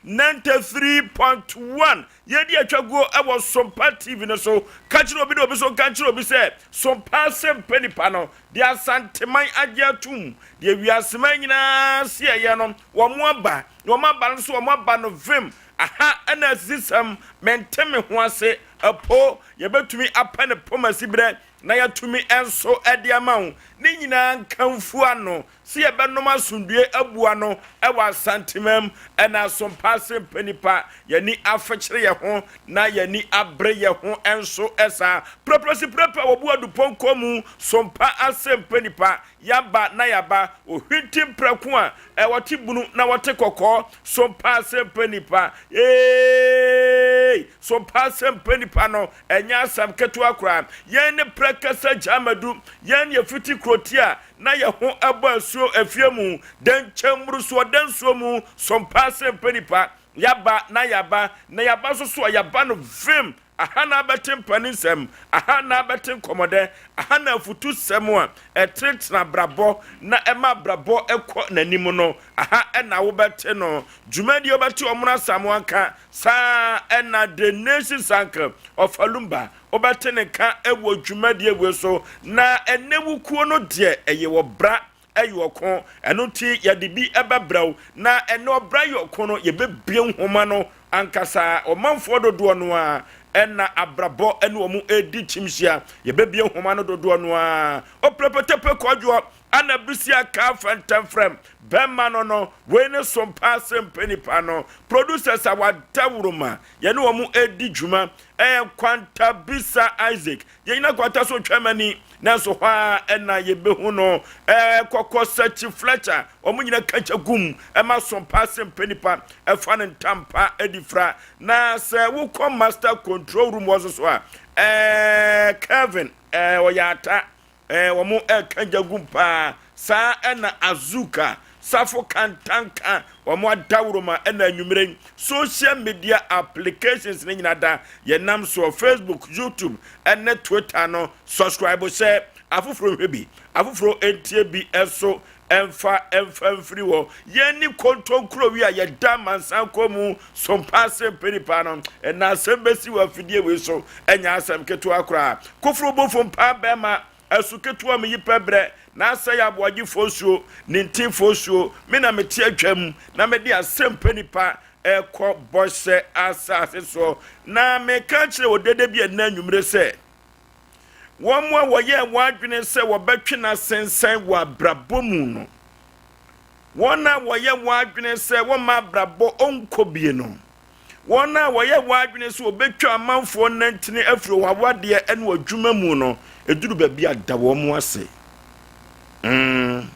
93.1 Yɛdi atwaguo wɔ Sompa TV no so. Ka kyerɛ obi na obi nso nka nkyerɛ obi sɛ Sompa Asɛmpa Nipa no, deɛ Asanteman agye atom, deɛ wiaseman nyinaa se ɛyɛ no, wɔn aba, na wɔn aba no nso wɔn aba no vem. Aha na asisisɛm, mente me ho ase, ɛpo, yɛbɛtumi apɛ no pomasiberɛ na yɛatumi nso de ama wo. Ne nyinaa nkamfo ano Sɛ yɛbɛnom asomdwoe abu ano wɔ Asantemam na Asompa ase mpanipa, yɛn ani afekyere yɛn ho na yɛn ani abere yɛn ho nso saa. Prɛprɛsiprɛprɛ a wɔbu adupɔnkɔ mu, Sompa ase mpanipa, yɛaba na yɛaba. Ohwinti mprɛko a wɔte bunu na wɔte kɔkɔɔ, Sompa ase mpanipa, eeii, Sompa ase mpanipa no, ɛnyɛ asɛm ketewa koraa. Yɛn ne Prɛkɛsɛ Gyamadu, yɛn yɛfiti kurotia Na yɛ ho bɔ asuo afie mu, dɛnkyɛm mmorosoɔ da nsuo mu, sompa ase mpɛ nipa, yaba na yaba, na yaba nso so a yaba no vem, aha na abɛte mpaninsɛm, aha na abɛte nkɔmɔdɛ, aha na afutusɛm a ɛtenetene abrabɔ na ɛma abrabɔ kɔ n'anim no, aha na wobɛte no. Dwumadie wobɛte Ɔmono Asamoah nka, saa ara na The Nation's Uncle Ɔfalumba Wobɛte ne nka wɔ dwumadie wei so. Na ɛnɛ wo kuo no deɛ ɛyɛ ɔbra yɛ ɔko. Ɛno nti yɛde bi bɛbrɛ wo. Na ɛnɛ ɔbra yɛ ɔko no yɛbɛbue nwoma no ankasa. Ɔmanfoɔ dodoɔ no ara na abrabɔ ne wɔn redi kyimhyia. Yɛbɛbue nwoma no dodoɔ no ara. Oprepetepe Kwadwoɔ Ana bisia kaa fɛntɛmfrɛm bɛma no no wei ne sompa ase mpanipa no producers a wadawuroma yɛne wɔn redi dwuma ɛyɛ Kwanta Bisa Isaac yɛnyina Kwanta so twɛm ani nanso hɔ a ɛna yɛbɛhu no ɛɛ Kɔkɔ Sakyi Fletcher wɔn nyina kakyɛ gum ɛma sompa ase mpanipa ɛfa ne ntampa adi fra na sɛ wokɔ master control room wɔ so so a ɛɛ Kevin ɛɛ ɔyɛ ata Ɛɛ wɔn ɛka gya gum paa. Saa ɛna Azuka, Safo Kantanka, wɔn adaworoma ɛna anwumerɛ yi social media applications ne nyina da yɛn nam soɔ, Facebook, YouTube ɛne Twitter no, subscribe hyɛ afoforɔ nhwɛ bi, afoforɔ ntie bi nso ɛmfa ɛmfa mfiri hɔ. Yɛn ne kontonkuro wi a yɛda amansan kɔn mu sompa ase mpɛ nipa no, ɛna asɛm bɛsi wɔ afidie wei so, ɛnyɛ asɛm ketewa koraa. Koforo bofo mpaa bɛrima, asu ketewa meyi pɛ brɛ, na asɛe aboagyefoɔ nsuo, ne ntinfoɔ nsuo, me na mete atwam, na mede asɛm pɛ nipa ɛkɔ bɔhyɛ asase soɔ. Na meka kyerɛ wɔ dede bi ɛnnɛ anwummere sɛ, Wɔn a wɔyɛɛ wɔn adwene sɛ wɔbɛtwe no asensɛn wɔ abrabɔ mu no, wɔn a wɔyɛ wɔn adwene sɛ wɔmma abrabɔ ɔnkɔ bie no, wɔn a wɔyɛ wɔn adwene sɛ wɔbɛtwa amanfoɔ nantini afiri wɔn awadeɛ ne wɔn adwuma mu no, ɛduru baabi a da wɔn ase. Mm.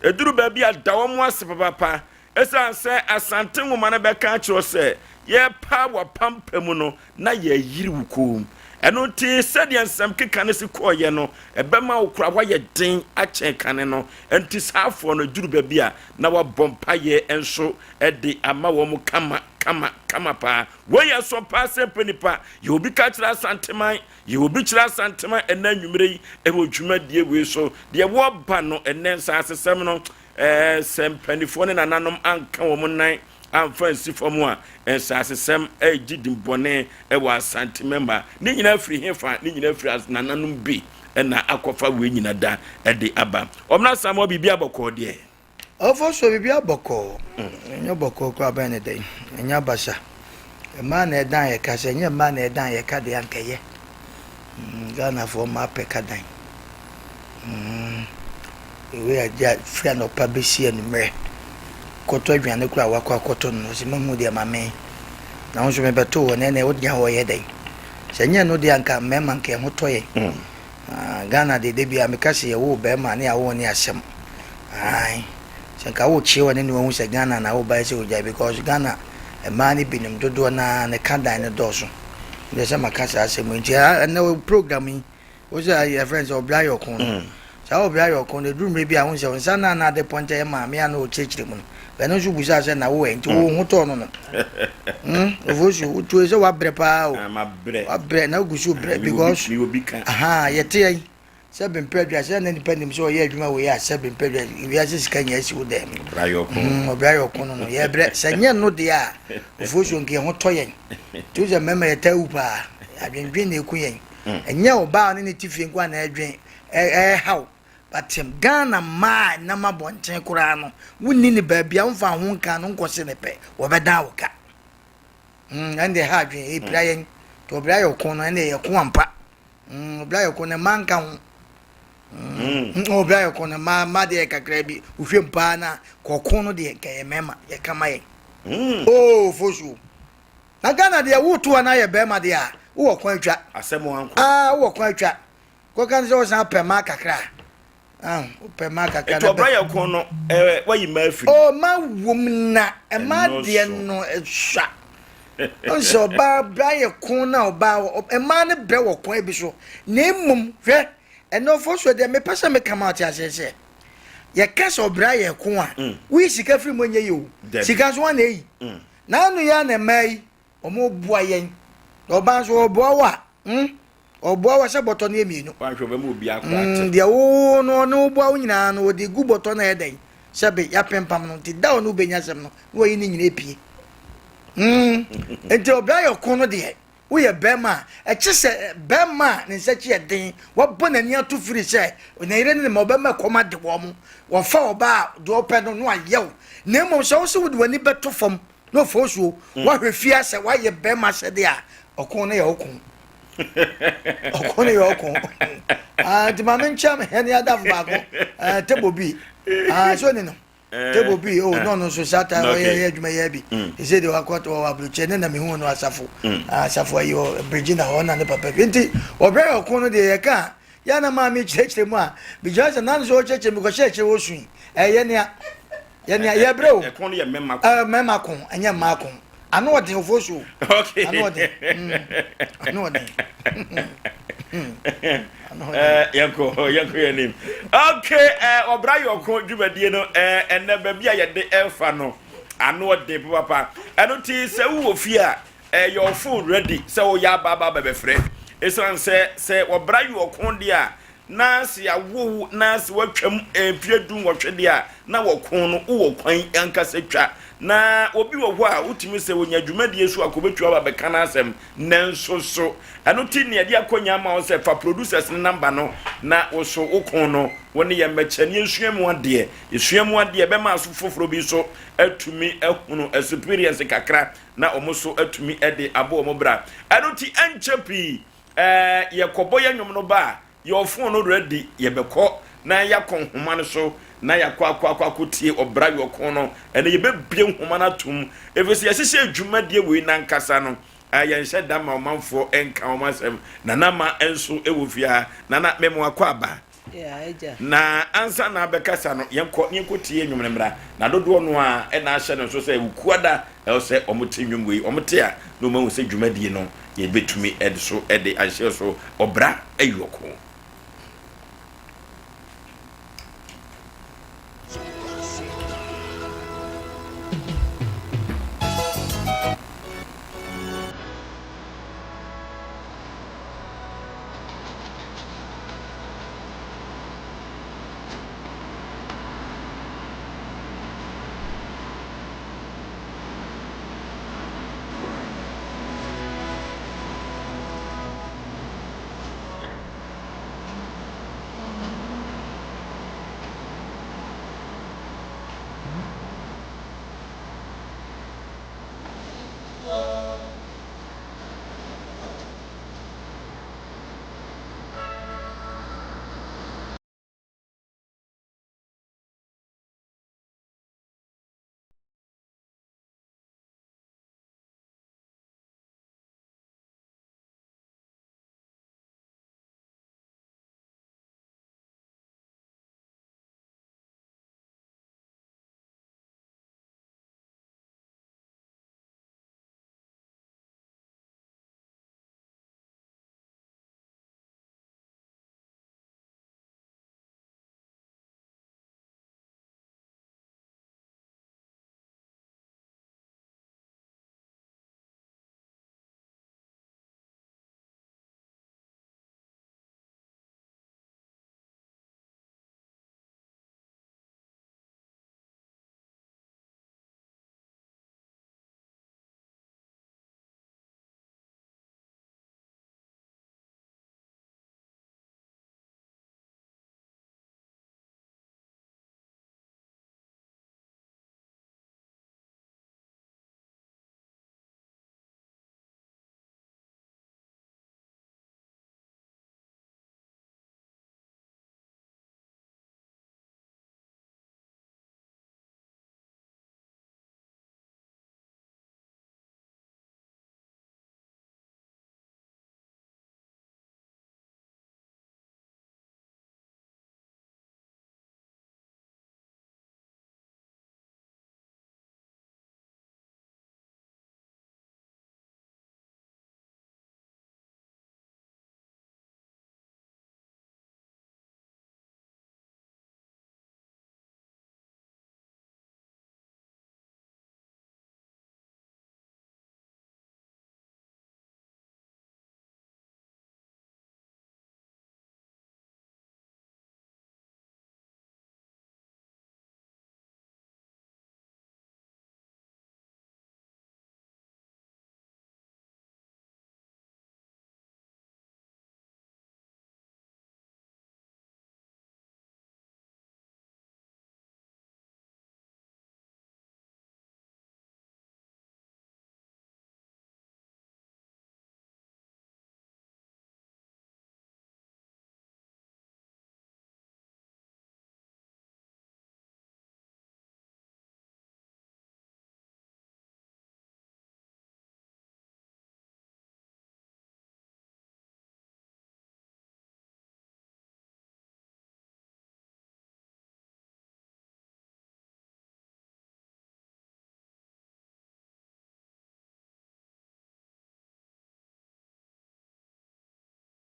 Ɛduru baabi a da wɔn ase papaapa. Esiane sɛ Asante nwoma no bɛka akyerɛ wo sɛ yɛrepa w'apampam no na yɛreyiri wo kɔn mu. Ɛno nti, sɛdeɛ nsɛm keka no si kɔeɛ no, ɛbɛma wo koraa woayɛ den akyɛn kane no. Enti saa afoɔ no, ɛduru baabi a, na wɔabɔ mpaeɛ nso de ama wɔn kama kama kama paa. Wei yɛ sɔ paa sɛ mpɛ nipa. Yɛ obi ka kyerɛ Asanteman, yɛ obi kyerɛ Asanteman ɛnnɛ anwummerɛ yi wɔ dwumadie wei so. Deɛ wɔreba no ɛnnɛ nsasesɛm no, Ɛɛ, sɛ mpanimfoɔ ne nananom anka wɔn nan amfa ansi fam a, nsasesɛm regye din bɔne wɔ Asante mmarima. Ne nyinaa firi hefa? Ne nyinaa firi nananom bi na akɔfa wei nyina da de aba. Ɔmena Asamoah biribi abɔkɔɔ deɛ. Ɔfɔ so biribi abɔkɔɔ. Ɛnyɛ bɔkɔɔ koraa bɛn ne dɛn? Ɛnyɛ abasa. Mmaa na ɛdan yɛ ka sɛ ɛnyɛ mmaa na ɛdan yɛ ka deɛ anka ɛyɛ. Ghanafoɔ mmaa pɛ ka dan. Wei a gya firi anɔpa bɛsi anwummerɛ. Kɔtɔ aduane koraa a wakɔ akɔtɔ no, ɔse mahu deɛ ma me. Na wo nso mebɛtoo hɔ na ɛnɛ wogyina hɔ yɛ dɛn? Sɛ ɛnyɛ ɛno deɛ anka mmarima anka yɛn ho tɔ yɛn. Mm. Ah, Ghana deɛ da biara meka sɛ yɛwoo barima ne awo ne asɛm. Ae. Sɛ nka wokyee wɔ ne ne wahu sɛ Ghana na wobae sɛ wogyae because Ghana mmaa no binom dodoɔ no ara ne ka dan no dɔɔso. Nti sɛ maka saa asɛm yi nti ɛnɛ program yi Wo sɛ yɛfrɛ no sɛ ɔbra yɛ ɔko no. Saa ɔbra yɛ ɔko no, ɛduru mmerɛ bi a wohu sɛ nsa no a na ade pɔntɛ yɛ maame a na ɔkyerɛkyerɛ mu no, ɛno nso busaa sɛ na wo ɛ, nti wo ho tɔɔ no no. Hmm, Ofosu, wotue sɛ wabrɛ paa o. Ah, mabrɛ. Wabrɛ na wogu so brɛ Ah, because mewɔ bi ka. aha, yɛte yɛn. Sɛ bempɛ adwuma sɛ na nipa nim sɛ ɔyɛ adwuma wei a sɛ bempɛ adwuma wiase sika nyɛ asi wo dɛm. Ɔbra yɛ ɔko. Mm, ɔbra yɛ ɔko no no yɛbrɛ sɛ nyɛ no deɛ a ofuosuo nka yɛn ho tɔ yɛn. Nti wo sɛ mmarima yɛtaa wu paa adwendwen na ɛku yɛn. Ɛnyɛ ɔbaa a ɔne ne te fie nko a na ɛdwen ɛhaw but Ghana mmaa a ɛnam abɔnten koraa no wonni ne baabi a womfa ho nka no nkɔse ne pɛ wɔbɛdan wo ka. Mm, ɛnde ɛha adwen ɛpira yɛn. Nti ɔbra yɛ ɔko no ɛnde ɛyɛ ko ampa. Mm, obra yɛ ko no mma nka ho. Mm, mm obra yɛ ko no mma mma deɛ kakra bi. Wohwɛ mu paa na kɔko no deɛ nka yɛ mmarima yɛ kama yɛn. Mm. Oh, fosuo. Na Ghana deɛ woto a na yɛ bɛrima deɛ a wowɔ kwan atwa. Asɛm anko. Ah, wowɔ kwan atwa. Kɔka no sɛ wɔsan pɛ mmaa kakra. Ah, wopɛ mmaa kakra. Etu ɔbra yɛ ko no, ɛɛ wayi mmaa afiri. Oh, mmaa wom na mmaa deɛ no sua. Ɔnsɛ ɔbaa bra yɛ ko na ɔbaa mmaa no brɛ wɔ kwan bi so. Na mmom hwɛ ɛnɛ ɔfo so deɛ mepɛ sɛ meka ma ɔte aseɛ sɛ yɛka sɛ ɔbra yɛ ko a mm. woyi sika firi mu nyɛ yi o. Sika nso wɔn na eyi. Mm. Na ano yɛ na mmaa yi Wɔboa yɛn. Na ɔbaa nso ɔboa wo a, hmm, ɔboa wo sɛ bɔtɔ no yɛ mmienu. Wanhwɛ ɔbɛma obi akora ate. Hmm, deɛ wo no ɔne wo boa wo nyinaa no ɔde gu bɔtɔ no yɛ dɛn sɛ be yɛapempam no nti da ɔne wobɛnya asɛm no na wayi ne nyina apue. Hmm, nti ɔbra yɛ ɔko no deɛ woyɛ bɛrima a ɛkye sɛ bɛrima a ne nsa kyi yɛ den wabɔ n'ani ato firi sɛ ne yere ne ne ma ɔbɛma kɔm ade wɔn mo wɔfa ɔbaa deɛ ɔpɛ no no ayɛw na mmom sɛ wo sɛ wode w'ani bɛto fam na ɔfɔ osuo mm. wahwɛ fie asɛ wayɛ bɛrima sɛdeɛ a ɔko no yɛ ɔko ɔko no yɛ ɔko ah, nti maame nkyɛn me hɛn adafo baako eh, table bi ah, so ni no eh, table bi o oh, no no nso saa ta ɔyɛ yɛ adwuma yɛ bi ɛsɛ mm. de wakɔ wɔ aburokyɛ ne na mehu no asafo mm. ah, asafo ayi wɔ birigyi na hɔ na ne papa bi nti ɔbrɛ ɔko no deɛ yɛka yɛ na maame kyerɛkyerɛ mu a begyina sɛ nan so ɔkyerɛkyerɛ mu kɔhyɛ akyerɛ wɔ sui ɛyɛ nea yɛ nea yɛbrɛ o ɛko no yɛ mmarima ko ɛɛ mmarima ko ɛnyɛ mmaa ko ano ɔden ofo so okay ano ɔden mm ano ɔden ano ɔden ɛɛ yɛnkɔ yɛnkɔ yɛn anim okay ɛɛ ɔbra yɛ ɔko dwumadie no ɛɛ ɛnɛ baabi a yɛde ɛfa no ano ɔden papapa ɛno ti sɛ wowɔ fie a ɛyɛ ɔfo ready sɛ woyɛ aba aba bɛbɛfrɛ ɛsiane sɛ sɛ ɔbra yɛ ɔko deɛ a na se yɛawo wo na se woatwam mfeɛ dunwɔtwe deɛ a, na wɔko no wowɔ kwan ankasa twa. Na obi wɔ hɔ a wotumi sɛ ɔnya dwumadie so a kɔbɛtumi aba bɛka n'asɛm nanso so ɛno ti ne yɛde akɔnya ama wo sɛ fa producers no namba no na wo so wo ko no wo ne yɛn mmɛkyɛ ne yɛnsua mu adeɛ. Yɛsua mu adeɛ bɛma aso foforɔ bi nso atumi ahunu experience kakra na wɔn nso atumi de abɔ wɔn bra. Ɛno ti ɛnkyɛ pii Ɛɛ yɛkɔbɔ yɛn nnwom no ba a, yɛwɔ fon no ready, yɛbɛkɔ na yɛakɔ nhoma no so na yɛakɔ akɔ akɔ akɔtie ɔbra yɔko no. Ɛnɛ yɛbɛbue nhoma no atom, ɛfiri sɛ yɛhyehyɛ dwumadie wei nankasa no, ɛɛ yɛnhyɛ da ma ɔmanfoɔ nka wɔn asɛm. Nana ma nso wɔ fie ha. Nana, mema wakɔ aba. Na ansa na abɛkasa no, yɛnkɔ na yɛnkɔtie nnwom no mmra. Na dodoɔ no ara na ahyɛ no nso sɛ Wukuada ɛwɔ sɛ wɔte nnwom wei. Wɔte a, na wɔahu sɛ dwumadie no yɛbɛtumi de so de ahyɛ so. Ɔbra Ayuɔko.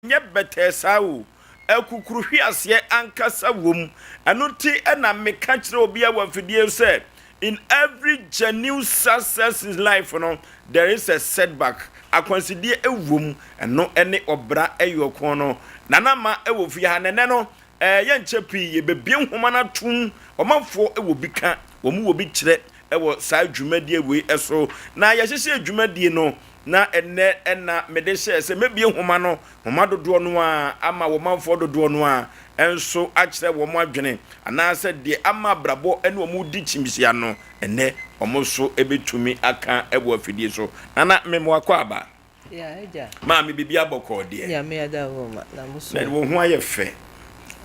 Ɛnyɛ bɛtɛɛ saa o. Akukuruhweaseɛ ankasa wom. Ɛno nti na meka kyerɛ obiara wɔ afidie so sɛ, in every genuine success in life no, there is a setback. Akwansideɛ wom. Ɛno ne ɔbra yɔko no. Nana Ama wɔ fie ha, na ɛnnɛ no, yɛnkyɛ pii yɛbɛbue nwoma no atom. Ɔmanfoɔ wɔ bi ka, wɔn wɔ bi kyerɛ wɔ saa dwumadie wei so. Na yɛhyehyɛɛ dwumadie no, na ɛnnɛ na mede hyɛɛ sɛ mɛbue nwoma no, nhoma dodoɔ no ara ama wɔn manfoɔ dodoɔ no ara nso akyerɛ wɔn adwene anaasɛ deɛ ama abrabɔ ne wɔn redi kyimhyia no, ɛnnɛ wɔn nso bɛtumi aka wɔ afidie so. Nana Memoakɔ aba. Yeah, agya. Maame biribi abɔkɔɔ deɛ. Nyame adawoma na mo so. Na wo ho ayɛ fɛ.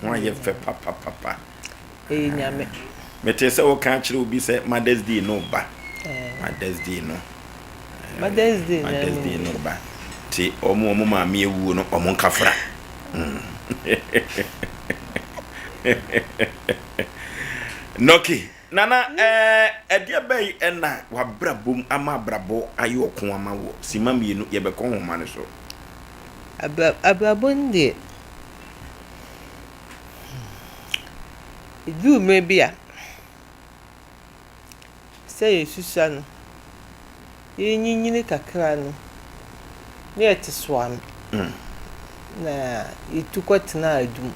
Ho ayɛ fɛ papapapa. Ɛyɛ Nyame. Metee sɛ woka akyerɛ obi sɛ Mother's Day no ba. Mother's Day no. Mother's Day na Mother's Day no ba. Ti ɔmo ɔmo maame awuo no ɔmo nkafra. Nɔki. Nana ɛɛ ɛdeɛ bɛyi ɛna wabrabom ama abrabɔ ayɛ ɔko ama wɔ sima mmienu yɛbɛkɔ nhoma no so. Abrabɔ no deɛ. Ɛduru mmerɛ bi a, sɛ yɛsusua no, yɛnyinyini kakra no, na yɛte soa no, na yɛtu kɔtena adum.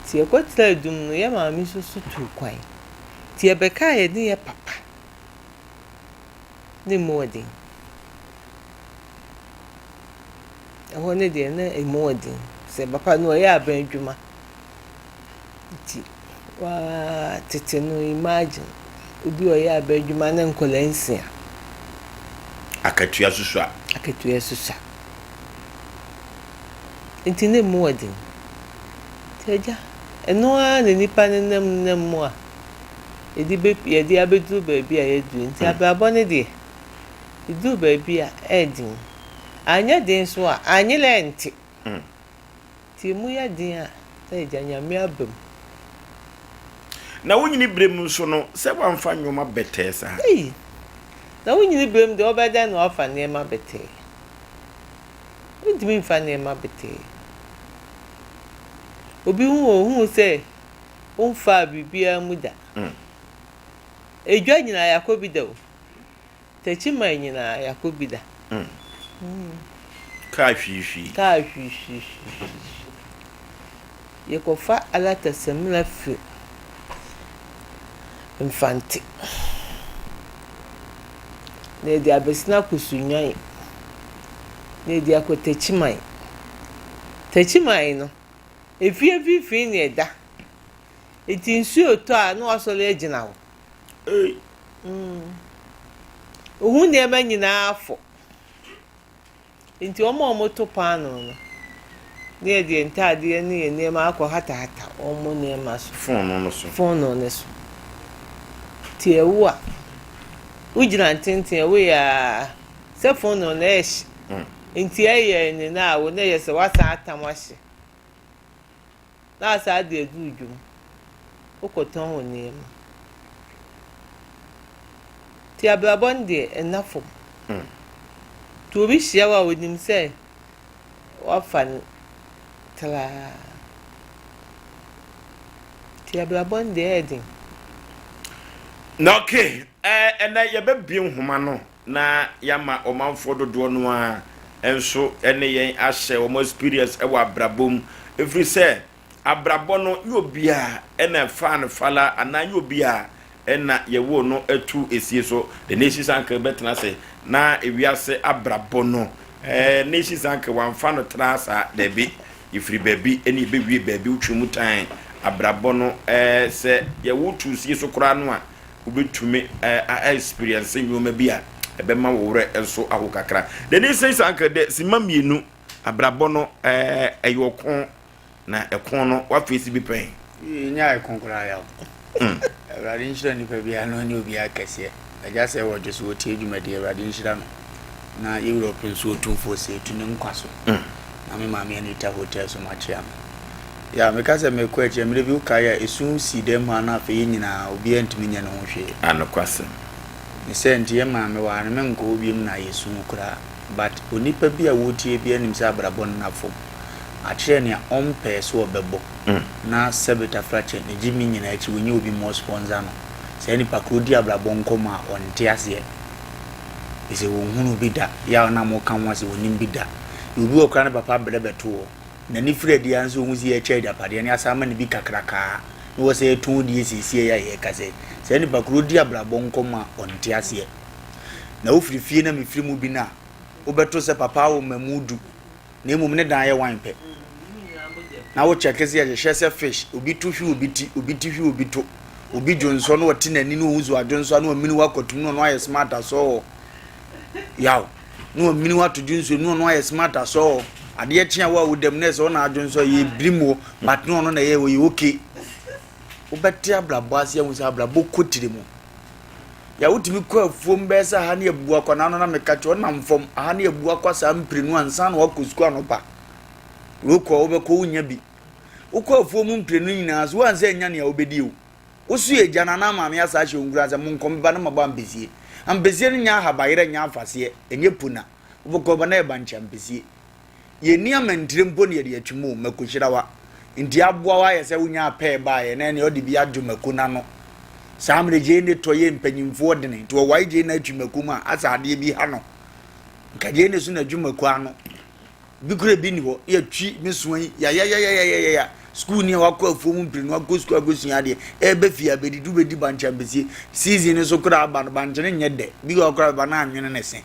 Nti yɛkɔtenaa adum no, yɛn maame nso so tuu kwan. Nti yɛbɛkaa yɛne yɛn papa na ɛmu ɔden. Ɛhɔ no deɛ na ɛmu ɔden sɛ papa no ɔyɛ aban adwuma. Nti waa tete no imagine obi a ɔyɛ aban adwuma ne nkwadaa nsia. Akatua susua. Akatua susua. Nti na ɛmu ɔden. Nti agya, ɛno ara na nnipa nenam nenam mu a yɛde bɛ yɛde abɛduru baabi a yɛaduru. Nti abrabɔ no deɛ, ɛduru baabi a ɛyɛ den. Anyɛ den nso a, anyerɛ nte. Nti emu yɛ den a, na agya Nyame aba mu. Na wo nyini berɛ mu nso no, sɛ woamfa nnoɔma bɛtɛɛ saa. Ei! Na wo nyini berɛ mu deɛ, wobɛyɛ dɛn na woafa nneɛma bɛtɛɛ? Wontumi mfa nneɛma bɛtɛɛ. Obi hu wo, ohu wo sɛ womfaa biribiara mu da. Edwa nyinaa yɛakɔ bi da o. Techiman nyinaa yɛakɔ bi da. Kaa hwiihwii. Kaa hwiihwiihwiihwii. Yɛkɔfa alata samina firi Mfante na yɛde abɛsene akɔ Sunyani na yɛde akɔ Techiman. Techiman no, efie mfimfini na ɛda. Enti nsuo retɔ a na wasɔre agyina hɔ. Ei! Wo ho nneɛma nyinaa afɔ. Enti wɔn a wɔto paanoo no, na yɛde yɛn ntaadeɛ ne yɛn nneɛma akɔhatahata wɔn nneɛma so. Fononoo no so. Fononoo no so. Nti ɛwo a, wogyina ntenten a, woyɛ ara sɛ fononoo no ɛrehye. Nti ɛyɛ ne na awo na ɛyɛ sɛ woasan atam ahye. Na asan de aduru dwom. Wokɔtɔn wo nneɛma. Nti abrabɔ no deɛ, ɛnna fam. Nti obi hyia wo a, onim sɛ woafa no traa. Nti abrabɔ no deɛ, ɛyɛ den. Na okay, ɛnɛ yɛbɛbue nhoma no na yɛama ɔmanfoɔ dodoɔ no ara nso ne yɛn ahyɛ wɔn experience wɔ abrabɔ mu, ɛfiri sɛ abrabɔ no nyɛ obiara na ɛfaa no fala anaa nyɛ obiara na yɛwoo no to esie so. The Nations Uncle bɛtena ase na ewiase abrabɔ no eh, Nations Uncle wamfa no tra saa, daabi, yɛfiri baabi ne yɛbɛwie baabi, wotwe mu tan abrabɔ no eh, sɛ yɛwo to sie so koraa no a wobɛtumi a experience nneɛma bi a ɛbɛma wo werɛ nso aho kakra. The Nations Uncle de sima mmienu abrabɔ no ɛyɛ ɔko na ɛko no wafeesi bi pɛn. Nyɛ ɛko koraa yaw. Awurade nhyira nipa biara na ɔnyɛ obiara kɛseɛ. Agya sɛ wɔgye so wɔtie dwumadie Awurade nhyira no na yɛwura ɔpere nso ɔtumfoɔ sɛ ɛtu ne nkwa so na me maame Anita Hotel so makyea no. Ya meka sɛ mekɔ akyiri mmerɛ bi wokae a ɛsu sii dɛm hɔ a na afei yɛn nyinaa obiara ntumi nyɛ ne ho hwee. Anokwasɛm. Ne sɛ nti yɛn maame wɔ ha no menkɔ hɔ biom na ayɛ suu koraa but onipa bi a wotie biara nim sɛ abrabɔ nna fam. Akyerɛ nea ɔmpɛɛ sɛ ɔbɛbɔ na sɛbe tafrakyɛ ne gyimi nyinaa akyi ɔnyɛ obi ma ɔsponsor no. Saa nipa korɔ di abrabɔ nkɔmmɔ a ɔnte aseɛ. Ɛsɛ wɔnhunu bi da. Yaw no a moka ho asɛm ɔnnim bi da. Yɛ obi wɔ koraa ne papa brɛ bɛto hɔ. N'ani firi adi ara nso ɔhu sɛ yɛrekyɛ agyapadeɛ no yɛasan ama no bi kakrakaa na wɔ sɛ yɛtɔn die seesei yi a yɛrekasa yi. Saa nipa korɔ di abrabɔ nkɔmmɔ a ɔnte aseɛ. Na wofiri fie na mefiri mu bi no a, wobɛto sɛ papa awo mmamu du na mmom ne dan yɛ wan pɛ. Na wo kyɛke sɛ yɛhyehyɛ sɛ fish, obi to hwe obi ti, obi ti hwe obi to, obi dwonsɔ na ɔte n'ani na ohu sɛ wadwonsɔ a na wamini wakɔtum na ɔno ayɛ smart asɔ hɔ. Yaw. Na wamini wato dwonsɔ na ɔno ayɛ smart asɔ hɔ. Adeɛ kye a wo a woda mu na ɛsɛ ɔna adwonsɔ yɛ birim wɔ but na ɔno na ɛyɛ ɔyɛ okay. Wobɛte abrabɔ ase ahu sɛ abrabɔ kɔ tiri mu. Yɛ wotumi kɔ afuom bɛyɛ sɛ aha ne abu akwa na ano na meka kyerɛ ɔnam fam aha ne abu akwa saa mprenu ansa na wakɔ sukuu anɔpa. Wokɔ wobɛkɔ wonya bi. Wokɔ afuom mprenu nyinaa so woansɛ anya nea wobɛdi o. Woso yɛ gya no anaa maame asa ahyɛ wo nkuran sɛ monkɔ meba na mabɔ ampesie. Ampesie no nyɛ ahabayerɛ nyɛ afaseɛ ɛnyɛ pona. Wobɛkɔ ba na yɛ bankye ampesie. Yɛnni amantire mpo na yɛde atwi mu o, mako hyirawa. Nti aboa wo ayɛ sɛ wonyaa pɛɛ baeɛ na ɛneɛ ɔde bi adwo mako no ano. Saa mmerɛ gyeene tɔ yɛ mpanyimfoɔ dene nti ɔwae gyeene atwi mako mu a asɛ adeɛ bi ha no. Nka gyeene so na adwo mako ano. Bi kura bi ni hɔ yɛtwi me soa yi yayayayayaya sukuu ni a wakɔ afuo mu mprenu akɔ sukuu akɔsua adeɛ ɛbɛ fie abɛdidi wobɛdi bankye ampesie season no so koraa aba no bankye no nyɛ dɛ bi wɔ koraa bɛba na anwene ne se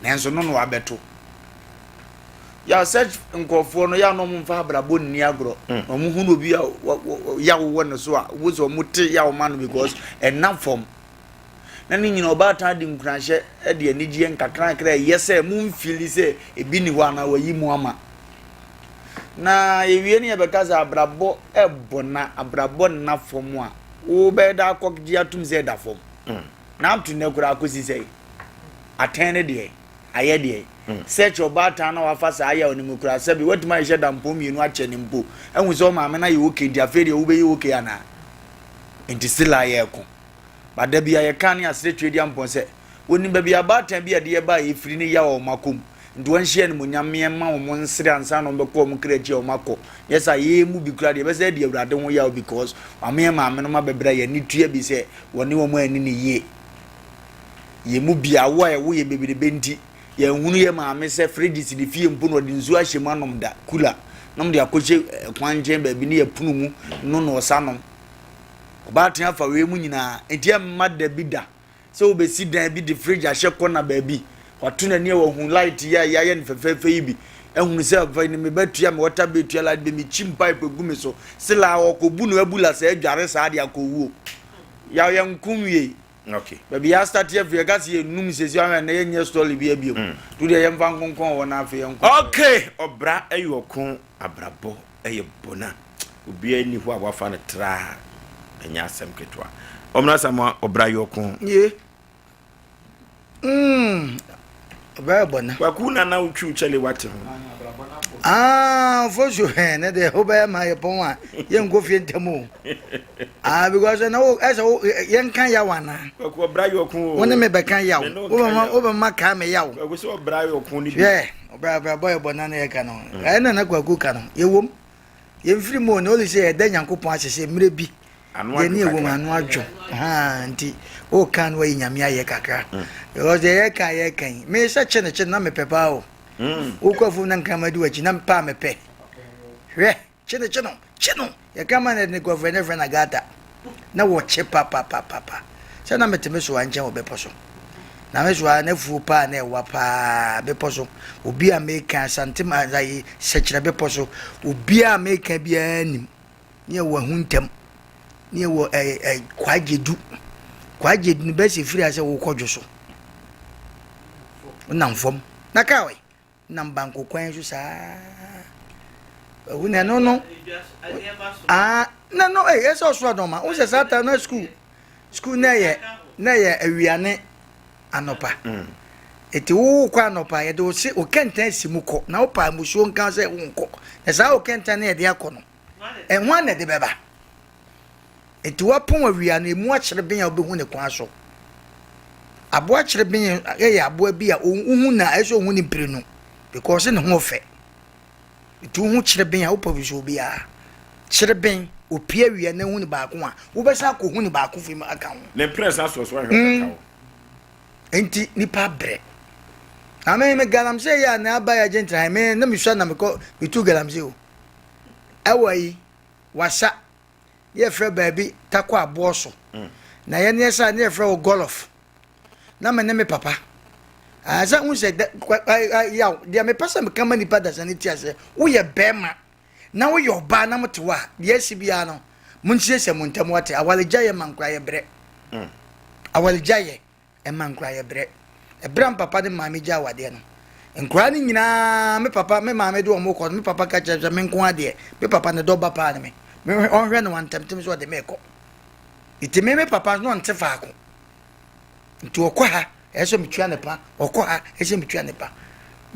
nanso no na wabɛto Yaw sɛ nkurɔfoɔ no yɛ na wɔn mfa abrabɔ nni agorɔ. Mm. Wɔn hu obi a yaw wɔ ne so a, wɔn sɛ wɔn te yaw ma no because ɛna fam. Na ne nyina ɔbaatan de nkuranhyɛ de anigyeɛ nkakrankra ɛyɛ sɛ mo mfili sɛ ebi ni hɔ anaa wɔayi mu ama. Na yɛwie ne yɛbɛka sɛ abrabɔ ɛbɔ na abrabɔ nna fam a wobɛyɛ da akɔgye atum sɛ ɛda fam. Mm. Na up to nnɛ koraa akɔsi sɛ atɛn ne deɛ. Ayɛ deɛ? Search ɔbaatan na wafa saa yaw no mu koraa sɛbe watumi ahyehyɛ dampɔn mmienu akyɛ no mpo ahu sɛ ɔmaame no ayɛ okay nti afei deɛ wobɛyɛ okay anaa? Nti still a yɛreko. But da bi a yɛka ne asrɛ Tweaduampɔn sɛ wɔnim baabi a abaatan bi a ɛde yɛbaa yɛfiri ne yaw a wɔn akɔ mu nti wɔnhyɛ animuonyam meɛ mma wɔn nsere ansa na wɔbɛkɔ wɔn kra akyi a wɔn akɔ nyɛ saa yɛn mu bi koraa deɛ yɛbɛsɛ adi Awurade ho yaw because wama yɛn maame nom abɛbrɛ yɛn ani tua bi sɛ wɔne wɔn anni no yie. Yɛn mu bi, awo a ɛwo yɛn bebrebe nti, yɛnhunu yɛn maame sɛ fridge si ne fie mpo na ɔde nsuo ahyɛ mu anom da, kula, na wɔde akɔhyɛ eh, kwan nkyɛn baabi ne yɛpono mu no na ɔsa nom. Ɔbaatan afa wei mu nyinaa, nti ɛmma da bi da sɛ wobɛsi dan bi de fridge ahyɛ kɔna baabi, wato n'ani a wahu light yi a yɛayɛ no fɛfɛɛfɛ yi bi, ahunu sɛ afei no mebɛtua me water bill tua light bill, mekyim pipe gu me so, sila ɔkɔbu no abula sɛ adware saa de akɔwuo. Yaw yɛnko nwiei. Okay. Baabi yɛ asate afiri yɛka sɛ yɛnum sɛsi ahwɛ na yɛnyɛ story bi abiem. Mm. To deɛ yɛmfa nkonkɔn hɔ na afei yɛnkɔ. Okay, ɔbra ɛyɛ ɔko abrabɔ ɛyɛ bona. Obiara nni hɔ a wafa no traa. Ɛnyɛ asɛm ketewa. Ɔmena Samoa ɔbra yɛ ɔko. Ye. Mm. Ɔbra yɛ bɔna. Kwaku na na wotwiw kyɛle wate ho. Ah, fosu hɛn ne deɛ wobɛyɛ ma yɛ pɔn a yɛnkɔ fie ntɛm o. Ah, because na wo ɛsɛ wo yɛnka yaw anaa? Kwaku ɔbra yɛ ɔko o. Wo ne me bɛka yaw. Wobɛma wobɛma kaa me yaw. Kwaku sɛ ɔbra yɛ ɔko ne bi. Hwɛ, ɔbra ɔbra bɔ yɛ bɔna na yɛka no. Ɛna na kwaku ka no. Yɛwom. Yɛmfiri mu o, na ɔli sɛ yɛda Nyankopɔn ase sɛ mmerɛ bi Ano deɛ adwo ne ɛwɔ mu kakra. ano adwo haa nti woka no wayi nyame ayɛ kakra Mm. because deɛ yɛka yɛka yi me sɛ kye ne kye na mepɛ paa o Mm. wokɔ afum na nkrama di w'akyi na paa mepɛ hwɛ kye ne kye no kye no yɛka ma no ne kɔfrɛ ne frɛ na gata na wɔkye papapapapa sɛ na mete me soa nkyɛn wɔ bepɔ so na me soa na fuo paa na ɛwa paa bepɔ so obi a meka asante ma ayi sɛkyerɛ bepɔ so obi a meka biara nim ne yɛwɔ ahuntam ne yɛwɔ ɛɛ ɛɛ kwagyedu kwagyedu no bɛsɛ firi ase wokɔ dwo so wonam fam na kaa wɛ nam banko kwan so saa ɛwo na ɛno no aa na no ɛyɛ sɛ ɔso adɔma wo sɛ saa ta na sukuu sukuu na ɛyɛ na ɛyɛ awia ne anɔpa eti wo kɔ anɔpa yɛde wo se wo kɛntɛn si mu kɔ na wo pa musuo nka sɛ wo nkɔ na saa wo kɛntɛn no yɛde akɔ no ɛho a na ɛde bɛba eti wapɔn awia no emu akyereben a wobɛhu ne kwan so aboa kyereben yɛ aboa bi a wohu na ɛsɛ ohun ne mprenu because ne ho ɔfɛ. Nti wohu kyereben a, wopɛ sɛ obiara. Kyereben, opie awia na ehu no baako a, wobɛsan akɔhu no baako fi mu aka ho. Ne mprɛnsa soɔ so ahwɛ ɔbɛka wo. Nti nipa brɛ. Na me me galamsey yɛ a na aba yɛ agye ntra me na mesua na mekɔ metu galamsey o. Ɛwɔ yi wasa ne yɛfrɛ baabi takɔ aboɔ so. Na yɛne yɛsa ne yɛfrɛ wɔ gɔlɔf. Na me ne me papa. Sɛ wo sɛ yaw deɛ mepɛ sɛ meka ma nipa dasa ne ti aseɛ woyɛ bɛrima na woyɛ ɔbaa na mote hɔ a deɛ asi biara no monsiesie mo ntam wate awaregya yɛ ma nkora yɛ brɛ mm. awaregya yɛ ɛma nkora yɛ brɛ ɛbrɛ m papa ne maame gya awadeɛ no nkora no nyinaa me papa me maame de wɔn kɔ no me papa ka kyerɛ sɛ me nko adeɛ me papa ne dɔ ba paa ne me ɔnhwɛ no wantɛmtɛm sɛ ɔde me kɔ nti me me papa no ɔnte faako nti ɔkɔ ha ɛsɛ sɛ metua ne pa ɔkɔ ha ɛsɛ sɛ metua ne pa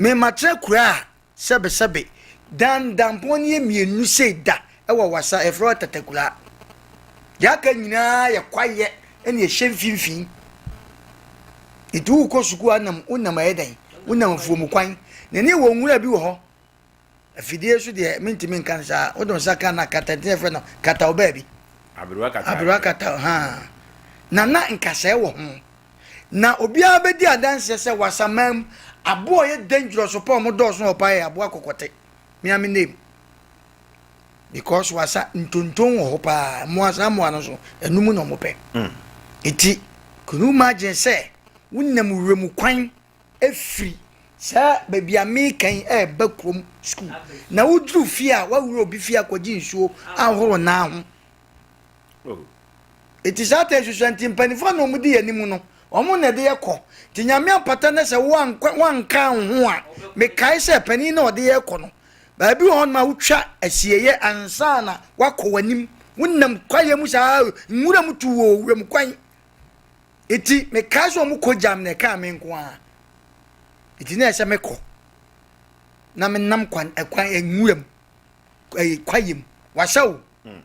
memakyerɛ kura a Sɛbesɛbe, dan dampɔn no yɛ mmienu sei da wɔ wasa, yɛfrɛ hɔ tatakuraa. Deɛ aka nyinaa yɛ kwaeɛ ɛna ɛhyɛ mfimfini. Nti wokɔ sukuu a nam wonam ɛyɛ dɛn? Wonam afuom kwan. Na ne wɔ nwura bi wɔ hɔ. Afidie so deɛ mentumi nka no saa. Wode nsa ka na kata nti yɛfrɛ no kata wo baabi. Aberewa kata. Aberewa kata ha. Na na nkasɛɛ wɔ ho. Na obiara bɛdi adanseɛ sɛ wasaman mu aboa ɔyɛ dangerous pa ɔmo dɔɔso wɔ paa yɛ aboa kɔkɔte. Me ame name. Because wasa ntonton wɔ hɔ paa. Mmoa saa mmoa no so ɛno mu na ɔmo pɛ. Mm. Eti can you imagine sɛ wonam wuram kwan efiri saa baabi a meka yi ɛɛba kurom school na woduru fie a wawura obi fie akɔgye nsuo ahoro nan ho. Oh. Enti saa ta susua nti mpanimfoɔ na wɔn di yɛn anim no wɔn na ɛde yɛ kɔ nti nyame ampata na sɛ wanka wo ho a mekae sɛ panin na ɔde yɛ kɔ no baabi wɔ hɔ nom a wotwa asieyɛ ansa na wakɔ w'anim wonam kwaeɛ mu saa nwura mu tu wɔ wuram kwan eti mekae sɛ wɔn kɔ gyam na ɛkaa me nko ara eti na ɛsɛ mekɔ na menam kwan ɛkwan nwura mu ɛyɛ kwaeɛ mu wahyɛ o. Hmm.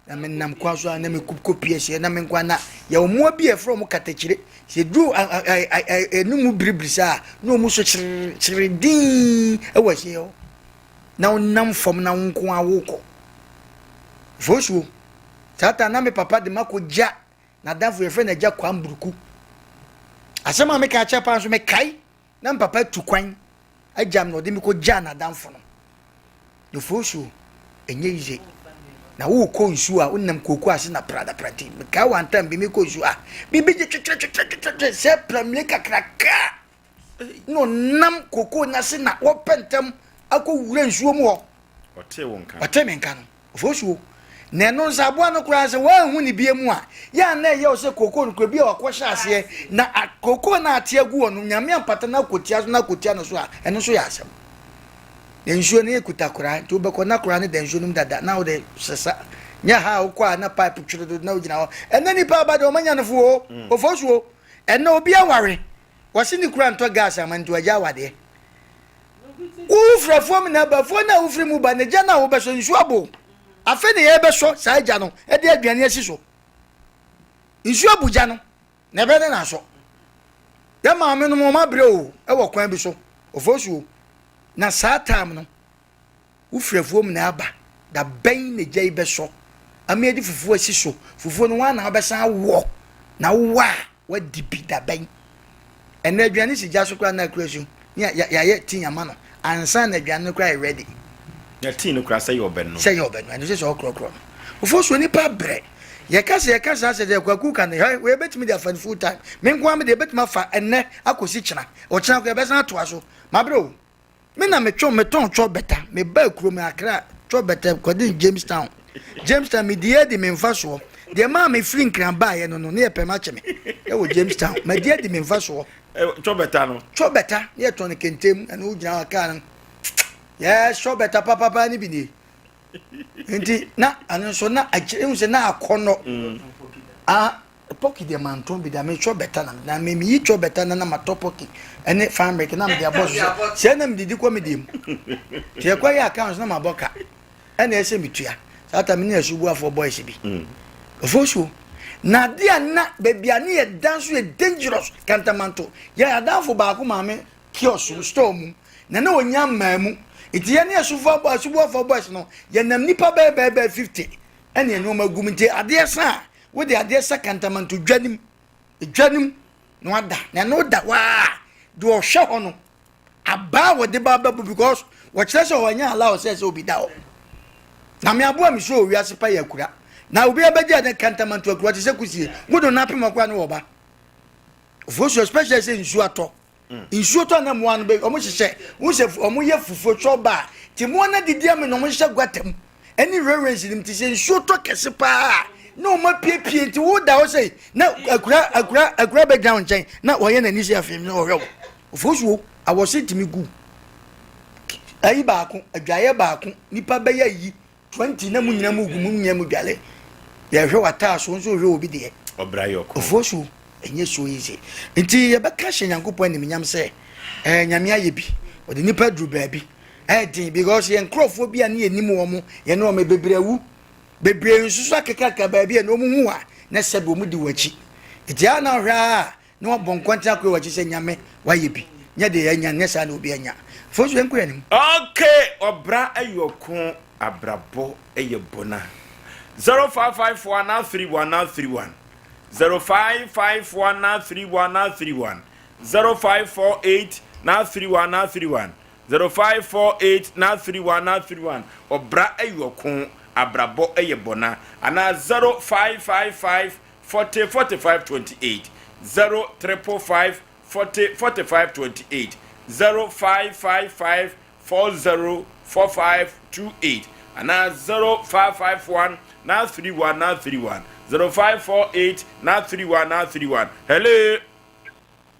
Na menam kwan so a na mekɔ pie ahyia na me nkwa na yɛwɔ mmoa bi a yɛfrɛ wɔn katakyire sɛ duru ɛno mu biribiri saa na wɔn so kyerɛ dinn wɔ ahyia hɔ na wonam fam na wo nko ara wokɔ fosuo saa ta na me papa de makɔ gya n'adamfo yɛfrɛ no agya kwamburuku asɛm a meka akyɛ paa nso mekae Na me papa tu kwan agya me na ɔde me kɔgyaa n'adamfo no. Nufosuo, ɛnyɛ yize. Na wokɔ nsuo a, wonam kooko ase na pradapra nti mekae one time bi mekɔ nsuo a, biribi gye twetwetwetwetwe sɛ pramire kakraka na ɔnam kooko no ase na wɔpɛ ntɛm akɔwura nsuo mu hɔ. Ɔtee me nka no. Ofosuo. Na ɛno nso aboa no koraa sɛ woanhu ne bie mu a, yɛ a na ɛyɛ wo sɛ kookoo no koraa bi a wakɔhyɛ aseɛ na kookoo no ate agu hɔ no, Nyame ampata no akɔtia so na akɔtia no so a, ɛno nso yɛ asɛm. Na nsuo no yɛkuta koraa, nti wobɛkɔ na koraa no da nsuo no mu dada na wode sesa. Nyɛ ha a wokɔ a na pipe twere do na wogyina hɔ. Ɛnɛ nipa aba deɛ ɔma nyanefo o, mm. Ofosuo. Ɛnɛ obi aware, wɔse ne kura ntɔ gas ama nti wagya awadeɛ. Wofiri afuom na aba, afuo no a wofiri mu ba no, gya no a wobɛsɔ, nsuo abo. Afei na yɛrebɛsɔ saa gya no de aduane asi so. Nsuo abu gya no, na ɛbɛyɛ dɛ na asɔ. Yɛn maame nom wɔn abrɛ o, ɛwɔ kwan bi so, ofosuo. Na saa time no, wofiri afuom na aba, da bɛn na gya yi bɛsɔ ama yɛde fufuo asi so. Fufuo no, wɔn na wobɛsan awɔ, na wowɔ a, Wadi bi da bɛn? Ɛnɛ aduane si gya so koraa na akura su ne yɛayɛ tea ama no ansa na aduane no koraa yɛ ready. Na tea no koraa sɛ yɛ ɔbɛnom. Sɛ yɛ ɔbɛnom ɛno sɛ sɛ ɔkorɔkorɔ no. Ofosuo nipa brɛ. Yɛka sɛ yɛka saa sɛ deɛ Kwaku ka no hwɛ wei bɛtumi de afa no full time. Me nko ara me deɛ bɛtumi afa ɛnɛ akɔsi kyena. Ɔkyena koraa yɛbɛsan atoa so. Mabrɛ o. Me na metwɔn metɔn twɔ bɛta mebaa kurom Accra twɔ bɛta kɔde Jamestown Jamestown medi adi me mfa soɔ deɛ maa me firi Nkran baeɛ no no ne yɛ pɛm akyɛ me ɛwɔ Jamestown madi adi me mfa soɔ twɔ bɛta no twɔ bɛta ne yɛ tɔn no kentem ɛno wogyina hɔ kaa no yɛ twɔ bɛta papapa ne bi nie nti na ɛno nso na akyire ehu sɛ na akɔnɔ mm. ah Pɔki deɛ mantɔn bi da, me twɔ bɛta na na me meyi twɔ bɛta na na matɔ pɔki ɛne fan milk na mede abɔ so sɛ sɛ na medidi kɔ me deɛ mu nti ɛkɔ yɛ accounts na mabɔ ka ɛna ɛsɛ metua saa ta me ne asubuafoɔ boys bi ofosuo na adeɛ a na baabi a ne yɛ dan so yɛ dangerous kantamanto yɛ adamfo baako maame kiosk store mu na na ɔnya mmaa mu. Nti yɛne asufoɔ abɔ asuboafoɔ boys no yɛnam nipa bɛyɛ bɛyɛ bɛyɛ 50 ɛne nneɛma gu mu nti adeɛ sa a wode adeɛ sa kantamanto dwa nim dwa nim na wada na ɛno da hɔ a deɛ ɔhwɛ hɔ no abaa wɔde ba bɛbo because wɔkyerɛ sɛ ɔnyɛ allow sɛ sɛ obi da hɔ na me aboa me so wiase pa yɛ akura na obi abɛgye ne kantamanto akura te sɛ kusie wodo no apem ɔkora ne wɔba ofosu especially sɛ nsuo atɔ nsuo tɔ na mmoa no bɛ wɔn hyehyɛ wɔn sɛ wɔn yɛ fufuo twɛ ba a te mmoa no adidi ama na wɔn hyehyɛ guata mu ɛne railways nim te sɛ nsuo tɔ kɛse paa na wɔn apiepie nti wo da hɔ sɛ na akura akura akura bɛgyina wɔn nkyɛn na wɔyɛ n'ani sɛ afei na ɔhwɛ wo ofosuo awɔse ntumi gu ayi baako adwaeɛ baako nipa bɛyɛ yi 20 na mu nyina mu gu mu nyina mu dwale yɛhwɛ w'ataa so nso hwɛ obi deɛ ɔbra yɛ ɔko ofuo so ɛnyɛ so easy nti yɛbɛka hyɛ nyankopɔn animnyam sɛ ɛɛ nyame ayɛ bi ɔde nipa duru baabi ɛyɛ den because yɛn nkurɔfoɔ bi a ne yɛnim wɔn mo yɛne wɔn bebree awu bebree nso so akekaka baabi a na wɔn hu a na sɛbi wɔn di wɔn akyi nti a na ɔhwɛ a na wabɔ nkɔnten akɔ wɔn akyi sɛ nyame wayɛ bi nyɛ deɛ yɛanya nyɛ saa na obi anya fo so yɛnkɔ yɛn anim. Okay, ɔbra yɛ ɔko, abrabɔ yɛ bona. 0554 931 931 0554 931 931 0548 931 931 0548 931 931 Ɔbra yɛ ɔko, abrabɔ yɛ bona. Anaa 0555 40 45 28 0 555 40 45 28 0555 40 45 28 anaa 0551 931 931 0548 931 931 Hello.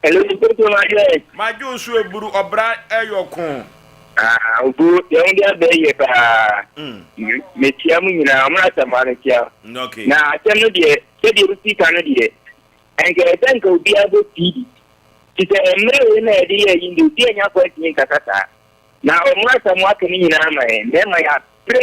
Hello, Toto Majɛ. Madwo nso eburu ɔbra ɛyɔ ko. Ah, obu yɛn ho de abɛ yɛ paa. Metia mu nyinaa, ɔmo asɛm ano tia. Okay. Na asɛm no deɛ, sɛdeɛ wosi ka no deɛ, ɛnka ɛsɛ nka obiara bɔ CD. Te sɛ mmerɛ wei na yɛde yɛ yi deɛ obi anya kwan ntumi nkasa saa. Na ɔmo asɛm aka no nyinaa ma yɛn, mmarima yɛabrɛ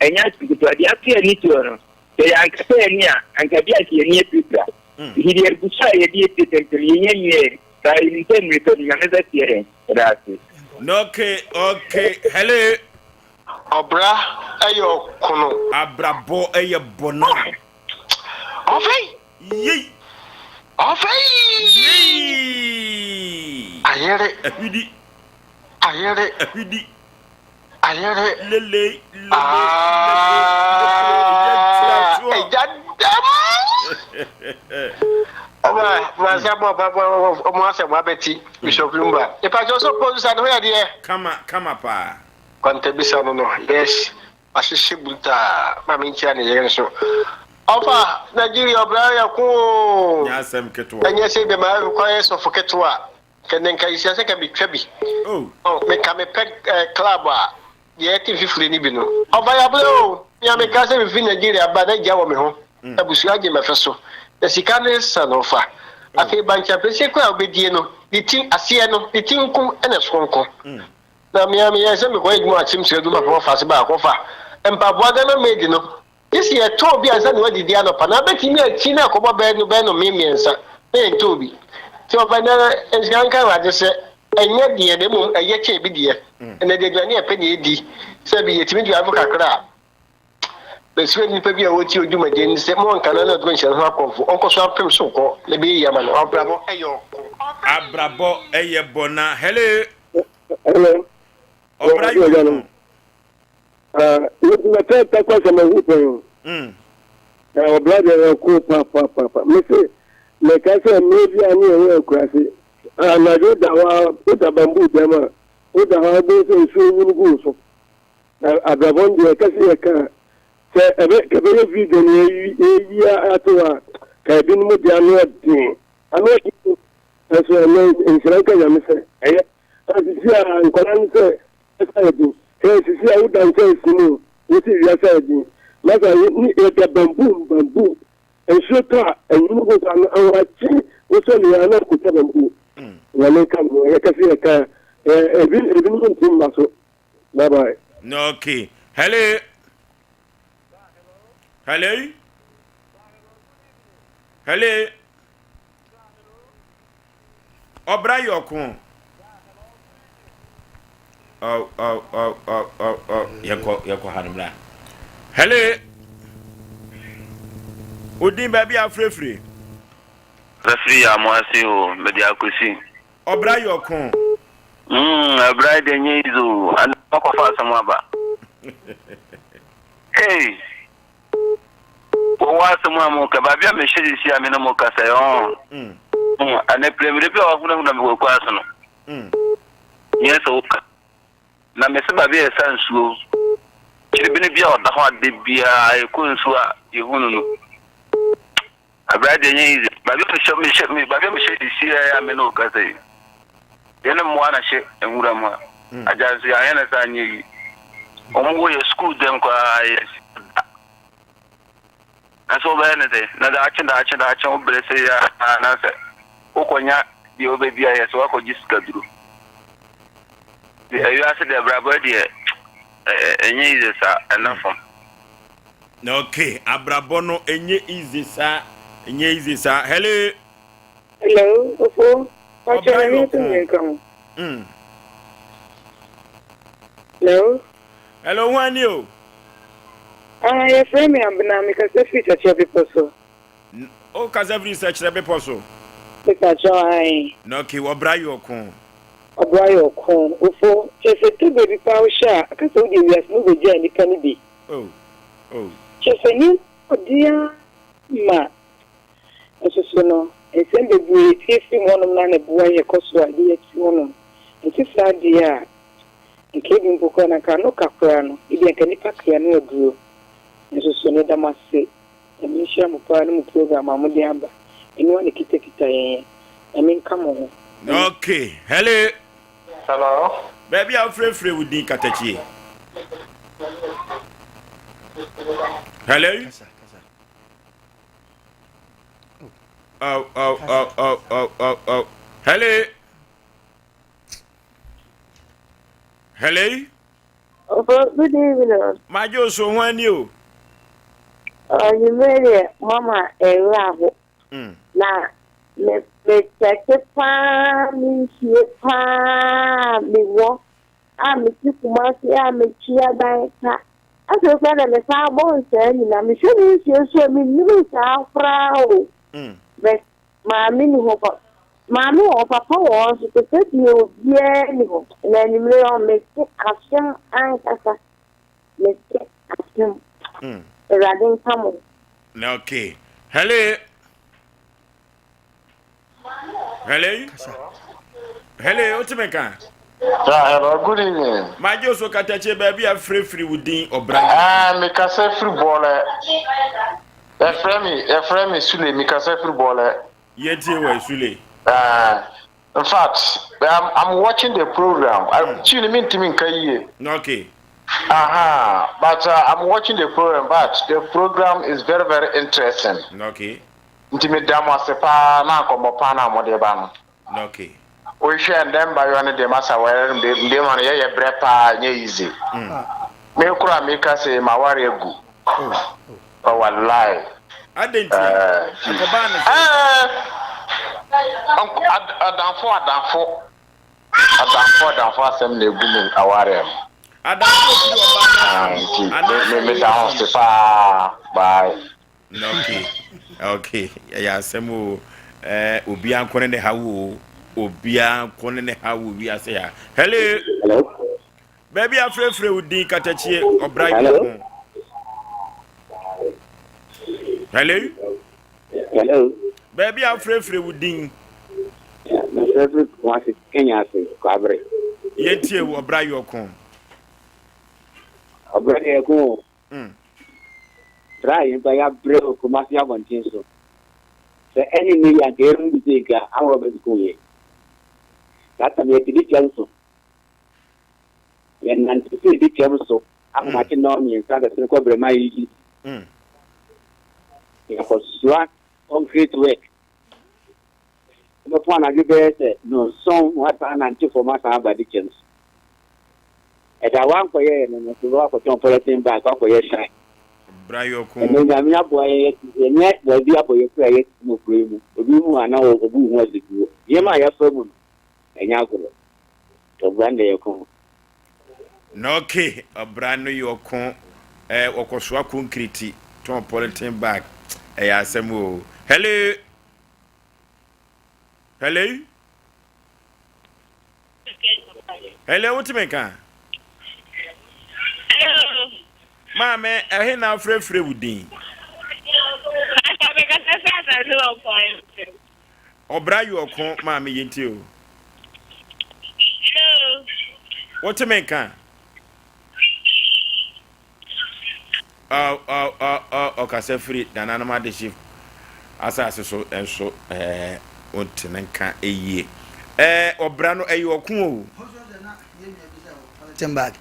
ɛnyɛ asɛm ketewa. Deɛ ato yɛn ani soɔ no, sɛ yɛankasa yɛn ani a, anka bi anka yɛn ani apirapira. Nti deɛ egu so a yɛde asie tɛntɛm, yɛnya nwiee, saa yɛnim sɛ mmerɛ pa mu Nyame bɛteɛ yɛn. Yɛda ase. Okay, okay, hello. Ɔbra yɛ ɔkono. Abrabɔ yɛ bɔna. Ɔfɛi. Yei. Ɔfɛi. Yei. Ayere. Ahwidi. Ayere. Ahwidi. Ayere. Lele. Lele. Ah. Ɛgya dɛm. Ɔba mansa bɔ ba bɔ ɔmo asɛm abɛti Bishop Lumba. Ìpàjọ́ sọ pọ̀ nsa ne ho yɛ deɛ. Kama kama paa. Kwantabisa no no yes wahyehyɛ brutaa ma menkyia ne yere nso ɔfa Nigeria ɔbra yɛ ko oo Nyɛ asɛm ketewa. Ɛnyɛ sɛ bia ma kɔ yɛ sɔfo ketewa nka nɛ nka yɛhyia sɛ nka metwa bi Oh. Oh me nka mepɛ eh, club a deɛ ɛte mfifire no bi no ɔfa yɛabrɛ o mea meka sɛ mefiri Nigeria ba na gya wɔ me ho abusua agye mɛfɛ so na sika no resa no ɔfa afei bankye apɛsie koraa a wobɛdie no ne ti aseɛ no ne ti nko na ɛsoronko Na me ara meyɛɛ sɛ mekɔyɛ adwuma wɔ akyemsua adwuma fam afaase baako fa mpaboa Ghana made no, gye sɛ yɛtɔɔ bi ansa na woadidi anɔpa, na abɛtumi akyi na akɔbɔ bɛɛ no bɛyɛ nnɔmee mmiɛnsa na yɛntɔɔ bi. Nti ɔfa nnɛ nhyira nka Awurade sɛ ɛnyɛ deɛ na mmom ɛyɛ kyɛn bi deɛ. Ɛnnɛ deɛ aduane a yɛpɛ na yɛdi, sɛ bi yɛtumi drive kakra a, mesrɛ nnipa bi a wɔtie odwumadie no sɛ mo nka no na ɔdoma nhyira no ho akɔmfo, ɔnkɔ so apem so nkɔ na ɛbɛyɛ yie ama no. Abrabɔ yɛ ɔko. Abrabɔ yɛ bɔ na hello. Hello. Ɔbra yi wɔ mu. Mɛtɛ takwa sɛ mahu pɛn. Ɔbra deɛ yɛ ko papaapa. Mese mɛka sɛ mmerɛ bi a ne yɛwɔ akurase anadwo da hɔ a woda bamboo dɛm a woda hɔ a wobɛhu sɛ nsuo nwunu gu wo so. Na abrabɔ no deɛ ɛka sɛ yɛka a sɛ ɛbɛ kɛbɛyɛ video no yɛyi ato hɔ a ka ebinom deɛ ano ɔden ano ɔden Nanso ɛnnɛ nhyira nka Nyame sɛ ɛyɛ a sisi a nkwadaa no sɛ wiase ayɛ den hwɛ sisi a woda nkyɛnse mu wosi wiase ayɛ den masa ne yɛda bamboo bamboo nsuo tɔ a ɛnwunu ho saa no ahoakye wosɔ ne yɛ na akota bamboo Nyame nka mo yɛka sɛ yɛka ebi ebinom nti mma so bye bye. Okay. Hello. Hello. Hello. Ɔbra yɛ ɔko. Oh, oh, oh, oh, oh, oh. Yɛnkɔ, yɛnkɔ ha no mmra. Hello. Odin baabi a afirafiri. Bɛfiri yɛ amo ase o, mede akosi. Ɔbra yɛ ɔko. Mm, ɛbra deɛ nyɛ easy o, ana wakɔfa asɛm aba. Hey, wɔwɔ asɛm a mo ka, baabi a mehyɛ sisi a me ne mo kasa yi, ɔn. Mm. Mm, ana piremire bi a wahunahuna me wɔ kwan so no. Mm. Nyɛ sɛ woka. Na mese baabi a yɛsa nsuo, kyerɛbini bi a ɔda hɔ a da biara yɛkɔ nsuo a yɛhunu no. Abira deɛ ɛnyɛ easy. Baabi a mehyɛ mehyɛ me baabi a mehyɛ sisi a me ne wo kasa yi. Yɛne mmoa na hyɛ nwura mu a. Mm. Agya nso yɛanyɛ no saa nyɛ yi. Wɔn wɔ yɛ sukuu dɛm koraa yɛ da. Nanso wobɛyɛ no dɛ na daakye daakye daakye wo brɛ sɛ yɛ anaasɛ wokɔnya deɛ wobɛbi ayɛ sɛ woakɔgye sikaduro. Ewiase deɛ abrabɔ deɛ ɛnyɛ easy saa ɛna fam. Ok abrabɔ no ɛnyɛ easy saa ɛnyɛ easy saa hello. Hello ofo pakyɛ na mi nso mi nka ho. Mm. Hello. Hello ho ani o. Ah yɛfrɛ mi Abena mi kasa firi Sɛkyerɛ bepɔ so. O kasa firi Sɛkyerɛ bepɔ so. Mepakyɛ ae. Na ok ɔbra yɛ ɔko. Ɔbra yɛ ɔko ofo kyerɛ sɛ to baabi paa wohyɛ a aka sɛ wode wiase no wobɛgyaa nnipa no bi. Oh, oh. Kyerɛ sɛ nneɛma ɔden ara ma nso so no, nsɛm bebree tie firi mu hɔnom na na ɛboa yɛ kɔ so a ɛde yɛ te hɔnom. Ɛnte saa deɛ a, nka ebi mpo koraa no, anka ano ka koraa no, ebia nka nnipa kra no aduro. Nso so no, yɛda mo ase. Nyame nhyira mo paa ne mo program a mode aba. Ɛno ara na ɛkitakita yɛn. Nyame nka mo ho. Okay, hello. Hello. Baabi a wofrɛfrɛ wo din katakyie. Hello. Oh, oh, oh, oh, oh, oh, oh. Hello. Hello. Opo, good evening. Majo so ho ani o. Ɔnyimire deɛ mama ɛwerɛ aho. Mm. Na me me kyɛke paa me nsie paa me wɔ a me te Kumasi a me tua dan ka. Afei koraa na me san bɔ nsaa nyinaa mehwɛ me nsie so a me nnuru saa koraa o. Mm. But maame ni hɔ pa maame wɔ hɔ papa wɔ hɔ nso te sɛ deɛ obiara ni hɔ. Na anwummerɛ yi ɔ mete asɛm ankasa mete asɛm. Mm. Awurade nka mo. Okay. Hello. Hello. Hello, o tumi ka. Yeah, hello, good evening. Magye oso katakye baabi a firifiri wo din ɔbra. Ah, me kasa firi bɔɔlɛ. Yɛfrɛ me yɛfrɛ me Sule, me kasa firi bɔɔlɛ. Yɛtie wɔ Sule. Ah, in fact, I'm, I'm watching the program. Mm. Twi ni mi ntumi nka yie. Okay. Aha, but uh, I'm watching the program, but the program is very very interesting. Okay. Nti me da mo ase paa na nkɔmmɔ paa na mode ba no. Okay. Wohwɛ ndɛ mbayewa no deɛ masa ware no mbema no yɛyɛ brɛ paa ɛnyɛ easy. Mm. Me kora meka se maware agu. Oh. Oh, wallahi. Adɛn ntia? Ɛkɔbaa ne sɛ. Adamfo adamfo adamfo adamfo asɛm na egu me awareɛ mu. Adamfo ofiri ɔbaa no afam anaasɛ wo meda ho se paa bye. Okay, okay, ɛyɛ asɛm o. Ɛɛ obiara nko ne ne ha wo o. Obiara nko ne ne ha wo wiase ha. Hello. Hello. Baabi a frɛfrɛ wo din katakyie ɔbra yi ho. Hello. Hello. Baabi a frɛfrɛ wo din. Mefrɛfrɛ Kumasi Kenya ase Kwabre. Yɛntie wo ɔbra yi ɔko. Ɔbra deɛ ɛko o. Mm. Bra yɛn ba yɛabrɛ wɔ Kumasi abɔnten so. Sɛ ɛne ne yɛ anka yɛn mu bi sɛ nka ahorɔ bɛseko yɛ. Saa tam yɛte de kyɛm so. Yɛnante firi Dikyɛm so ahomakye nnɔn mmiɛnsa bɛsene kɔ Brɛma Yiyi. Yɛkɔsoa concrete work. Wobɛpɔn anadwo bɛyɛ sɛ nnɔnson na woasan anante fam asan aba Dikyɛm so. Ɛda a woankɔyɛɛ no no, wobɛkɔ akɔtɔn polythene bag akɔyɛ shine. Ɛnɛ Nyame aboa yɛn yɛnyɛ baabi abɔ yɛn kura yɛte mu wɔ kuro yi mu. Obi hu a na ɔbu wo ho asekuo. Nneɛma a yɛafa mu no, ɛnyɛ agorɔ. Ɔbra no deɛ yɛko. Na okay, ɔbra no yɛ ɔko eh, ɔkɔsoa konkriti tɔn polythene bag ɛyɛ asɛm o. Hello, hello, hello, wotumi nka? Maame, ɛhe na afrɛfrɛ wo din? Ɔbra yɛ ɔko maame yɛntie o. Wote me nka? Ɔkasa firi nananom adehye asase so nso ɛɛ wonte ne nka yie. Ɛɛ ɔbra no ɛyɛ ɔko o. Polythene bag.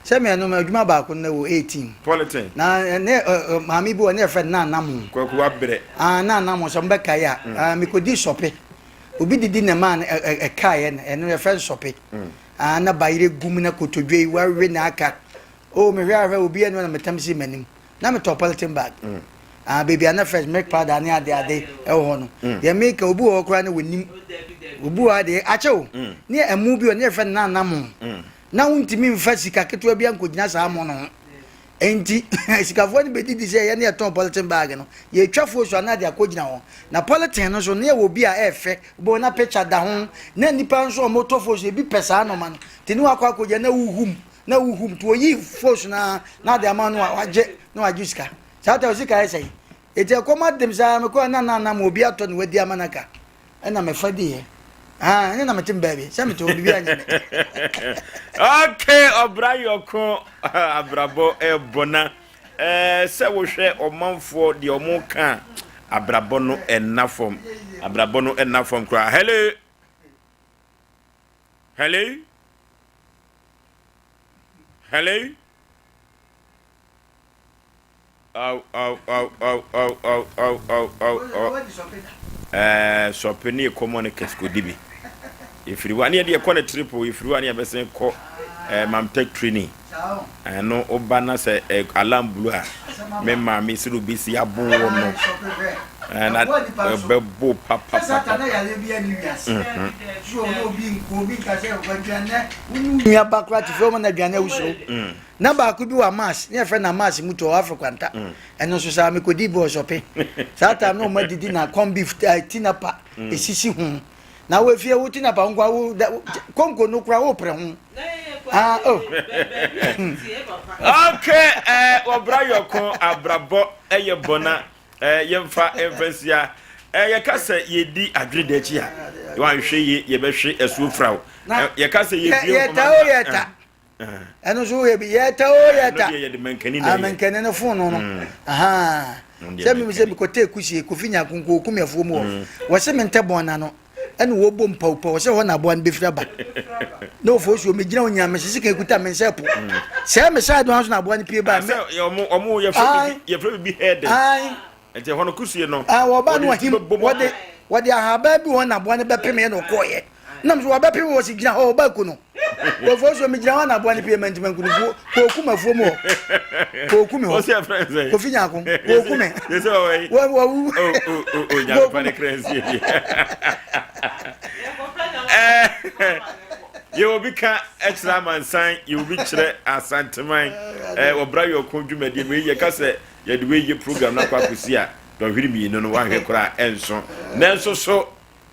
Sɛ me ɛno adwuma baako no wɔ 18. Polythene. Na ne maame bi wɔ ne yɛfrɛ no Nana Mo. Kwaku wabrɛ. Ah Nana Mo sɛ mobɛkae a. Ah mekɔdi sɔpe. Obi didi na ɛmaa no ɛkaeɛ no ɛno yɛfrɛ no sɔpe. Ah na bayerɛ gu mu na kotodwe yi wawe na aka. Oh mehwɛ ahwɛ obi ɛno na metam si m'anim. Na metɔ polythene bag. Ah baabi a na fresh milk powder ne ade ade ɛwɔ hɔ no. Deɛ meka obi wɔ hɔ koraa na wɔnim. Obi wɔ ha deɛ akyɛ o. Ne ɛmo bi wɔ ne yɛfrɛ no Nana Mo. Na wontumi mfa sika ketewa bi ankɔgyina saa mo no ho. Enti sikafoɔ no bɛdidi sɛ yɛne yɛtɔn polythene bag no, yɛtwa fo so anaa de akɔgyina hɔ. Na polythene no nso, na yɛwɔ bi a ɛyɛ fɛ, wobɛhu na picture da ho, na nnipa nso a wɔtɔ fo so, ebi pɛ saa nnoɔma no. Nti ne wakɔ akɔgyina na wohum, na wohum. Nti wɔyi fo so no ara na ade ama no a wagye, na wagye sika. Saa ta sika yɛ sɛn? Enti ɛkɔm adem saa, mekɔɛ na na na ma obi atɔ na wadi ama no aka. Ɛna mefa diiɛ. Ah, ɛne na mete me baabi. Sɛ mete hɔ, biribi anyɛ me. Okay, ɔbra yɔko abrabɔ ɛbɔ na ɛɛ sɛ wohwɛ ɔmanfoɔ deɛ ɔmo ka abrabɔ no ɛnna fam. Abrabɔ no ɛnna fam koraa. Hello. Hello. Hello. Aw aw aw aw aw aw aw aw aw aw. Ɛɛ sɔpe ne yɛkɔ mɔ ne kɛse kɔdi bi. Yɛfiri hɔ a ne yɛde yɛkɔ ne trip o yɛfiri hɔ a ne yɛbɛsen kɔ ɛɛ mamtech training. Ɛno woba na sɛ ɛ alarm blu a me maame sɛ obɛsi abo wɔ no. Ɛɛ na ɛbɛbo papapapa. Nua ba koraa te fie ɔma no aduane a wosuro. Na baako bi wɔ Amas, ne yɛfrɛ no Amas Mutu, ɔwɔ Africa nta. Ɛno nso saa, mekɔdii bi wɔ Sɔpe. Saa time no wɔn adidi na corn beef, eh, tinapa, esisi ho. Na wo efie wo tinapa nko a wo da konko no kora wo pere ho. Ah, oh. Okay, eh, wɔbra yɔko abrabɔ ɛyɛ bɔna eh, yɛmfa mfa nsia eh, yɛka sɛ yɛdi adwene da akyi a wanhwɛ ye yɛbɛhwe asuo fraw eh, yɛka sɛ yɛdue nkɔma no yɛta ɛno nso woyɛ bi yɛta o yɛta mankani no fon no no mm. sɛ mimi sɛ mekɔtɛ kusie kofi nyakonko ɔkum afuo mu hɔ mm. wɔse mentɛ bɔn na no ɛne wɔbɔ mpawpaw sɛ hɔ na aboa no bɛfiri aba na ɔfoɔ suo megyina wo nyina mesese ka ɛkuta me nsɛ po mm. sɛ me side no so na aboa no pie ba yɛfrɛ bibi hɛdɛ nti ɛhɔ no kusie no wɔba no ahim wɔde wɔde ahaban bi hɔ na aboa no bɛpemeɛ na ɔkɔɔyɛ nam so wɔbɛpem wɔ si gyina hɔ ɔba ku no wɔfɔ so megyina hɔ na aboa no pie ma ntoma nkunufuo kooku ma fuo mu hɔ kooku mi hɔ kofi nyako kooku mi wɔwu kooku mi. Yɛwɔ bi ka kyerɛ amansan, yɛwɔ bi kyerɛ asanteman, wɔbra yɔko dwumadie mu yɛka sɛ yɛde wei yɛ program no akɔ akɔsi a dɔnhwere mmienu no wahwɛ koraa ɛnso nanso so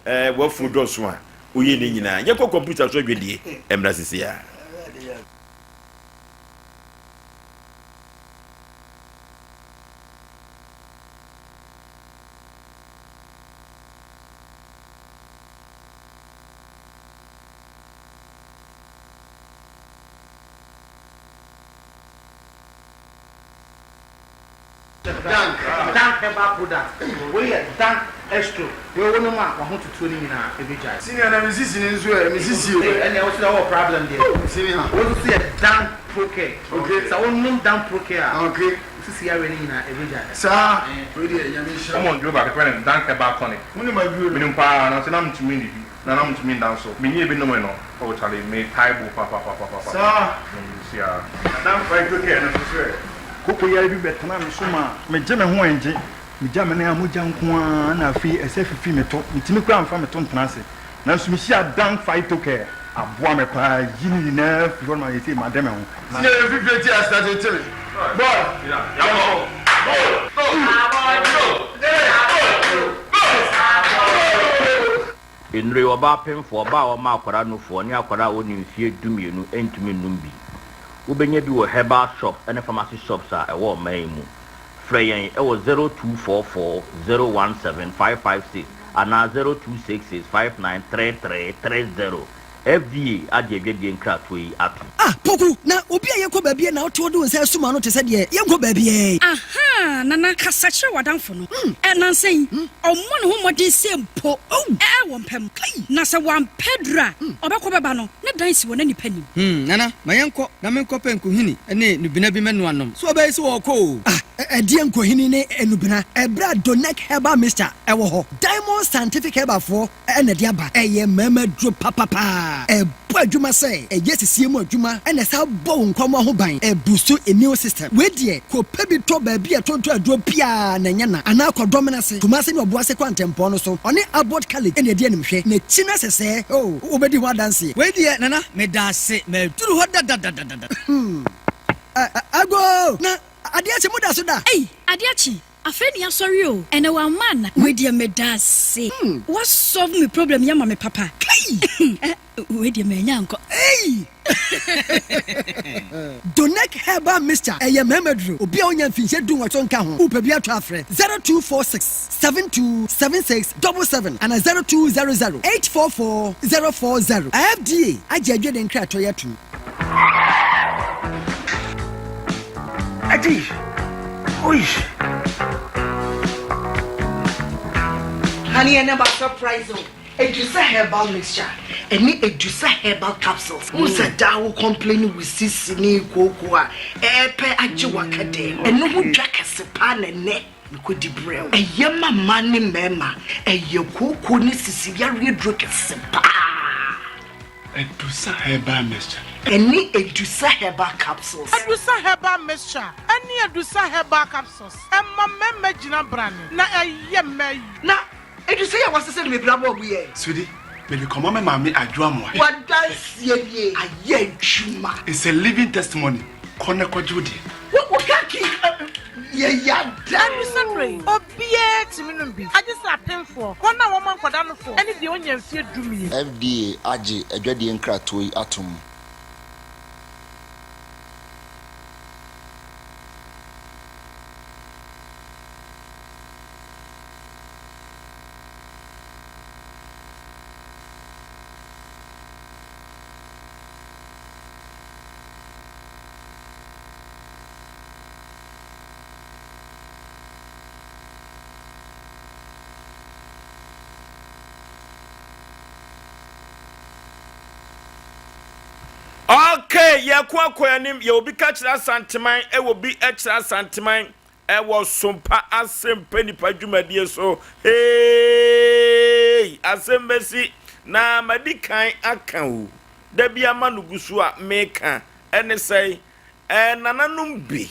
Ɛɛ w'afuo dɔɔso a, woyɛ ne nyinaa. Yɛnkɔ kɔmputa so adwadie mmra sisi a. Dank Dank herbal product Wei yɛ Dank Estro Wei wo nom a w'ahototoɔ no nyinaa ɛbɛgyae. Senior na me sisi no nso ɛ me sisi o. Ei ɛneɛ wo so deɛ wowɔ problem deɛ. Oh senior. Wei nso so yɛ Dank Procare. Okay. Sɛ wo nom Dank Procare a. Okay. Wo sisi yareɛ no nyinaa ɛbɛgyae. Saa wei deɛ Nyame nhyira wo. Wɔn aduro baako yɛfrɛ no Dank Herbal Tonic. Wonim aduro no? Menim paa nanso na mentumi nnidi na na mentumi nda nso. Menyɛɛ bi nomee no oh charlie metae bo papapapapapa. Saa. Mehyia. Na Dank Phytocare no nso so ɛ? Koko yare bi bɛtenaa me so maa megye me ho ɛngye. Megya me nan a mogya nko ara na afei ɛsɛ fifi me to. Metumi koraa mfa me to ntena ase. Nanso mehyiaa Dank Phytocare. Aboa me paa yi ne nyinaa firi hɔ nom a seesei made me ho. Na. Senior yɛ fifire ti a start te me boy yɛnkɔ go go go go go. Nnuro yi, ɔbaa pemfoɔ, ɔbaa a ɔma akwadaa nufoɔ, ne akwadaa a ɔnni mfeɛ dumienu ntumi nnom bi. Wobɛnya bi wɔ herbal shops ne pharmacy shops a ɛwɔ ɔman yi mu. Frɛ yɛn wɔ 0244 017 556 anaa 0266 5933 30. FDA agye adwadie nkratoɔ yi atom. Ah Poku, na obi a yɛkɔ baabi a na wote hɔ de wo nsa asum ano te sɛ deɛ yɛnkɔ baabiara yi. Ahaa, Nana, kasa kyerɛ w'adamfo no. Ɛ, nnansa yi, ɔmmɔ ne ho mmɔden sɛ mpo ɛ wɔ mpa mu. Na sɛ wampɛ aduru a, ɔbɛkɔ bɛba no, ne dan si hɔ na nnipa nnim. Hmm, Nana, ma yɛnkɔ na menkɔpɛ nkohini ne nnubena bi mmɛnoa nnom. So ɔbɛyɛ sɛ ɔrekɔ o? Ah, ɛdeɛn nkohini ne nnubena? Ɛberɛ a Donec Herbal Mixture wɔ hɔ, Diamond Scientific Herbal foɔ na ɛde aba. Ɛyɛ mmarima aduro papapaa. Ɛbɔ adwuma sɛ ɛyɛ sisie mu adwuma na ɛsan bɔ wo nkwammoa ho ban. Ɛbuustu immune system. Wei deɛ, kɔpɛ bi tɔ baabi a ɛtontɔn aduro biara na ɛnyɛ na. Anaa kɔ Dɔmena ase, Kumase ne Ɔboase kwantempɔn no so. Ɔne Abbot College na ɛdi animhwɛ. N'akyi no sɛsɛɛ, oh, wobɛdi ho adanseɛ. Wei deɛ Nana, meda ase. Maduru hɔ dadadadada. Hmm. Agoo! Na adeɛ akye, moda so da? Ei, adeɛ akye. Afei ne yasɔre o, ɛnɛ wamma ana? Wei deɛ medaase, wa solve me problem yi ama me papa. Kai! Eh, wei deɛ manya ankɔ. Ei! Donec Herbal Mixture, ɛyɛ mmarima duro. Obi a ɔnya mfinhyia dunwɔtwe nka ho, wopɛ bi atɔ a frɛ 0246 72 76 77 anaa 0200 844 040. FDA agye adwene nkratoɔ yi atom. Adi! Oi! Honey, ɛnɛ ma surprise o. Edusa herbal mixture ɛne Edusa herbal capsules. Wohu sɛ daa wo complain wo sisi ne kooko a ɛɛpɛ agye waka dɛm. Ɛno ho dwa kɛse paa na ɛnɛ mekɔdi brɛ wo. Ɛyɛ ma mmaa ne mmarima. Ɛyɛ kooko ne sisi yareɛ duro kɛse paa. Adusa Herbal Mixture. Ɛne Adusa Herbal Capsules. Adusa Herbal Mixture ɛne Adusa Herbal Capsules ɛma mmarima gyina brane na ɛyɛ mmaa yie. Na Adusa yi a wasesa no mebira bɔɔ mu yɛ. Sweetie, mede kɔma me maame Adwo Amoah. W'adanseɛ nie, ayɛ adwuma. It's a living testimony, kɔ na kɔgye wo deɛ. Wo wo ka ki yɛ ya da Ɛno sɛ berɛ yi, obiara tumi nom bi, agye sɛ apemfoɔ, wɔn a wɔma nkwadaa nofoɔ, ne deɛ ɔnnya mfeɛ dumien. FDA agye adwadie nkratoɔ yi atom. Okay, yɛko akɔ anim yɛ obi ka kyerɛ Asanteman ɛwɔ bi kyerɛ Asanteman ɛwɔ sompa asɛmpa nipa dwumadie so hey asɛm bɛsi na madi kan aka o da bi ama no gu so a meka ɛne sɛe ɛɛ nananom bi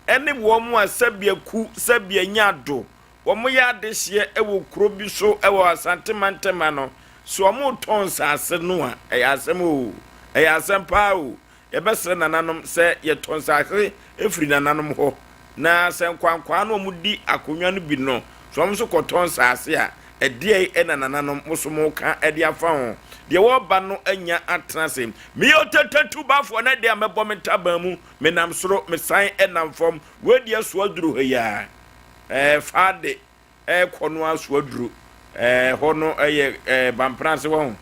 ne wɔn a sɛbea ku sɛbea nya do, wɔyɛ adehyeɛ wɔ kuro bi so wɔ Asante mantam ha no, sɛ wɔretɔn nsaase no a, ɛyɛ asɛm o, ɛyɛ asɛm paa o. Yɛbɛsrɛ nananom sɛ yɛtɔ nsaase firi nananom hɔ, na sɛ nkwankwaa no a wɔdi akonnwa no bi no, sɛ wɔn nso kɔtɔ nsaase a, ɛdeɛn na nananom mo so moka de afa ho? Deɛ wɔreba no anya atena ase. Meyɛ ɔtatatu bafoɔ na deɛ a mɛbɔ me ntaban mu Menam soro, mesan nam fam. Wei deɛ so aduro ha yi ara. Ɛɛ fa de ɛkɔ no ara so aduro. Ɛɛ hɔ no ɛyɛ ɛɛ Bamprase wɔ ho.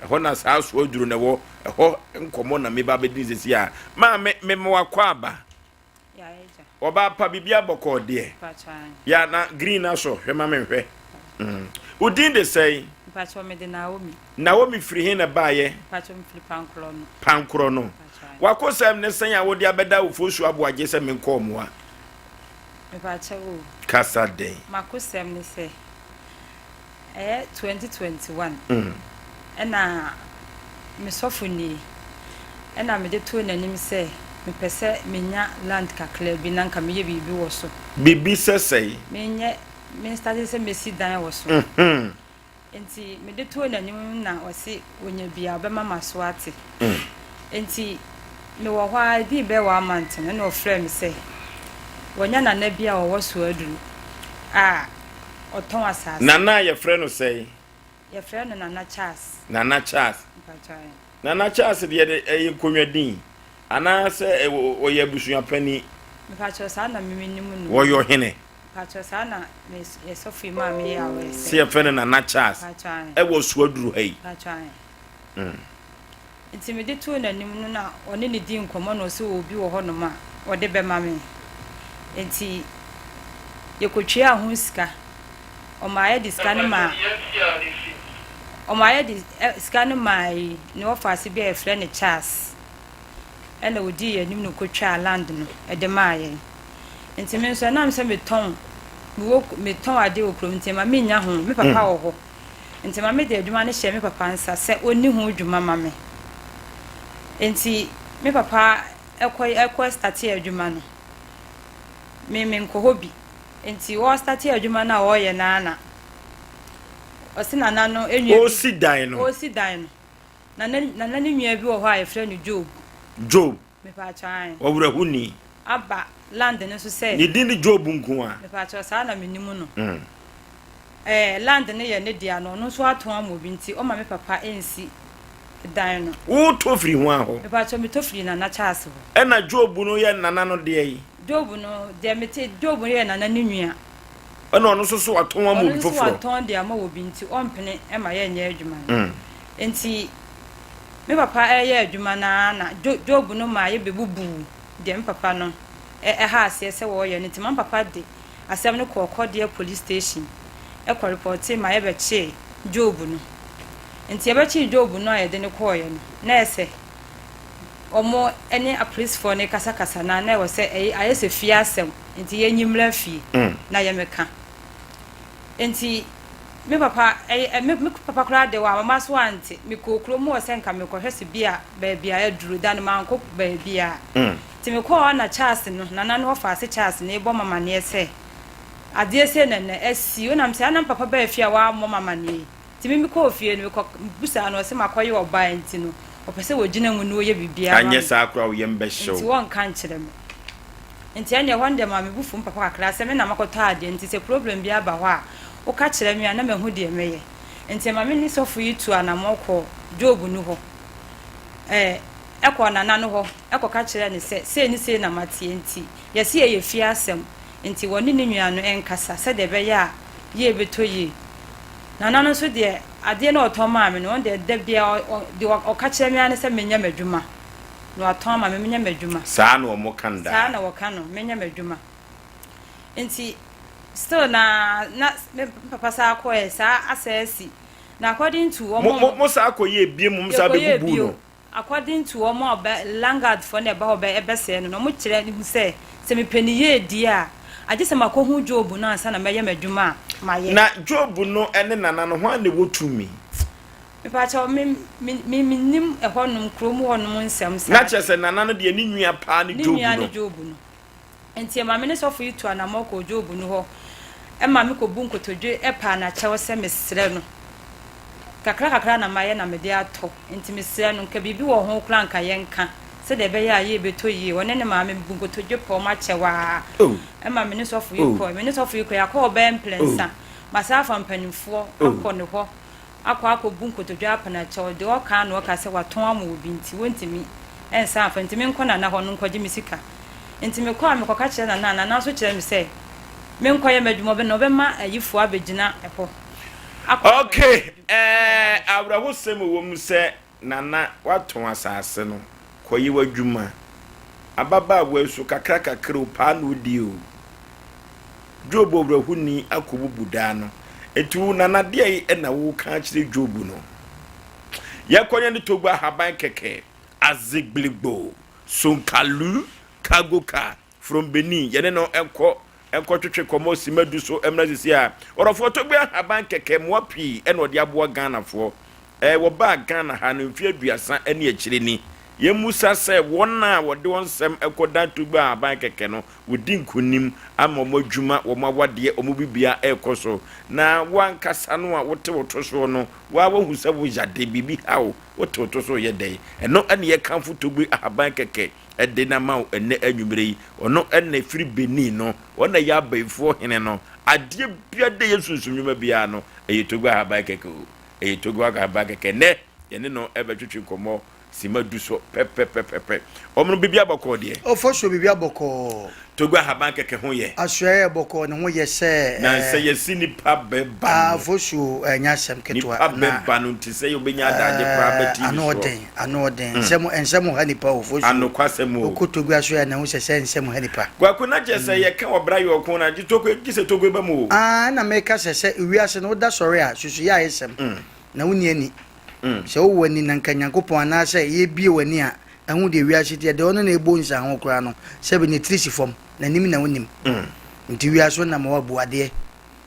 Ɛhɔ na saa so aduro na ɛwɔ. Ɛhɔ nkɔmɔ na meba abɛdi sisi a. Maame, mema wakɔ aba. Ɔbaa pa biribi abɔkɔɔ deɛ. Ya na green asɔ hwɛ ma menhwɛ. Mm. Wo din de sɛn? Mpakyɛw mede Naomi. Naomi firi he na ɛbaeɛ? Mpakyɛw mefiri Pankorɔ no. Pankorɔ no. W'akosɛm ne sɛn a wode abɛda Ofosu Aboagye sɛ menkɔ ɔmoa? Mepakyɛw o. Kasa dɛn? M'akosɛm ne sɛ, ɛyɛ 2021 ɛna me sɔfo nie ɛna mede too n'anim sɛ mepɛ sɛ menya land kakra bi na nka meyɛ biribi wɔ so. Biribi sɛ sɛn? Menyɛ, me starte sɛ mɛsi dan wɔ so. Nti mede too n'anim na ɔse ɔnya bi a ɔbɛma m'aso ate. Nti mewɔ hɔ ara ɛdii bɛyɛ one month no ɛna ɔfrɛɛ me sɛ wanya nana bi a ɔwɔ Soaduru a ɔtɔn asaase. Nana a yɛfrɛ no sɛn? Yɛfrɛ no Nana Charles. Nana Charles. Mpakyɛw ɛ. Nana Charles deɛ de ɛyɛ nkonnwa din anaa sɛ ɔyɛ abusua panin? Mpakyɛw saa na me menim no. Wɔyɛ ɔhene? Mpakyɛw saa na me yɛ sɔfo yi maa me yɛ aware sɛ. Sɛ yɛfrɛ no Nana Charles. Mpakyɛw ɛ. Ɛwɔ Suaduru ha yi. Mpakyɛw ɛ. Nti mede too n'anim no na ɔne no dii nkɔmmɔ na ɔse obi wɔ hɔnom a ɔde bɛma me. Nti yɛkɔtuaa ho sika. Ɔmaa yɛde sika no maa ɔmaa yɛde sika no maa yi ne ɔfaase bi a yɛfrɛ no Charles. Ɛna ɔdii yɛn anim na ɔkɔtwaa land no de maa yɛn. Nti me nso ɛnam sɛ metɔn mewɔ metɔn adeɛ wɔ kurom nti ɛma mennya ho. Me papa wɔ hɔ. Nti ma mede adwuma no hyɛɛ me papa nsa sɛ ɔnni ho dwuma ma me. Nti me papa kɔ kɔ startee adwuma no, me menkɔ hɔ bi. Nti ɔrestartee adwuma no a ɔreyɛ no ara na ɔse nana no nua bi. Ɔresi dan no. Ɔresi dan no. Nana nana no nua bi wɔ hɔ a yɛfrɛ no Job. Job. Mepaakyɛw ae. Ɔwerɛhoni. Aba land no so sɛ. Ne din de Job nko a. Mepaakyɛw saa na menim no. Ɛɛ land no yɛ ne dea na ɔno nso atɔn ama obi nti ɔma me papa nsi dan no. Wotɔ firi hwan hɔ? Mepaakyɛw metɔ firi Nana Charles hɔ. Ɛna Job no yɛ Nana no deɛ yi? Job no deɛ mete Job no yɛ Nana ne nua. Ɛna ɔno nso so watɔn ama obi foforɔ. Ɔno nso watɔn de ama obi nti ɔmpene ma yɛnyɛ adwuma no. Nti me papa reyɛ adwuma no ara na Job no maa yɛbɛbubuu deɛ me papa no ha aseɛ sɛ wɔreyɛ no nti ma me papa de asɛm no kɔɔ Kɔdeɛ police station kɔ repɔtee ma yɛbɛkyee Job no. Nti yɛbɛkyee Job no a yɛde no kɔeɛ no na ɛyɛ sɛ wɔn ne apolisifoɔ no rekasakasa no a na ɛwɔ sɛ ɛyɛ ayɛ sɛ fie asɛm nti yɛnyi mmra fie na yɛmmɛka. Nti me papa ɛyɛ me me papa koraa de wamma so ante. Mekɔɔ kurom hɔ sɛ nka mekɔhwɛ sɛ bi a baabi a aduru da no mankɔ baabiara. Nti mekɔɔ hɔ na Charles no, Nana no ɔfaase Charles no rebɔ me amaneɛ sɛ adeɛ sei na na asi. Wonam sɛ na me papa baa fie a wammɔ me amaneɛ yi. Nti me mekɔɔ fie no mekɔ bisaa no ɔse makɔyɛ ɔbaa nti no ɔpɛ sɛ ɔgyina mu na ɔyɛ biribiara ma Anyɛ me. saa koraa wo yam bɛhye Nti wo. ɔnka nkyerɛ me. Nti ɛnneɛ ɛhɔ no deɛ maa me bo fu me papa kakra sɛ me na makɔtɔ adeɛ nti sɛ problem bi aba hɔ a woka kyerɛ me a na mahu deɛ mɛyɛ. Nti ɛma me ne sɔfo yi tuu anammɔn kɔɔ Job no hɔ. Ɛɛ, ɛkɔɔ Nana no hɔ kɔka kyerɛɛ no sɛ sei ne sei na mateɛ nti yɛse ɛyɛ fie asɛm nti wɔne ne nua no nkasa sɛdeɛ ɛbɛyɛ a yie bɛtɔ yie. Nana no nso deɛ adeɛ no a ɔtɔn maa me no ɔno deɛ da biara deɛ ɔka kyerɛ me ara ne sɛ menyɛ m'adwuma na watɔn ama me menyɛ m'adwuma. Saa na wɔka no daa. Saa na wɔka no menyɛ m'adwuma. Nti still na na me papa saa kɔɛ saa asɛ asi na according to wɔn Mo mo mo saa kɔyɛɛ bio mo saa yɛkɔyɛɛ bɛbubuu bio no. According to wɔn a ɔbɛ landguard foɔ na ɛba hɔ bɛ ɛbɛsɛɛ no no wɔn kyerɛ no sɛ sɛ mepɛ ne yie die a agye sɛ makɔ hu Job no ansa na mɛyɛ m'adwuma a mayɛ. Na Job no ne Nana no hwan na ɛwɔ tumi? Mepakyɛw me me me mennim ɛhɔ nom kurom hɔ nom nsɛm saa Na kyerɛ sɛ Nana no deɛ ne nua paa ne Ne Job nua no. ne Job no. Enti ɛma me ne sɔfo yi tuu anammɔn kɔɔ Job no hɔ ma mekɔbuu nkotodwe paa no akyɛw sɛ mesrɛ no. Kakrakakra na mayɛ na mede atɔ, enti mesrɛ no, nka biribi wɔ ho koraa nka yɛnka sɛdeɛ ɛbɛyɛ a yie bɛtɔ yie. Ɔne ne maame mebuu nkotodwe paa wɔn akyɛw ara ma me ne sɔfo yi kɔe. Me ne sɔfo yi kɔe, yɛakɔ hɔ bɛyɛ mprɛnsa. Masan afa mpanimfoɔ akɔ ne hɔ akɔ akɔbu nkotodwe apena kyɛw, deɛ ɔka ara na ɔka sɛ watɔn ama obi nti wɔntumi nsan mfa nti menkɔ Nana hɔ no nkɔgye me sika. Nti mekɔ a mekɔka kyerɛ Nana a, Nana nso kyerɛ me sɛ menkɔyɛ m'adwuma ɔbɛ na ɔbɛma ayifoɔ abɛgyina hɔ akɔ akɔyɛ Ok, ɛɛ awerɛhosɛm wɔ mu sɛ Nana watɔn asase no, kɔyɛ w'adwuma. Ababaawa yi so kakra kakra o, paa na ɔdi o. Job ɔwerɛhoni akɔbubu daa no. Enti wo Nana deɛn na woka akyerɛ Job no? Yɛkɔ ne ne Togo ahaban kɛkɛ, Azigbiligbo, Sonkalu, Cargo car from Benin, yɛne no nkɔ nkɔtwetwe kɔmmɔ simma du so mmra sisi a. Ɔdɔfoɔ Togo ahaban kɛkɛ mmoa pii na ɔde aboa Ghanafoɔ. Ɛɛ wɔbaa Ghana ha no mfeɛ aduasa ne akyire ni. Yɛmmisa sɛ, wɔn a wɔde wɔn nsɛm kɔdan Togbe ahaban kɛkɛ no, wɔdi nkonim ama wɔn adwuma, wɔn awadeɛ, wɔn biribiara rekɔ so? Na wo ankasa no a wote wo to soɔ no, wo ara woahu sɛ woyade, biribi ha wo, wote wo to so reyɛ dɛn? Ɛno na yɛkamfo Togbe ahaban kɛkɛ de no ama wo ɛnnɛ anwummerɛ yi. Ɔno na ɛfiri Benin no, ɔno na ɛyɛ abayifoɔ hene no. Adeɛ biara de ɛyɛ sunsum nnwuma biara no, ɛyɛ Togbe ahaban kɛkɛ o, ɛyɛ Togbe ahaban kɛkɛ. Ɛnnɛ yɛne no bɛtwetwe nkɔmmɔ Sima du so pɛpɛpɛpɛpɛ. Wɔn no biribi abɔkɔɔ deɛ. Ɔfɔ so biribi abɔkɔɔ. Togo ahaban kɛkɛ ho yɛ. Asoɛeɛ yɛ bɔkɔɔ ne ho yɛ sɛ. Na sɛ yɛsi nipa bɛ ba no. Afosuo ɛnyɛ asɛm ketewa. Nipa bɛ ba no nti sɛ yɛbɛnya adagye koraa bɛ TV soɔ. Ano ɔden ano ɔden nsɛm nsɛm ha nipa o fosuo. Anokwasɛm o. Ɔkɔ Togo asoɛeɛ na ho sɛ sɛ nsɛm ha nipa. Kwaku na kyerɛ sɛ yɛka ɔbra yɛ ɔko na gye Togo gye sɛ Togo ba mu o. Aa ɛna meka sɛ sɛ wiase no woda sɔre a susu yɛ ayesɛm na wonni ani. Sɛ wowɔ ani na nka Nyankopɔn anaasɛ yɛbue w'ani a ahu deɛ wiase teɛ, deɛ ɔno na ɛbɔ nsa ho koraa no, sɛbe ne tiri si fam, n'anim na wonim. Nti wiase wonam hɔ a bu adeɛ.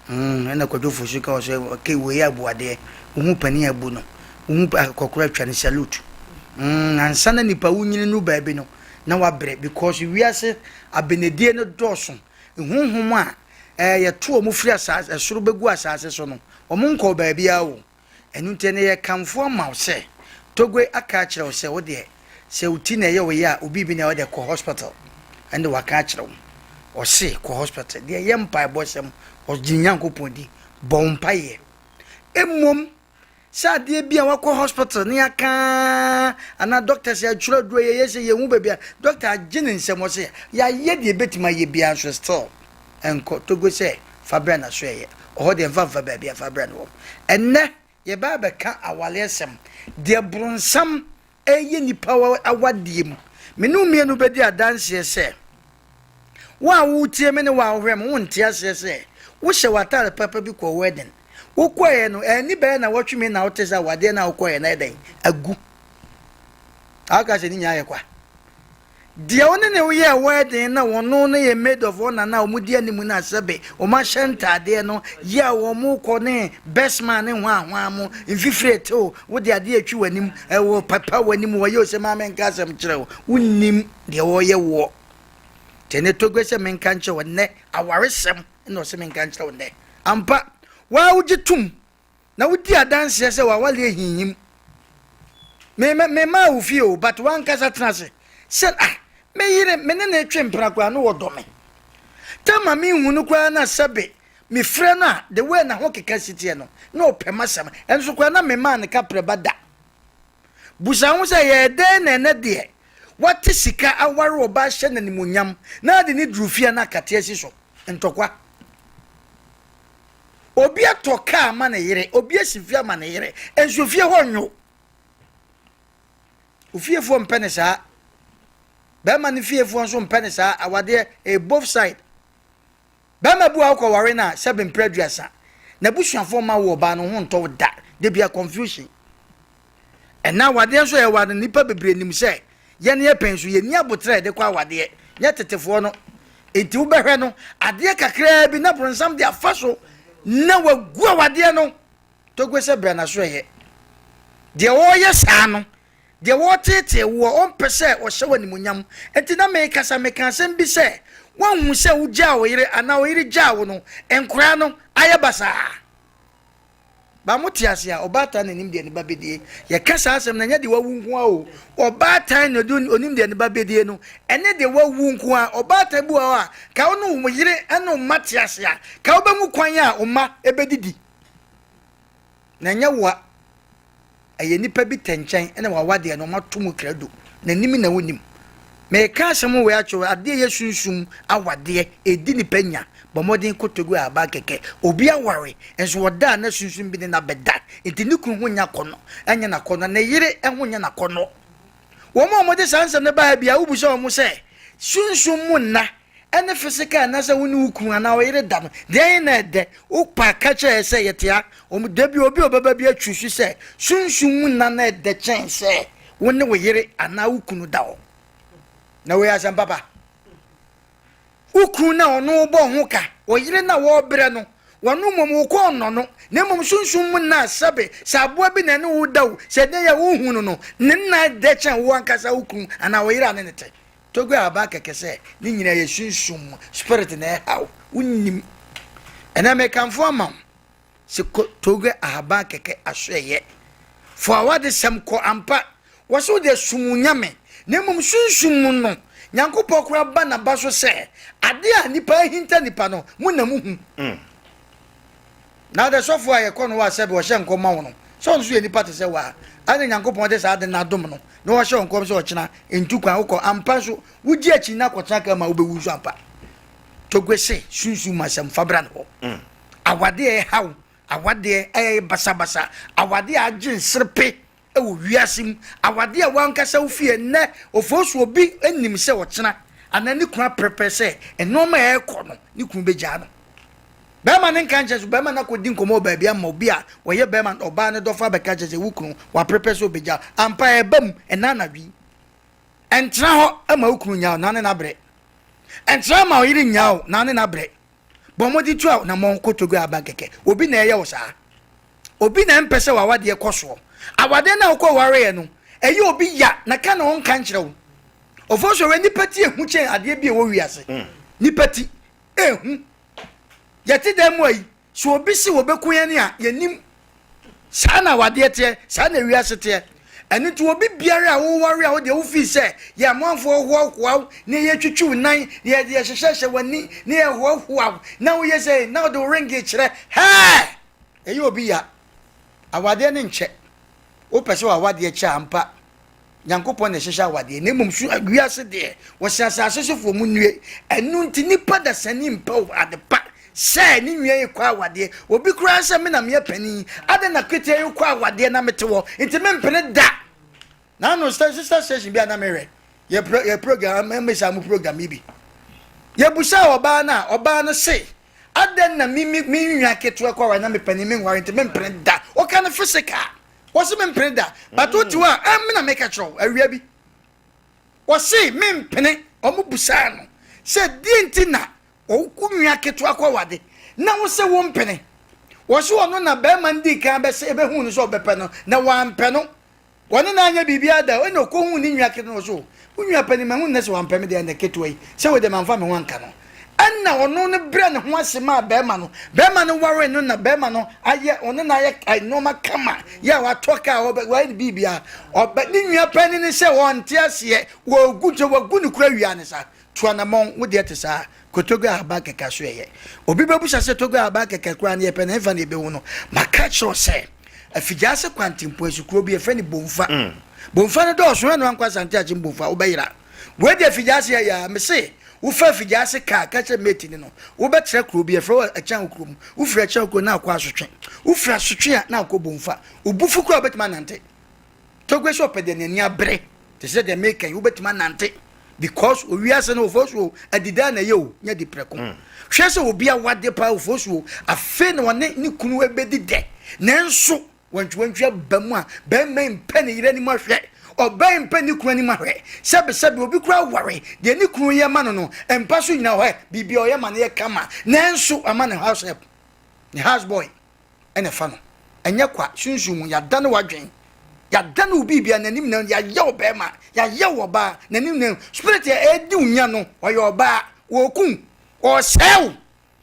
Mm, ɛna Kwadwo Fosu ka wɔ sɛ, okay, wei a bu adeɛ. Wohu panin a bu no, wohu akɔkora twa no salute. Mm, ansa na nipa wonyini nu baabi no, na wabrɛ because wiase abenedie no dɔɔso. Honhom a eh, yɛto wɔn firi asaase, ɛsoro bɛgu asaase so no, wɔn nkɔɔ baabiara o. Ɛno nti ɛnnɛ yɛrekamfo ama wo sɛ Togwe aka akyerɛ wo sɛ wo deɛ sɛ wo ti na ɛyɛ wo ya a obi bi na ɛwɔ deɛ kɔ hospital ɛnde waka akyerɛ wo ɔse kɔ hospital deɛ ɛyɛ mpaebɔ sɛm ɔgye Nyankopɔn di bɔ wo mpaeɛ mmom sɛ adeɛ bi a wakɔ hospital ne aka anaa doctor sɛ atwerɛ aduro yɛyɛ sɛ yɛhu baabi a doctor agye ne nsɛm ɔse yɛayɛ deɛ ɛbɛtumi ayɛ biara nso still Nkɔ Togo sɛ fa bra na so ɛyɛ ɔhɔ deɛ mfa mfa baabi a fa bra no wɔ. Ɛnnɛ yɛbɛ abɛka awaleɛsɛm, deɛ bronsam ɛyɛ nipa wɔ awadeɛ mu. Me ne wo mmienu bɛdi adanseɛ sɛ wo a woretie me ne wo a wohwɛ me wonte aseɛ sɛ wohyɛ w'ataade papa bi kɔɔ wedding. Wokɔeɛ no anni bɛyɛ nawɔtwe mmienu na wote sɛ awadeɛ no a wokɔeɛ no ayɛ dɛn? Agu. Aka sɛ ne nyinaa yɛ kwa. Deɛ wo ne ne yɛɛ wedding na wɔno no yɛ maid of honor no a wɔdi anim no a sɛbe wɔahyɛ ntaadeɛ no yɛ a wɔkɔ ne best man ne hwan hwan mo mfifire tew wode adeɛ atwi w'anim ɛwɔ papa w'anim wɔyɛ ose ma menka asɛm kyerɛ wo wonnim deɛ wɔyɛ woɔ nti ɛnɛ togbe sɛ menka nkyerɛ wo nnɛ awaresɛm na ɔsɛ menka nkyerɛ wo nnɛ ampa waa wogye tom Na wodi adanseɛ sɛ w'awale ahinhim. Me me memaa wo fie o, but w'ankasa tena ase sɛ ah me yere me ne no retwe mpena koraa no wɔdɔ me. Tama menhu no koraa na sɛbe mefrɛ no a the way n'ahokeka si teɛ no na ɔpɛ m'asɛm. Ɛnso koraa na memaa no kaprɛ ba da. Busa ho sɛ ɛyɛɛ dɛn na ɛnɛ deɛ wate sika aware ɔbaa hyɛ no animuonyam na ade ne duru fie a na akate asi so. Ntɔkwa. Obi atɔ kaa ama ne yere, obi asi fie ama ne yere, nso fie hɔ nwo. Ofiefoɔ mpɛ ne saa. Bɛrima no fiefoɔ nso mpɛ ne saa. Awadeɛ ɛyɛ both side. Bɛrima bi wɔ a wokɔware no a sɛbe mprɛ aduasa. N'abusuafoɔ mma wo ɔbaa no ho ntɔ wo da. Da bia confusion. Ɛnna awadeɛ nso yɛ wade no nnipa bebree nim sɛ yɛn yɛ pɛn so yɛnni aboterɛ a yɛde kɔ awadeɛ nyɛ tetefoɔ no nti wobɛhwɛ no adeɛ kakraa bi na bronsam de afa so na wagu awadeɛ no togbe sɛ bra na so ɛyɛ deɛ ɔreyɛ saa no deɛ wɔreteetee woɔ ɔmpɛ sɛ ɔhyɛ wo animuonyam nti na mekasa meka asɛm bi sɛ woahu sɛ wogyaa wo yere anaa wo yere gyaa wo no nkoraa no ayɛ basaa Ba mo te ase a, ɔbaatan na nim deɛ ne ba bɛdie. Yɛka saa asɛm no, ɛnyɛ deɛ wawu nko ara o. Ɔbaatan na ɔnim deɛ ne ba bɛdie no, ɛne deɛ wawu nko ara. Ɔbaatan bi wɔ hɔ a, ka wo ne wo yere ne wo mma te ase a, ka wobɛhu kwan a wo mma bɛdidi. Na ɛnyɛ wo a. Ɛyɛ nipa bi tɛnkyɛn na wawadeɛ no wɔato mu krado. N'anim na wonim. Meka asɛm wei akyerɛ wo, adeɛ yɛ sunsum awadeɛ, ɛdi nipa nya. Bɔ mmɔden kɔ Togo a aba kɛkɛ. Obi aware, nso ɔda a na sunsum bi ne no abɛda. Nti ne kunu ho nyɛ akɔnnɔ, ɛnyɛ n'akɔnnɔ, ne yere ho nyɛ n'akɔnnɔ. Wɔn a wɔde saa nsɛm no baeɛ biara, wobisa wɔn sɛ, Sunsum mu nna ne physical nna sɛ wo ne wo kunu anaa wo yere da no, deɛn na ɛdɛ? Wopa ka kyerɛ yɛ sɛ yɛte ha. Wɔn, da bi obi a ɔbɛba bi atwusu sɛ sunsum mu nna na ɛdɛ kyɛn sɛ wo ne wo yere anaa wo kunu da hɔ. Na wei asɛm papa. Wo kunu na ɔno bɔ ho ka, ɔyere na wɔrebrɛ no, Wɔno mmom wo kɔn nnɔ no, na mmom sunsum mu nna a sɛbe sɛ aboa bi na ɛne wo da o, sɛ ɛdɛn a wonhu no no, ne nna dɛ kyɛn wo ankasa wo kunu anaa wo yere a ne ne te. Togo aba kɛkɛ sɛ ne nyinaa yɛ sunsum mu spirit na ɛhaw, wonnim. Ɛnɛ mekamfo ama wo sɛ kɔ Togo ahaban kɛkɛ asoɛyɛ. Fo awadesɛm kɔ ampa. Wɔse wo deɛ som wo nyame, na mmom sunsum mu no, Nyankopɔn koraa ba naba so sɛ ade a nipa ahinta nipa no, mo na mo hu. Na ade sɔfo a yɛkɔ no hɔ a sɛbe ɔhyɛ nkɔm ma wo no, sɛ ɔno nso yɛ nipa te sɛ wo a, adɛn na Nyankopɔn de saa ade no adom no, na ɔhyɛ wo nkɔm sɛ ɔkyena ntu kwan wokɔ, ampa nso wogye akyi na akɔtena kaa mu a wobɛwu nso ampa. Togbe se, sunsum mu asɛm, fa bra ne hɔ. Awadeɛ a ɛhaw, awadeɛ a ɛyɛ basabasa, awadeɛ a agye nserepe wɔ wiase mu, awadeɛ a w'ankasa wo fie nnɛ ofosu obi nim sɛ ɔkyena anaa ne kunu aprɛprɛ sɛ nnoɔma a ɛrekɔ no ne kunu bɛgyaa no. Bɛrima no nka nkyerɛ so bɛrima no akɔdi nkɔmmɔ wɔ baabi ama obi a ɔyɛ bɛrima no ɔbaa no dɔfo abɛka kyerɛ sɛ wo kunu waprɛprɛ sɛ ɔbɛgyaa ampa ɛba mu ɛna anadwo yi. Ɛntena hɔ ma wo kunu nyaa wo na ne no abrɛ. Ɛntena ma wo yere nyaa wo na ne no abrɛ. Bɔ mmɔden tu anammɔn kɔ Togo aban kɛkɛ. Obi na ɛyɛ wo saa. Obi na ɛmpɛ sɛ w'awadeɛ kɔ soɔ. Awadeɛ no a wokɔ wareɛ no, ɛyɛ obi ya na ka na ɔnka nkyerɛ wo. Ofosuo wɛ nipa ti ehu kyɛn adeɛ bi a ɛwɔ wiase. Mm. Nipa ti ehu. Yɛte dan mu ayi, sɛ obi si wɔbɛku yɛn a, yɛnim. Saa na awadeɛ teɛ, saa na wiase teɛ. Ɛno nti obi biara a woware a wodeɛ wofii sɛ yɛ amanfoɔ hoahoa wo na yɛtwitwi wo nan na yɛde yɛhyehyɛhyɛ w'ani na yɛhoahoa wo na woyɛ sɛ na wode wo ringe kyerɛ hɛɛ! Ɛyɛ obi ya. Awadeɛ no nkyɛ. Wopɛ sɛ w'awadeɛ kyɛ ampa. Nyankopɔn na ɛhyehyɛ awadeɛ, na mmom so wiase deɛ, wɔse asase sofoɔ mo nnue. Ɛno nti nipa dasani mpɛ wo ade pa sɛ ne nua yi kɔ awadeɛ. Obi koraa sɛ me na meyɛ panin, adɛn na ketewa yi kɔ awadeɛ na mete hɔ, nti mempene da. Naano sister station bi a na mehwɛ, yɛ pro yɛ program, mmesa mo program yi bi. Yɛbusaa ɔbaa no a, ɔbaa no se, adɛn na me me me nua ketewa kɔ awadeɛ na me panin menware nti mempene da. Ɔka no physical. Wɔse mempene da but wote hɔ a ɛn me na meka kyerɛ wo awia bi wɔse mempene. Wɔn busaa no sɛ deɛ nti na wo nua ketewa kɔ wade na wo se wo mpene. Wɔse ɔno na bɛrima no dii kan bɛsɛ ɛbɛhuu no sɛ ɔbɛpɛ no na wampɛ no. Wɔne no anyɛ biribiara da ɛna ɔkɔhuu ne nua ketewa no ɔse o wo nua panin mahu nnɛ sɛ wampɛ me deɛ ɛnɛ ketewa yi sɛ wei deɛ mamfa me ho anka no. Ɛnna ɔno no brɛ ne ho ase maa barima no. Barima no waree no na barima no ayɛ ɔne no ayɛ nneɛma kama yɛ a watɔ kaa ɔbɛ wayɛ ne biribiara. Ɔbɛ ne nua panin no sɛ ɔnte aseɛ wɔgu nkyɛn wagu ne kura wia ne sa. Tu anamɔn wo deɛ te saa kɔ Togo ahaban kɛkɛ so ɛyɛ. Obi bɛbusa sɛ Togo ahaban kɛkɛ koraa no yɛpɛ no ɛmfa na yɛbɛhu no. Maka kyerɛ wo sɛ Afigyaase kwantempɔn asukuro bi yɛfrɛ no Bomfa. Bomfa no dɔɔso ɛno ankɔ Asante Akyem Bomfa wobɛyera. Wei deɛ Afigyaase ɛyɛ a mese Wofa afigyaase kaa ka kyerɛ mate no no, wobɛtra kuro bi, yɛfrɛ hɔ Akyang kurom. Wofiri Akyang kurom na akɔ Asotwe. Wofiri Asotwe a na akɔ Bomfa. Wo bo fu koraa a wobɛtumi anante. Togbe sɛ ɔpɛ deɛ n'ani abere te sɛ deɛ meka yi, wobɛtumi anante because owiase no ofosuo adidaa na ɛyɛ o, nyɛ di prɛko. Hwɛ sɛ obi awade paa ofosuo, afei na ɔne ne kunu bɛdi dɛ nanso Wantwiwantwi aba mu a, barima yi mpɛ ne yere anim ahwɛ, ɔbaa yi mpɛ ne kunu anim ahwɛ. Sɛbesɛbe, obi koraa ware, deɛ ne kunu yɛ ma no no, mpa so nyina hɔ ɛ, biribi a ɔyɛ ma no yɛ kama, nanso ama ne house help, ne house boy ɛna ɛfa no. Ɛnyɛ kwa, sunsum mu, yɛadane w'adwen, yɛadane wo biribia, n'anim na yɛayɛ wo barima, yɛayɛ wo ɔbaa, n'anim na spirit a ɛredi wo nya no, ɔyɛ ɔbaa, ɔreku wo, ɔresɛe wo.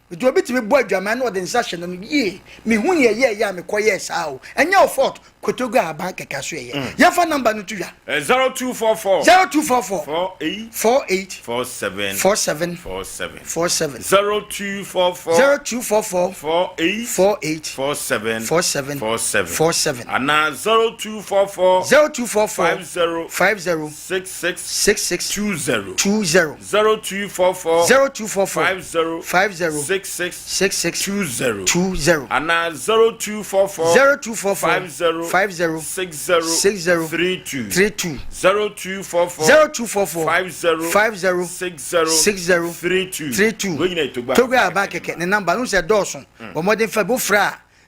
Nti obi tumi bɔ adwaman na ɔde nsa hyɛ n'ano yie mehu nea ɛyɛɛyɛ a mekɔyɛɛ saa o ɛnyɛ wo fault kotogu a aban kɛkɛ so ɛyɛ yɛmfa number no to dwa. 0244. 0244. 48. 48. 47. 47. 47. 47. 0244. 0244. 48. 48. 47. 47. 47. 47. Anaa 0244. 0244. 50. 50. 66. 66. 20. 20. 0244. 0244. 50. 50. 66. 66. 20. 20. Anaa 0244. 0244. 50. 50. 60. 60. 32. 32. 0244. 0244. 50. 50. 60. 60. 32. 32. Wei nyinaa yɛ Togbe Togbe Aban Aban kɛkɛ ne number no sɛ dɔɔso. Bɔ mmɔden fa bi wofrɛ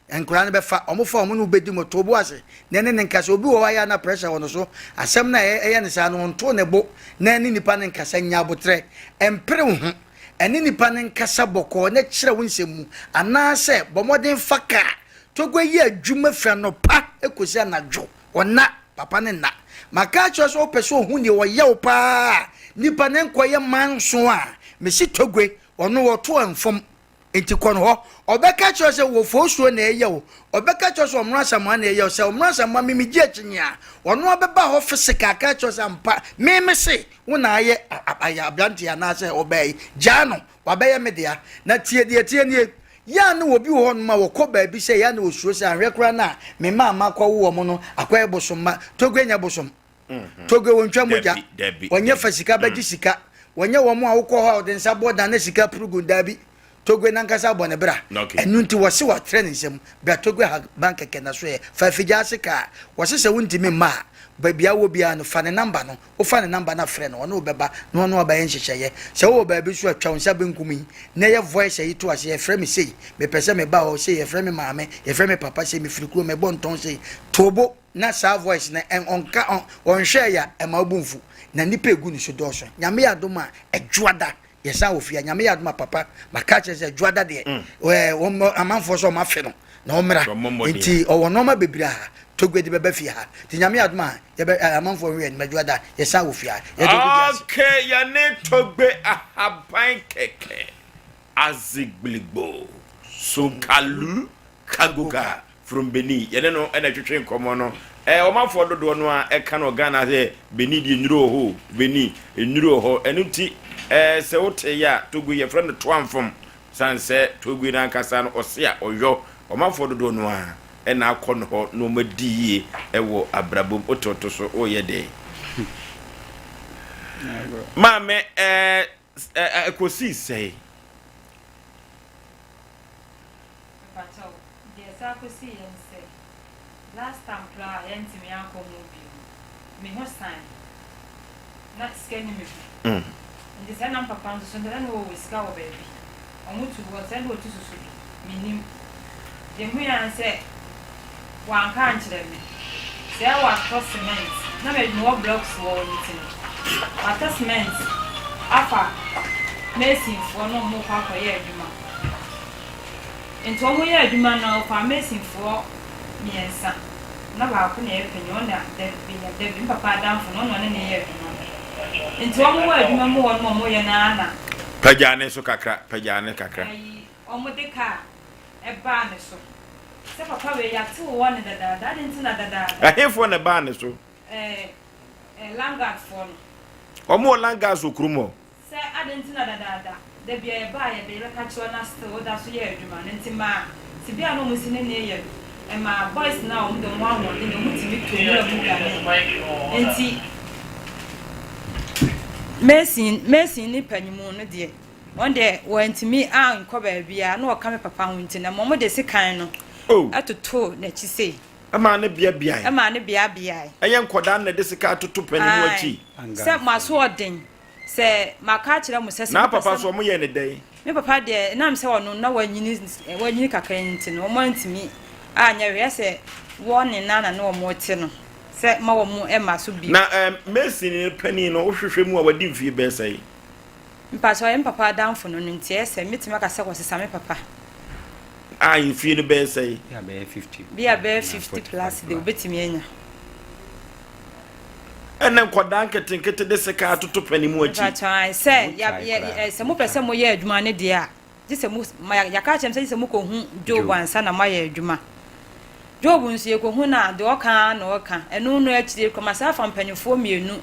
a Nkwadaa no bɛfa, wɔfa wɔn ne wo bɛdi mu, to wo bo ase na ɛne no nkasa. Obi wɔ hɔ a ɛyɛ a na pressure wɔ no so, asɛm no a ɛyɛ no saa no, ɔnto ne bo na ɛne nipa no nkasa. Nya aboterɛ, mpere wo ho. Ɛne nipa no nkasa bɔkɔɔ na kyerɛ wo nsɛm mu, anaasɛ bɔ mmɔden fa kaa. Togo yɛ adwuma firi anɔpa kɔsi anadwo. Ɔnna, papa no nna. Maka akyerɛ wo sɛ wopɛ sɛ ɔhu deɛ ɔyɛ wo paa a, nipa no nkɔyɛ manso a, mese Togo, ɔno ɔto mfom. Enti kɔ no hɔ. Ɔbɛka akyerɛ wo sɛ wɔfoosuo na ɛyɛ wo. Ɔbɛka akyerɛ wo sɛ ɔmono asamoah na ɛyɛ wo. Sɛ ɔmono asamoah me megye akyinnye a, ɔno ara bɛba hɔ physical aka akyerɛ wo sɛ ampa me mese wo na ayɛ ayɛ aberanteɛ anaasɛ ɔbaa yi. Gyaa no, wabɛyɛ me dea. Na tie deɛ ɛteɛ nie, yɛ a na obi wɔ hɔnom a wɔkɔ baabi sɛ yɛ a na wɔsuro sɛ anhwɛ koraa no a me mma a makɔwo wɔn no akɔyɛ bosom mma. Togo nyɛ bosom. Togo wɔntwa mogya, wɔnyɛ fa sika bɛgye sika, wɔnyɛ wɔn a wokɔ hɔ a wɔde nsa bɔ dan na sika puru gu daabi. Togo nankasa abɔ ne bra. Ɛno nti wɔse wɔatrɛ ne nsam. Bra Togo ha ban kɛkɛ na so ɛ. Fa afigya ase kaa. Wɔse sɛ wontumi mma a, baabi a wowɔ biara no fa ne namba no. Wofa ne namba no a frɛ no, ɔne wo bɛba na ɔne wo abɛyɛ nhyehyɛeɛ. Sɛ wowɔ baabi nso a twa wo nsa benkum yi na yɛ voice ayi to ase, yɛfrɛ me sei, mepɛ sɛ meba hɔ sei, yɛfrɛ me maame, yɛfrɛ me papa sei, mefiri kurom, mebɔ ntɔn sei. To wo bo. Na saa voice no ɔnka ɔnhwɛɛ ya ɛma wo bo nfu na nipa egu ne so dɔɔso nyame yɛ adom a ɛdwoada yɛsan wɔ fie a nyame yɛ adom a papa maka kyerɛ sɛ ɛdwoada deɛ ɛɛ wɔn amanfoɔ sɛ wɔn afe no na wɔn mmra nti ɔwɔ nneɛma bebree a togbe de bɛba fie ha nti nyame yɛ adom a yɛbɛ amanfoɔ hwɛ anim ɛdwoada yɛsan wɔ fie ha yɛde obi di ase. Okay, yɛne togbe ahaban kɛkɛ azigbiligbo sokalu kagoga From Benin, yɛne no na ɛtwetwe nkɔmmɔ no. Ɛɛ ɔmanfoɔ dodoɔ no a ɛka no Ghana sɛ Benin deɛ nnuro wɔ hɔ o, Benin nnuro wɔ hɔ. Ɛno nti ɛɛ sɛ wote yɛ a Togo yɛfrɛ no Toamfom sane sɛ Togo no ankasa no ɔse a ɔyɔ. Ɔmanfoɔ dodoɔ no ara ɛna akɔ no hɔ na wɔadi yie ɛwɔ abrabɔ mu. Wote woto so woyɛ dɛn? Maame ɛɛ ɛkɔsii sɛe? Mepakyɛw, deɛ ɛsan kɔsiiɛ ne sɛ, last time koraa a yɛantumi ankɔ ho bio no, me ho san, na sika nni me ho. Nti sɛ na me papa nso so, na ɔwɔ sika wɔ baabi, wɔtu hɔ, sɛ na ɔtu susu bi, mennim. Deɛ mehui ara ne sɛ, wanka ankyerɛ me sɛ watɔ cement, na me mewɔ blocks wɔ hɔ nti no, watɔ cement afa masonfoɔ na wɔrekɔ akɔyɛ adwuma. Nti ɔmo yɛ adwuma no ɔfaa masonfoɔ miɛnsa na baako na ɛyɛ panyin ɔna dabi na dabi me papa adamfo no ɔna ɔne no yɛ adwuma no nti ɔmo wɔ adwuma mu hɔ nom ɔmo yɛ no ara na. Pagya ne so kakra pagya ne kakra. Ayi ɔmo de kaa ɛbaa ne so sɛ papa wei yate wo wɔ ne dadaada aden nti na dadaada. Ɛhefoɔ na ɛbaa ne so? Ɛɛ ɛɛ landguard foɔ no. Ɔmo wɔ landguards wɔ kurom hɔ? Sɛ adɛn nti na dadaada, da bi a yɛba a yɛde yɛbɛka kyerɛ wo na still woda so yɛ adwuma no nti maa tebea a na wɔn si ne ne yɛ no ɛmaa boys no a wɔn de wɔn ahoɔden deɛ wɔn tumi tɔ nwura mu dwane nti Mason Mason ne panyinmu no deɛ wɔn deɛ wɔantumi ankɔ baabiara na wɔka me papa ho nti na wɔn de sekan no ɛtotoo n'akyi sei. Ɛmaa ne beabeae. Ɛmaa ne beabeae. Ɛyɛ nkwadaa na ɛde sekan atoto panyinmu akyi. Sɛ mo asoɔden. Sɛ maka akyerɛ mo sɛ, sɛ Naa mopɛ papa sɛ. nso, wɔyɛɛ no dɛn? Me papa deɛ, ɛnam sɛ ɔno na wanyini, wanyini kakra nti no, wɔantumi anyɛ hwee. Ɛyɛ sɛ wɔ ne nana ne wɔte no, sɛ mma wɔn mma so bio. Na ɛɛ Mason panin no, wohwehwɛ mu a, wadi mfie bɛyɛ sɛn? Mpakyɛw, ɔyɛ me papa adamfo no no nti, ɛyɛ sɛ mɛtumi aka sɛ wɔsesa me papa. A mfie no bɛyɛ sɛn? Bi a bɛyɛ 50. Bi a bɛyɛ 50 plus deɛ, obetumi anya. Ɛna nkwadaa nketenkete de sekan atoto panin mu akyi. Mpakyɛw ae sɛ ya yɛ ɛ sɛ mopɛ sɛ moyɛ adwuma no deɛ a, gye sɛ mo ma yɛaka akyerɛ mo sɛ gye sɛ mokɔhu Job ansa na moayɛ adwuma. Job nso yɛkɔhu no a, deɛ ɔka ara na ɔka. Ɛno no akyire koraa masan afa mpanimfoɔ mmienu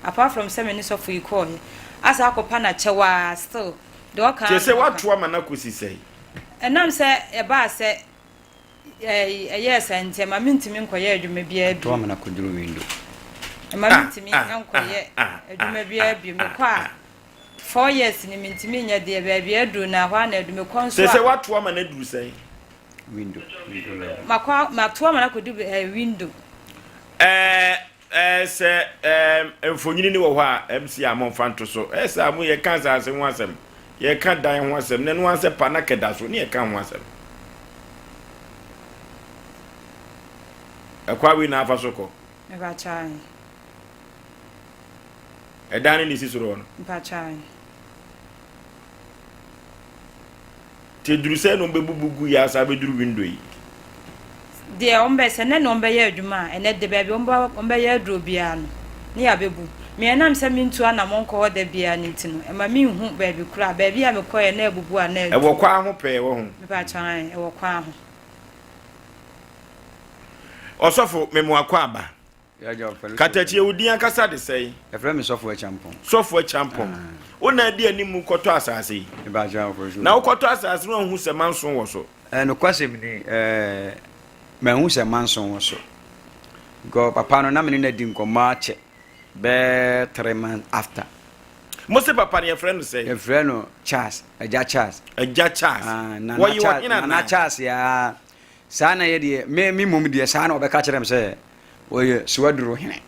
apart from sɛ me ne sɔfo yi kɔeɛ asan akɔpa no akyɛw ara still deɛ ɔka Kyerɛ ara sɛ na ɔka. woato ama no akɔsi sɛn? Ɛnam sɛ ɛbaa sɛ Ɛyɛɛ saa nti, ɛma mintumi nkɔyɛ adwuma biara bio. Ɔto amena kɔduru window. Ɛma mintumi nkɔyɛ adwuma biara bio. Mekɔ a, four years ni mintumi nyɛ deɛ baabi aduru no, ɛhɔ ara na adu. Mekɔ nso a. Seesei woato ama no aduru sɛn? Window, window level. Makɔ, mato ama no akɔdu window. Ɛɛ Ɛɛ sɛ ɛɛ mfonini no wɔ hɔ a MC a momfa nto so. Ɛyɛ saa mo yɛka asase ho asɛm, yɛka dan ho asɛm, na ɛno ara sɛ pa na kɛda so ne yɛka ho asɛm. Ɛkwan wei na afa so kɔ. Mpakyɛw. Ɛdan no na esi soro hɔ no. Mpakyɛw. Nti ɛduru sɛn na wɔbɛbubu gu yɛ asan abɛduru window yi? Deɛ wɔbɛ, sɛ nnɛ na wɔbɛyɛ adwuma a, ɛnnɛ de baabi a wɔbɛ, wɔbɛyɛ aduro biara no, ne yɛabɛbu. Me ɛnam sɛ mentu anammɔn nkɔ hɔ da biara no nti no, ɛma menhu baabi koraa. Baabi a mekɔeɛ na abubu a na adu. Ɛwɔ kwan ho pɛɛ, wahu. Mepakyɛw, ae, ɛwɔ kwan ho. Ɔsɔfo, mema w'akwaaba. Katakyie, wo din ankasa de sɛn? Yɛfrɛ me Sɔfo Akyampɔn. Sɔfo Akyampɔn. Wo na adi anim kɔtɔ asase yi? Na wokɔtɔ asase no anhu sɛ manso wɔ so? Nokwasɛm ni, manhu sɛ manso wɔ so. Because papa no, na me ne no adi nkɔmmɔ akyɛ bɛɛ 3 months after. Mo se papa no yɛfrɛ no sɛn? Yɛfrɛ no Charles, Agya Charles. Agya Charles. Wɔyɛ ɔhene anaa? Nana Charles yaa. Saa na yɛ deɛ, me me mmom deɛ saa na ɔbɛka kyerɛ me sɛ ɔyɛ Suaduro hene.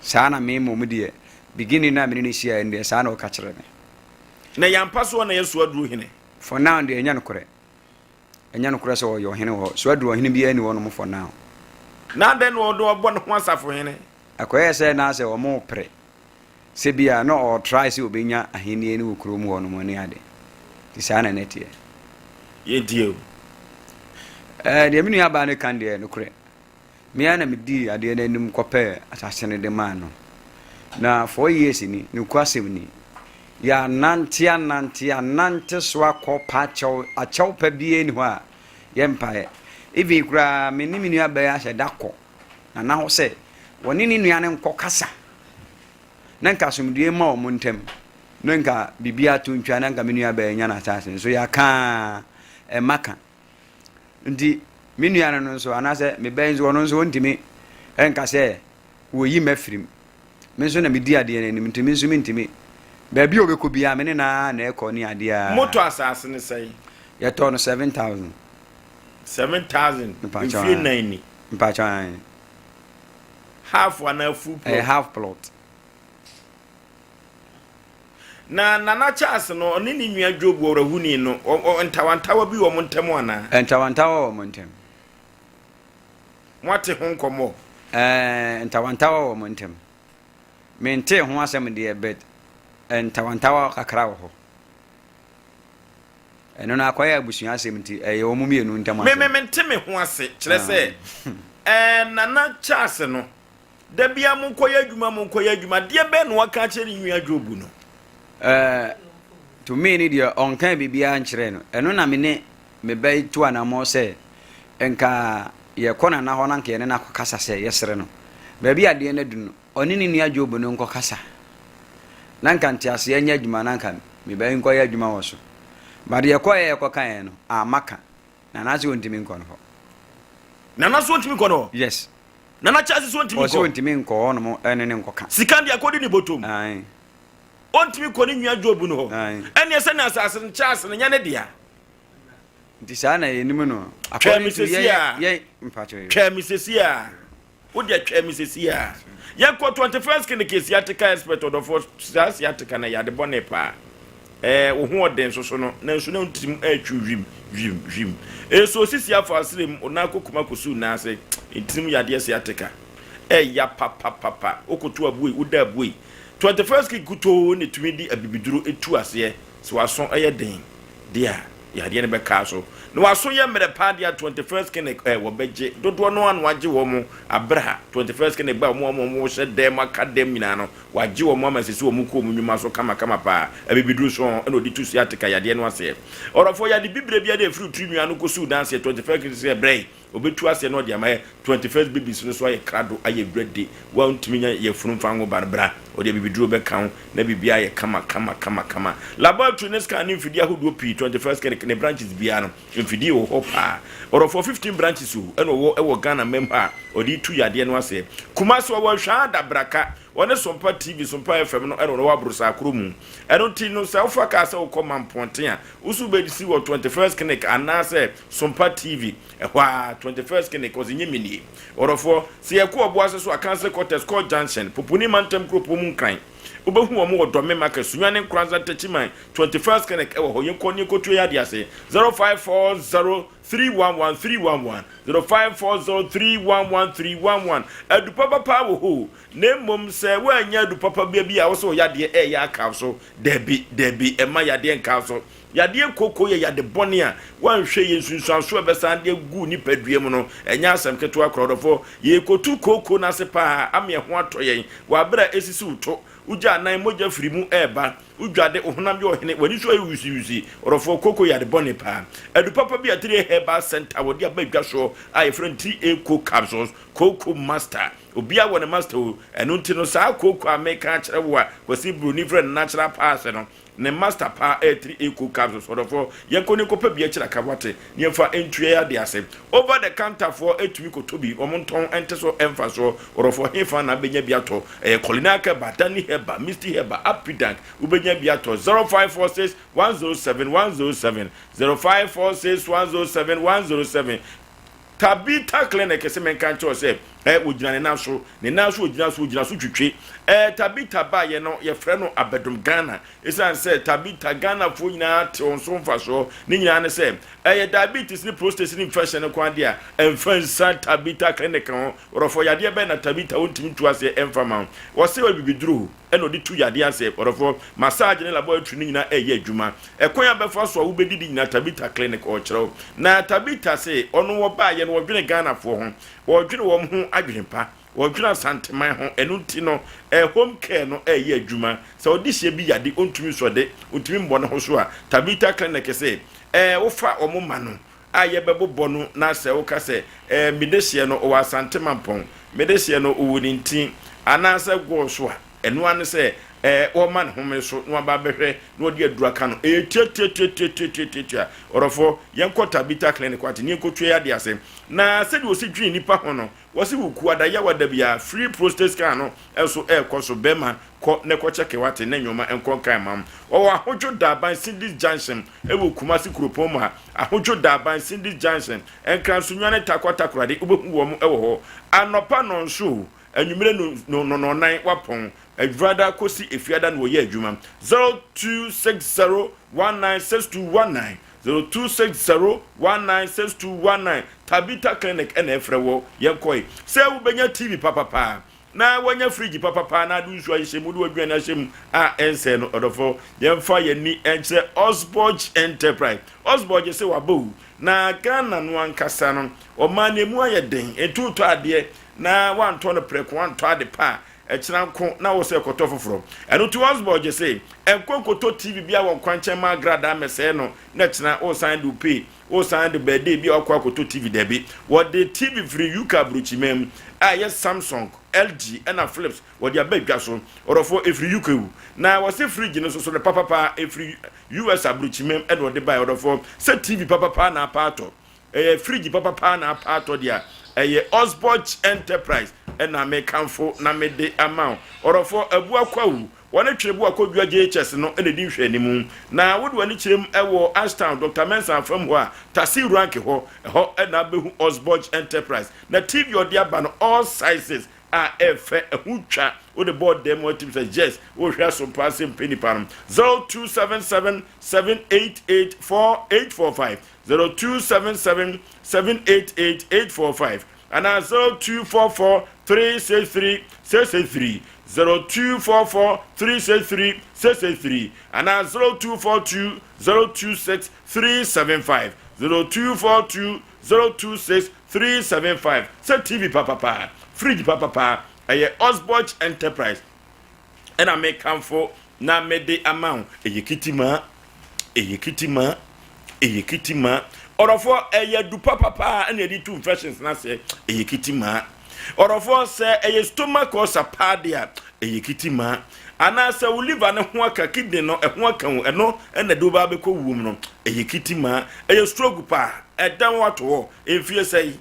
Saa na me mmom deɛ, beginning no a me ne no hyiaeɛ no deɛ saa na ɔka kyerɛ me. Na ɛyɛ ampa sɛ ɔna yɛ Suaduro hene? For now deɛ ɛnyɛ nokorɛ. Ɛnyɛ nokorɛ sɛ ɔyɛ ɔhene wɔ hɔ. Suaduro ɔhene biara nni hɔnom for now. Na adɛn na ɔde ɔbɔ ne ho asafohene? Ɛkɔyɛɛ sɛ na sɛ wɔrepere sɛ bi a na ɔretry sɛ ɔbɛnya ahennie no wɔ kurom hɔ nom ne ade. Nti saa na na ɛteɛ. Yɛntie o. Ɛɛ deɛ me nua baa no ka deɛ nokorɛ. Me ara na medii adeɛ no anim kɔpɛɛ asase no de maa no. Na 4 years ni, nokwasɛm ni, yɛanante anante anante so akɔ pa akyɛw akyɛw pa biara nni hɔ a yɛmpaeɛ. Even koraa me ne me nua baa yi ahyɛ da kɔ Nana hɔ sɛ wɔne ne nua no nkɔkasa na nka asomdwoeɛ mma wɔn ntam na nka biribiara to ntwa na nka me nua baa nya n'asase nso yɛaka a ɛmma ka. Nti me nua no no nso anaasɛ me ba yi nso ɔno nso ɔntumi nka sɛ wɔyi m'afiri mu. Me nso na medi adeɛ no anim nti me nso mentumi. Baabi a ɔbɛkɔ biara me ne no ara na ɛkɔ ne adeɛ a. Motɔ asase no sɛn? Yɛtɔɔ no 7,000. 7,000 mfie nnan ni. Mpakyɛw ae. Half anaa full plot? Ɛyɛ half plot. Na Nana Charles no, ɔne ne nua Job ɔwerɛhoni no, ntawantawa bi wɔ wɔn ntam anaa? Ntawantawa wɔ wɔn ntam. Moate ho nkɔmmɔ? Ɛɛ, ntawantawa wɔ wɔn ntam. Mentee ho asɛm deɛ, but ntawantawa kakra wɔ hɔ. Ɛno no akɔyɛ abusua asɛm nti, ɛyɛ wɔn mmienu ntam Me asɛm. me mente me ho ase, kyerɛ sɛ, ɛɛ, Nana Charles no, da biara monkɔyɛ adwuma, monkɔyɛ adwuma, deɛ bɛn na waka akyerɛ ne nua Job no? Ɛɛ, to me no deɛ, ɔnkaa biribiara nkyerɛɛ no. Ɛno na me ne me ba yi tu anammɔn sɛ, nka yɛkɔ Nana hɔ na nka yɛne no akɔkasa sɛ yɛsrɛ no. Baabi a adeɛ no adu no, ɔne ne nua Job no nkɔkasa na nka nteaseɛ nyɛ adwuma na nka me ba yi nkɔyɛ adwuma wɔ so. But yɛkɔeɛ yɛkɔkaeɛ no, amma ka. Nana se ɔntumi nkɔ no hɔ. Nana se ɔntumi nkɔ no hɔ? Yes. Nana Charles se ɔntumi nkɔ? Ɔse ɔntumi nkɔ hɔ nom ɛne no nkɔka. Sika deɛ akɔdi ne bɔtɔm. Ae. Ɔntumi kɔ ne nua Job no hɔ. Ae. Ɛneɛ sɛnea asase no Charles no nyɛ ne dea. Nti saa na yɛnim no. Twɛn me According to sɛsi yɛn a. yɛn mpakyɛw. Twɛn me sɛsi a. Wo deɛ twɛn me sɛsi a. Yɛnkɔ 21st clinic sciatica expert ɔdɔfoɔ saa sciatica no ɛyɛ ade bɔne paa. Ɛɛ wo ho ɔden soso no nanso na wo tirim ɛretwi wim wim wim. Ɛso osisi afɔ asrɛ mu wo nan akokuma kɔsi wo nan ase ntirim yadeɛ sciatica ɛya papapapa wokoto abuei woda abuei. 21st clinic kutoo na ɛtumi de abibiduro tu aseɛ sɛ w'aso yɛ den deɛ a yadeɛ no bɛkaa so na w'aso yɛ mmerɛ paa deɛ a 21st clinic ɛ wɔbɛgye dodoɔ no ara na wagye wɔn aberɛ a 21st clinic ba wɔn a wɔn hyɛ dɛm aka dɛm nyinaa no wagye wɔn ama sisi wɔn kɔ wɔn nnwuma so kama kama paa abibiduro so ɛna ɔde tu sciatica yadeɛ no aseɛ ɔrɔfoɔ yade bibire bi de efiri tiri nua no kɔsi wo dan aseɛ 21st clinic sɛ brɛ yi Obetu aseɛ na ɔde ama yɛ 21st babies no so ayɛ krado ayɛ ready woantumi nya yafunu mfa nwo ba no bra ɔde abibiduro bɛka ho na biribiara ayɛ kama kama kama kama laboratory ne scan ne mfidie ahodoɔ pii 21st clinic ne branches biara no mfidie wɔ hɔ paa ɔrɔfoɔ 15 branches o ɛna ɔwɔ ɛwɔ Ghana mam ha a ɔde tu yadeɛ no aseɛ Kumasi ɔwɔ Hwaa Adabraka ɔne Sompa TV Sompa FM no ɛna ɔwɔ Aborosaa kuro mu ɛno nti no sɛ wofa kaa sɛ wokɔ Mampɔnten a wo so wobɛsi wɔ 21st clinic anaasɛ Sompa TV, ɛhɔ ara, 21st Clinic, ɔse nye me nie. Ɔdɔfoɔ, sɛ yɛkɔ Ɔboase so a, Council Quarters, Court Junction, Poponi Mantam Kuropɔn mu Nkran, wobɛhu wɔn wɔ Dɔme Market, Sunyani Nkoranza Techiman, 21st Clinic ɛwɔ hɔ, yɛnkɔ ne yɛnkɔtua yɛn adeɛ ase, 0540 311 311, 0540 311 311, Adu papa paa wɔ hɔ o, na mmom sɛ woannya adu papa bia bi a wo sɛ wo yadeɛ ɛɛyɛ aka wo so, dabi, dabi, ɛmma yadeɛ nka wo so. Yadeɛ kooko yɛ yade bɔne a woanhwɛ yie nsunsuansoɔ a ɛbɛsan de agu wo nipadua mu no, ɛnyɛ asɛm ketewa koraa. Ɔdɔfoɔ, yɛrekɔtu kooko no ase paa ama yɛn ho atɔ yɛn wɔ aberɛ a ɛsisi wo to, wogya anan, mogya firi mu reba, wodwade, wo honam yɛ ɔhene, w'ani so ayɛ wisiwisi. Ɔdɔfoɔ, kooko yɛ ade bɔne paa. Adu papa bi a 3A Herbal Centre wɔde aba dwa soɔ a yɛfrɛ no 3A Coke Capsules, Kooko Master. Obiara wɔ ne master o, ɛno nti no saa kooko a meka akyerɛ wo a Kwasi Broni frɛ no natural paase no, Ne master paa ɛyɛ 3 eco capsules ɔdɔfoɔ yɛnkɔ ne nkɔpɛ bi akyiri aka wate ne yɛmfa ntua yɛ adeɛ ase over the counter foɔ ɛtumi kɔtɔ bi wɔn ntɔn ɛnte so ɛmfa soɔ ɔdɔfoɔ hefa na abɛnya bi atɔ ɛyɛ Colinac herbal Danny herbal Misty herbal Apidank wobɛnya bi atɔ 0546 107 107 0546 107 107 Tabitha Clinic se menka nkyerɛ wo sɛ eh, wɔgyina ne nan so, ne nan so ɔgyina so, ɔgyina so twitwe. Eh, Tabitha baeɛ no, yɛfrɛ no Abɛdom Ghana. Ɛsiane sɛ Tabitha, Ghanafoɔ nyinaa te wɔn so mfasoɔ. Ne nyinaa ne sɛ, ɛyɛ diabetes ne prostate ne infection no ko adeɛ a, ɛmfa nsa Tabitha Clinic ho. Wɔdɔfoɔ, yadeɛ bɛn na Tabitha wɔntumi ntu aseɛ ɛmfa ma wo? Wɔse ɔyɛ bibiduro. ɛna ɔde tu yadeɛ ase. Ɔdɔfoɔ, massage ne laboratory no nyinaa ɛreyɛ adwuma. Ɛkwan a bɛfa so a wobɛdidi nyinaa Tabitha Clinic ɔrekyerɛ wo. Na Tabitha se ɔno wɔbaeɛ no ɔdwene Ghanafoɔ ho, ɔredwene wɔn ho adwene pa, ɔredwene Asanteman ho, ɛno nti no eh, home care no ɛreyɛ adwuma. Sɛ ɔdehyeɛ bi yade ɔntumi nsɔ de, ɔntumi mmɔ ne ho so a, Tabitha Clinic se eh, wofa wɔn ma no a yɛbɛbobɔ no na sɛ woka sɛ, Ɛɛ, me dehyeɛ no, ɔwɔ Asante Mampɔn, me dehyeɛ no, ɔwɔ Nintin, anaasɛ Gɔɔ so a, ɛno ara ne sɛ, ɛɛ, wɔma no home so na waba abɛhwɛ na wɔde aduru aka no. Ɛyɛ tiatiatiatiatiatiatia. Ɔdɔfoɔ, yɛnkɔ Tabitha Clinic wate, na yɛnkɔtua yɛn adeɛ ase. Na sɛdeɛ wɔsi dwene nnipa ho no, wɔse Wukuada, Yawada biara, free prostate scan no nso ɛrekɔ so. Bɛrima, Kɔ na kɔ kyɛke wate na nnoɔma nkɔ nkan mma wo. Wɔwɔ Ahodwo Daban Cindy's Junction wɔ Kumasi kuropɔn mu ha. Ahodwo Daban Cindy's Junction, Nkranso Nwane Tarkwa Takoradi wobɛhu wɔn wɔ hɔ. Anɔpa nnɔnso o, anwummere no no nnɔnnan wapɔn. Adwurada kɔsi Efiada na wɔyɛ adwuma. 0260 196219 0260 196219 Tabitha Clinic na ɛfrɛ wɔ. Yɛnkɔe sɛ wobɛnya TV papapaa na wanya fridge papapa na ade nsu ahyehyɛ mu de w'aduane ahyɛ mu a ɛnsɛe no. Ɔdɔfo, yɛmfa yɛn ani nkyerɛ Osborge Enterprise. Osborge se waba o, na Ghana no ankasa no, ɔman no emu ayɛ den, enti wotɔ adeɛ na woantɔ no prɛko, woantɔ ade pa a, ɛkyena nko na wo sɛ kɔtɔ foforɔ. Ɛno nti Osborge se, nkɔ nkɔtɔ TV biara wɔ nkwankyɛn ma agradaa mmɛsɛe no na ɛkyena woresan de wo pay Wosan de birthday bi a wakɔ akɔtɔ TV dabi. Wɔde TV firi UK aburokyiman mu a ɛyɛ Samsung, LG ɛna Philips wɔde aba dwa so. Ɔdɔfoɔ ɛfiri UK o. Na wɔse fridge no nso so no papapa ɛfiri US aburokyiman mu ɛna wɔde baeɛ. Ɔdɔfoɔ sɛ TV papapa na apa atɔ ɛyɛ fridge papapa na apa atɔ deɛ a ɛyɛ Osborch Enterprise ɛna mekamfo na mede ama wo. Ɔdɔfoɔ Abua Kwawu Wɔne Twerɛboɔ Kodua JHS no na ɛdi nhwɛanimu. Na wode w'ani kyerɛ mu wɔ Ashtown, Dɔkta Mensah afam hɔ a, Tasi Rank hɔ, ɛhɔ na wobɛhu Osborge Enterprise. Na TV a ɔde aba no, all sizes a ɛfɛ, ɛho twa, wode bɔɔ dan mu a wotumi sɛ yes, wohwɛ asompa ase mpɛ nipa no. 0277 788 4845, 0277 788 845. Anaa 0244 363 663, 0244 363 663, anaa 0242 026 375, 0242 026 375. Sɛ TV papapa, fridge papapa, ɛyɛ Osborch Enterprise ɛna mekamfo na mede ama wo. Ɛyɛ kitimaa, ɛyɛ kitimaa, ɛyɛ kitimaa. Ɔdɔfoɔ, ɛyɛ adu papapaa ɛna yɛde tu infections no aseɛ. Ɛyɛ kitimaa. Ɔdɔfoɔ, sɛ ɛyɛ stomach ulcer paa deɛ a, ɛyɛ kitimaa. Anaasɛ wo liver no ho aka, kidney no ɛho aka wo, ɛno ɛna ɛde wo ba abɛkɔ wuo mu no, ɛyɛ kitimaa. Ɛyɛ stroke paa, ɛdan wo ato hɔ mfie sɛe.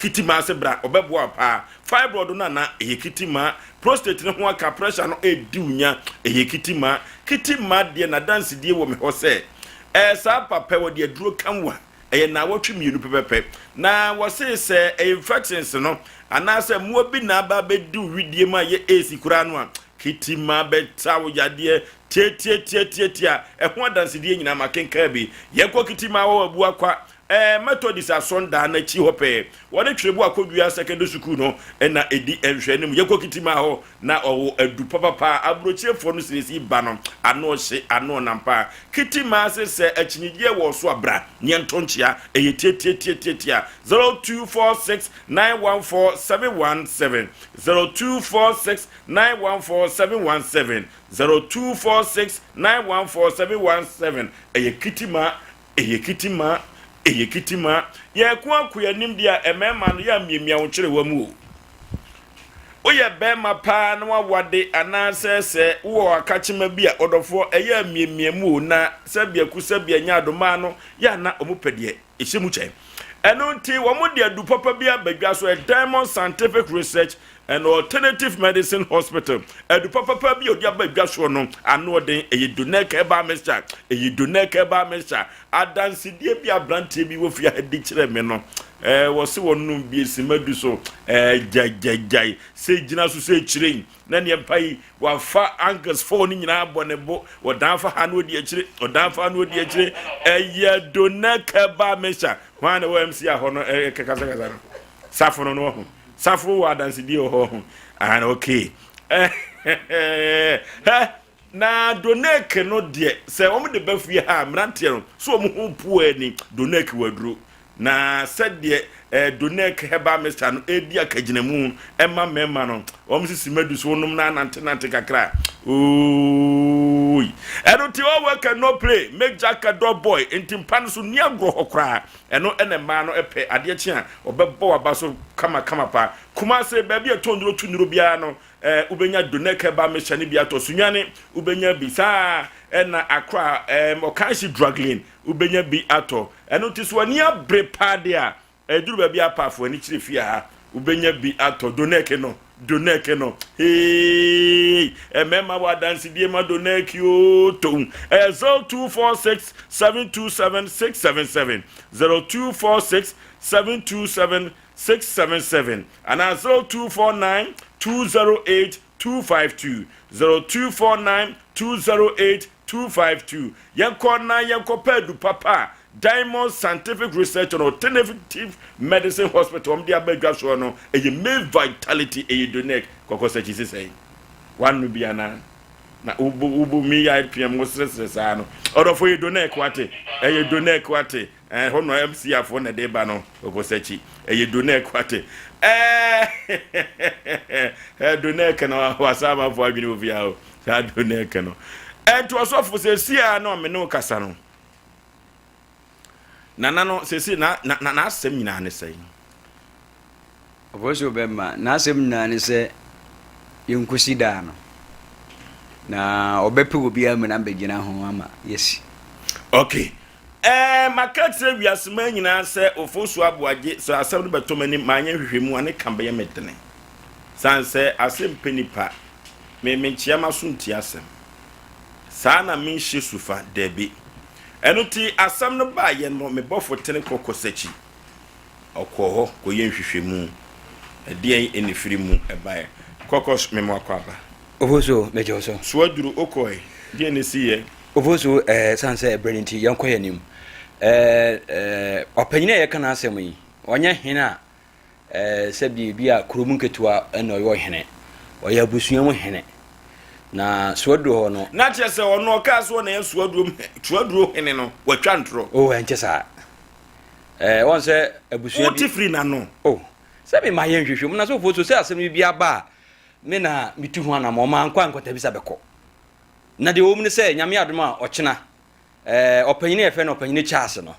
Kitimaa se bra, ɔbɛboa wo paa. Fibroid no ana? Ɛyɛ kitimaa. Prostate no ho aka, pressure no redi wo nya, ɛyɛ kitimaa. Kitimaa deɛ n'adansedie wɔ me hɔ sɛ, ɛɛ saa papa yi wɔde aduro ka wo a, ɛyɛ naawɔtwe mmienu pɛpɛpɛ. Na wɔse sɛ ɛyɛ infections no anaasɛ mmoa bi na aba abɛdi wo wedeɛ mu a ɛyɛ AIDS koraa no a, kitimaa bɛsa wo yadeɛ tiatiatiatiatia. Ɛho adansedie nyinaa makenkan bi. Yɛnkɔ kitimaa wɔ Abuakwa. Ɛɛ Methodist asɔndan no akyi hɔ pɛɛ. Wɔne Twerɛbo Akodua Secondary Sukuu no na ɛdi nhwɛanim. Yɛkɔ Kitima hɔ na ɔwɔ adu papapa. Aburokyerefoɔ no siesie ba no ano hye ano nam paa. Kitima ase sɛ akyinnyegyeɛ wɔ so a bra ne yɛnto nkyea. Ɛyɛ tiatiatiatiatia. 0246 914 717 0246 914 717 0246 914 717 Ɛyɛ Kitima Ɛyɛ kitima, ɛyɛ kitima. Yɛreko ako yɛn anim deɛ a, mmarima no, yɛ a miamia wo kyerewa mu o. Woyɛ barima paa na wawade anaasɛ sɛ wowɔ akakyema bi a, ɔdɔfoɔ, ɛyɛ a miamia mu o. Na sɛbi aku sɛbi anya adomaa no, yɛ a na wɔpɛ deɛ ɛhyɛ mu kyɛn. Ɛno nti, wɔde adu papa bi aba dwa so, Diamond Scientific Research and Alternative Medicine Hospital. Adu papapa bi a ɔde aba dwa soɔ no, ano ɔden, ɛyɛ Donec Herbal Mixture, ɛyɛ Donec Herbal Mixture. Adansedie bi aberanteɛ bi wɔ fie ha di kyerɛ me no, ɛɛ wɔse wɔnom bi esima du so, ɛɛ gyagyagyae, sɛ gyina so sɛ kyerɛ yi, na neɛ mpa yi, wafa angles fɔɔ no nyinaa bɔ ne bo, ɔdan fa ha na ɔdi akyire, ɔdan fa ha na ɔdi akyire, ɛyɛ Donec Herbal Mixture. Hwan na ɛwɔ MC a hɔ no ɛkasakasa no? Safo no no ɔho. Safo wɔ adansedie wɔ hɔ ho. Ah, okay. Hɛ, na Donec no deɛ, sɛ wɔn de ba fie ha a, mmeranteɛ no, so wɔn ho puo ani, Donec wɔ aduro. Na sɛdeɛ eh, Donec herbal mixture no ɛredi akagyinamu ɛma mmarima no, wɔn sisi madu so wɔnom na anantenante kakra. Ooi. Ɛno nti, all work and no play, make Jack a dull boy. Nti mpa no so nni agorɔ hɔ koraa. Ɛno na mmaa no pɛ. Adeɛ kye a, wɔbɛbɔ w'aba so kamakama paa. Kumase, baabi a ɛtɔn nnuro tu nnuro biara no, eh, wobɛnya Donec herbal mixture no bi atɔ. Sunyani, wobɛnya bi. Saa ara na Accra, eh, Okaishie Drug Lane, wobɛnya bi atɔ. Ɛno nti, sɛ w'ani abere paa deɛ a, ɛduru baabi a apaafo ani kyerɛ fie ha, wobɛnya bi atɔ. Donec no. Donec no hey mmarima wɔ adansedie ma Donec oo tow ɛyɛ 0246 727 677 0246 727 677 anaa 0249 208 252 0249 208 252 Yɛnkɔ na yɛnkɔpɛ adu papa a Diamond Scientific Research and Alternative Medicine Hospital wɔn de aba adwa soɔ no, ɛyɛ May Vitality, ɛyɛ Donec, kɔkɔsakyi sesɛn. Wano bi anaa? Na wobu wobu mi yɛ pm wo seresere saa no. Ɔdɔfo yɛ Donec wate, ɛyɛ Donec wate. Ɛɛ hɔ no MC afoɔ na ɛde ba no kɔkɔsakyi. Ɛyɛ Donec wate. Ɛɛ Donec no wasa amanfoɔ adwene wɔ fie ha o. Saa Donec no. Ɛnti ɔsɔfo sɛ si a na ɔme ne wo kasa no. Nana no sese na na n'asɛm nyinaa ne sɛn? Ɔfɔsuo bɛma n'asɛm nyinaa ne sɛ yɛnkɔsi daa no na ɔbɛpɛ obi amena bɛgyina ho ama yɛasi. Okay. Ɛɛ eh, maka kyerɛ wiaseman nyinaa sɛ Ofosu Aboagye sɛ asɛm no bɛtɔ m'anim manyɛ nhwehwɛmu a ne ka bɛyɛ me dene. Sane sɛ asɛm pɛ nipa, me menkyea m'aso ntie asɛm. Saa na menhyɛ su fa, dabi. Ɛno nti asɛm no baeɛ no, me bɔfo tene kɔ kɔsakyi. Ɔkɔɔ hɔ kɔyɛɛ nhwehwɛmu. Ɛdeɛn na ɛfiri mu baeɛ? Kɔkɔs, mema wo akwaaba. Ofosu, megye wo so. So aduru, wokɔe? Deɛn na ɛsiiɛ? Ofosu, ɛɛ, sane sɛ ɛberɛ no nti, yɛnkɔ yɛn anim. Ɛɛ, ɛɛ, ɔpanyin a yɛka n'asɛm yi, ɔnyɛ hene a Ɛɛ, sɛ biribi a kurom nketewa na ɔyɛ ɔhene. Ɔyɛ abusua mu hene. Na Suaduro hɔ no. Na kyerɛ sɛ ɔno ɔkaa sɛ ɔna yɛ Suaduro Suaduro hene no, watwa ntorɔ. Oh, ɛnkyɛ saa. Ɛɛ, wɔn sɛ abusua bi. Wote firi n'ano. Oh, sɛ me ma yɛ nhwehwɛ mu na sɛ ofo so sɛ asɛm bi aba a, me na metu ho anamɔ, mankɔ a nkɔtabisa bɛkɔ. Na deɛ ɛwɔ mu ne sɛ, Nyame adom a ɔkyena, ɛɛ, ɔpanyin a yɛfrɛ no ɔpanyin Charles no,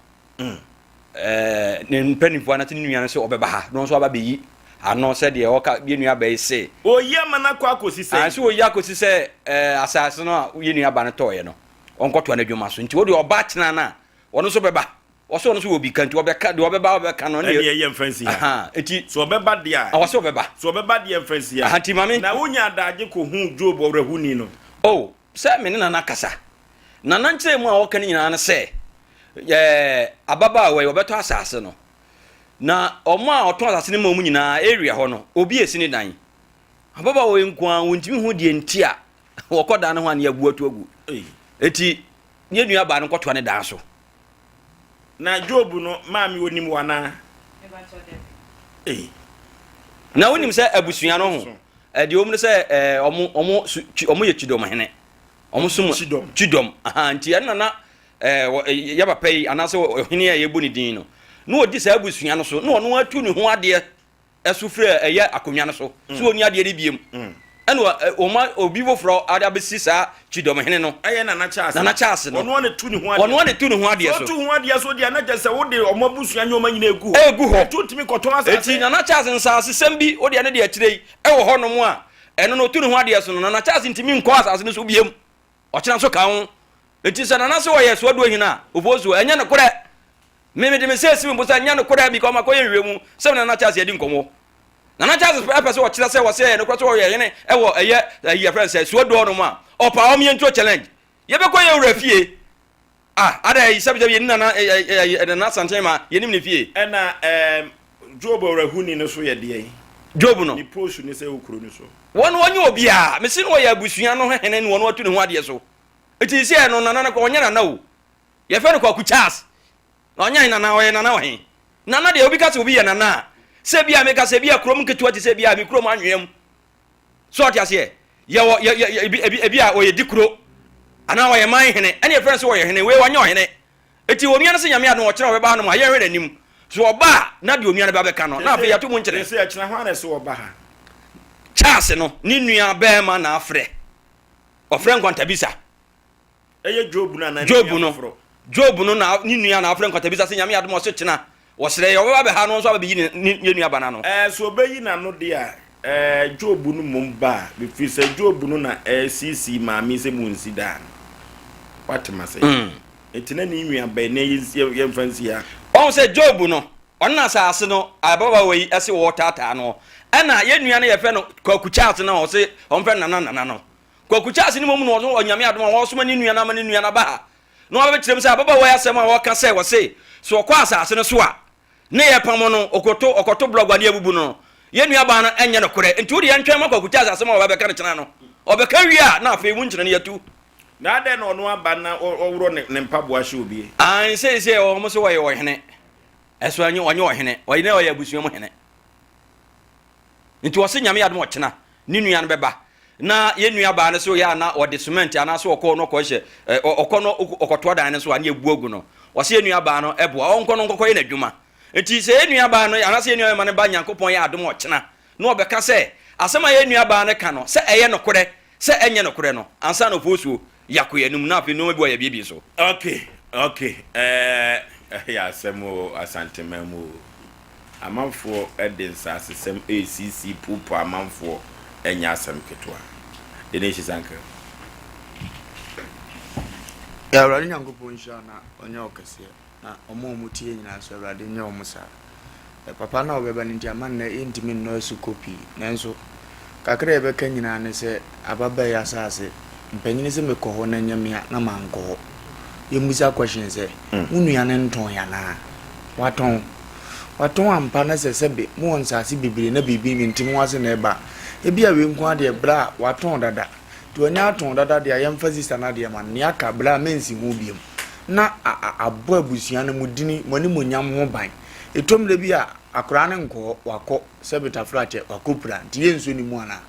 ɛɛ, ne mpanimfoɔ anaasɛ ne nua no sɛ ɔbɛba ha na ɔno nso aba bɛyi ano sɛdeɛ ɔka yɛ nua ba yi se. Oyi ama no akɔ akɔsi sɛn? Sɛ oyi akɔsi sɛ ɛɛ, asase no a yɛ nua ba no tɔɔeɛ no, ɔnkɔtoa n'adwuma so. Nti wo deɛ ɔba kyena no a, ɔno nso bɛba. Ɔsɛ ɔno nso wɔ bi ka nti ɔbɛka deɛ ɔbɛba ɔbɛka no. Ɛnneɛ yɛ mfa nsi ha. Nti. Sɛ ɔbɛba deɛ a. Ɔsɛ ɔbɛba. Sɛ ɔbɛba deɛ mfa nsi ha. Nti maame. Na wonya adagye kɔhuu Job ɔwerɛhoni no. Oh, sɛ me ne Nana kasa. Nana nkyerɛmu a ɔka no nyinaa ne sɛ, ɛɛ, ababaawa yi ɔbɛtɔ asase no. Na wɔn a ɔtɔn asase no ma wɔn nyinaa, area hɔ no, obi esi ne dan. Ababaawa yi nko ara, wɔntumi hu deɛ nti a wɔkɔ dan no ho a ne yɛabu ato agu. Eti, ne nua baa no nkɔtoa ne dan so. Na Job no maame onim wo anaa? Ei. Na wonim sɛ abusua no ho deɛ wɔn no sɛ ɛɛ wɔn wɔn su wɔn yɛ kyidɔm hene wɔn som kyidɔm kyidɔm aha nti ɛna na ɛɛ yɛ papa yi anaasɛ ɔhene a yɛbɔ ne din no na ɔdi saa abusua no so na ɔno atu ne ho adeɛ so firi a ɛyɛ akonnwa no so sɛ ɔnni adeɛ no biom ɛna ɔma obi foforɔ ade abɛsi saa kyidɔmhene no. Ɛyɛ Nana Charles. Nana Charles no. Ɔno na tu ne ho adeɛ. Ɔno na tu ne ho adeɛ so. So ɔtu ho adeɛ so deɛ na kyerɛ sɛ wode ɔmo abusua nneɛma nyinaa egu hɔ. Egu hɔ. Ɛtu ntumi kɔtɔn asase. Eti Nana Charles nsaasesɛm bi wodeɛ ne deɛ akyire yi ɛwɔ hɔ nom a ɛno no ɔtu ne ho adeɛ so no Nana Charles ntumi nkɔ asase no so biom. Ɔkyena nso ka ho. Eti sɛ Nana se ɔyɛ Soaduohene a, Ofosuo, ɛnyɛ nokorɛ. Me mede me nsa esi me bo sɛ ɛnyɛ nokorɛ because makɔyɛ nhwehwɛmu sɛ me Nana Charles adi nkɔmmɔ. Nana Charles pɛ sɛ ɔkyerɛ sɛ wɔsɛ ɛyɛ nokorɛ sɛ ɔyɛ hene ɛwɔ ɛyɛ ɛyi yɛfrɛ no sɛ Suodoɔ nom a, ɔpaa wɔn yɛnturo challenge. Yɛbɛkɔ yɛn wura fie. Ah, ada ɛyi sɛbi sɛbi yɛnim Nana ɛyi Nana Asantehema yɛnim ne fie. Ɛna ɛɛm Job ɔwerɛhoni no so yɛ deɛn? Job no. Ne post ne sɛ wɔ kuro no so. Wɔn wɔnyɛ obiara. Mese no ɔyɛ abusua no hene na wɔn atu ne ho adeɛ so. Nti sɛ no Nana no ɔnyɛ Nana o. Yɛfrɛ no Kwaku Charles. Na ɔnyɛ nana, ɔyɛ nana ɔhe? Nana deɛ obi ka sɛ obi yɛ nana a, sɛ bi a meka sɛ bi a kurom nketewa te sɛ bi a me kurom anwea mu. So ɔte aseɛ? Yɛwɔ yɛ yɛ ebi ebi ebi a ɔyɛ di kuro anaa ɔyɛ man hene ɛne yɛfrɛ no sɛ ɔyɛ hene wei ɔnyɛ ɔhene. Eti onua no sɛ nyame adom ɔkyena ɔbɛba hanom a yɛnhwɛ n'anim. So ɔba a na deɛ onua no ba bɛka no na afei yɛato mu nkyene. Sɛ ɛkyena hwan na ɛsɛ ɔba ha? Charles no ne nua bɛrima na afrɛ. Ɔfrɛ nkwantabisa. Ɛyɛ Job no anaa ne Job nua no, foforɔ? Job no na ne nua na afrɛ nkwatabisa sɛ Nyame adom a ɔse kyena wɔsrɛ yɛ ɔbɛba abɛha no nso abɛyi ne ne yɛ nua ba no ano. Ɛɛ, sɛ ɔbɛyi n'ano deɛ a, ɛɛ, Job no mmom ba a, ɛfiri sɛ Job no na ɛresiesie maame yi sɛ monsi daa no. Woate m'ase? Enti na ne nua bɛn na yɛnsi, yɛmfa nsi ha? Wahu sɛ Job no, ɔno na asase no ababaawa yi se wɔretaataa no, ɛna yɛn nua no yɛfrɛ no Kwaku Charles no a ɔse wɔmfrɛ no Nana Nana no. Kwaku Charles no mmom na ɔno Onyame adom a ɔresoma ne nua no ama ne nua no aba ha na wabɛkyerɛ mu sɛ ababaawa yi asɛm a ɔka sɛ wɔse sɛ ɔkɔ asase no so a ne yɛpamo no ɔkɔto ɔkɔto blɔg a ne yɛabubu no no yɛn nua baa no ɛnyɛ nokorɛ nti wode yɛntwɛn ma Kwaku Charles asɛm a ɔba bɛka no kyena no ɔbɛka wie a na afei mu nkyene no yɛatu. Na adɛn na ɔno aba na ɔworɔ ne ne mpaboa hyɛ obi? Aane seisei wɔn se ɔyɛ ɔhene ɛso ɛnyɛ ɔnyɛ ɔhene ɔyɛ na ɔyɛ abusua mu hene. Nti ɔse Nyame adom ɔkyena ne nua no bɛba na yɛn nua baa no so yɛ a na ɔde cement anaa so ɔkɔ no ɔkɔ hyɛ ɔkɔ no ɔkɔtoa dan no so a ne yɛbu agu no ɔse yɛn nua baa no ɛboa ɔnkɔ no nkɔkɔ yɛ n'adwuma nti sɛ yɛn nua baa no anaasɛ yɛn nua bɛma no ba Nyankopɔn yɛ adom ɔkyena na ɔbɛka sɛ asɛm a yɛn nua baa no ka no sɛ ɛyɛ nokorɛ sɛ ɛnyɛ nokorɛ no ansa na ɔfoosuo yɛakɔ yɛn anim na afei nneɛma bi wɔ yɛabiebie so. Ok ok ɛɛ ɛyɛ asɛm o Asanteman mu o amanfoɔ de nsaasesɛm ɛresiesie puupuu amanfoɔ ɛnyɛ asɛm ketewa The Nation Sanka. Yɛ Awurade Nyankopɔn nhyira wo na ɔnyɛ wo kɛseɛ na wɔn a wɔtie nyinaa nso Awurade nyɛ wɔn saa. Papa no a ɔbɛba no nti ama nnɛ yɛntumi nnɔ asukɔ pii. Nanso, kakra a yɛbɛka nyinaa ne sɛ ababaa yi asase, mpanyin se mekɔ hɔ na ɛnyɛ me a, na mankɔ hɔ. Yɛmmisa question sɛ, wo nua no ntɔn anaa? Watɔn. Watɔn ampa na sɛ sɛbe mowɔ nsase bebree na biribi nti mo ase na ɛba a, ebia wei nko ara deɛ bra watɔn dada. Nti wanya atɔn dada deɛ a yɛmfa sista no adeɛ ma no. Nea aka bra mensi ho biom. Na abɔ abusua no mo dini, mo animuonyam ho ban. Ɛtɔ mmerɛ bi a, akwadaa no nkɔ hɔ, wakɔ, sɛ betafrakyɛ, wakɔ pira, nti yɛnsuo ne mu anaa?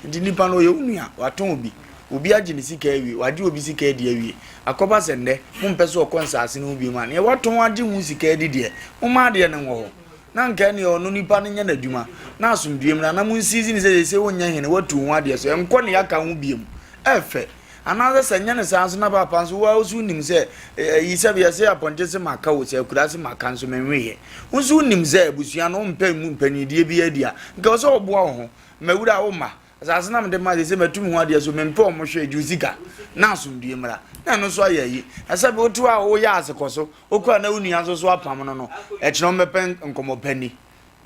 Nti nipa no ɔyɛ wo nua, watɔn obi, obi agye ne sika awie, wagye obi sika adi awie. Akɔba sɛ nnɛ, mompɛ sɛ ɔkɔ nsaase no ho bio a, neɛ watɔn agye ho sika adi deɛ, momma adeɛ no nwɔ hɔ. Na anka ɛneɛ ɔno nipa no nyɛ n'adwuma, na asomdwoeɛ mmra, na monsiizi no sɛ seesei wonyɛ hene, watu wo ho adeɛ so, ɛnkɔ neɛ aka ho bio. Ɛfɛ. Anaasɛ sɛ nyɛ no saa nso na paapa nso wo ara nso wonim sɛ ɛyi sɛ yɛsɛ apɔnkye se maka o sɛ akura se maka nso menweeɛ. Wo nso wonim sɛ abusua no wompɛ mu mpanyindie bi adi a, nka ɛwɔ sɛ woboa wo ho. Mawura wo mma, asase na mede ma sɛ matu me ho adeɛ so mempɛ wɔn hwee, gye wo sika na asomdue mmra. Na ɛno nso ayɛ ayi. Na sɛbe wote hɔ a woyɛ asekɔ so, wokɔ a na wo nua nso so apam no no, ɛkyena wɔbɛpɛ nkɔmmɔ pa ni.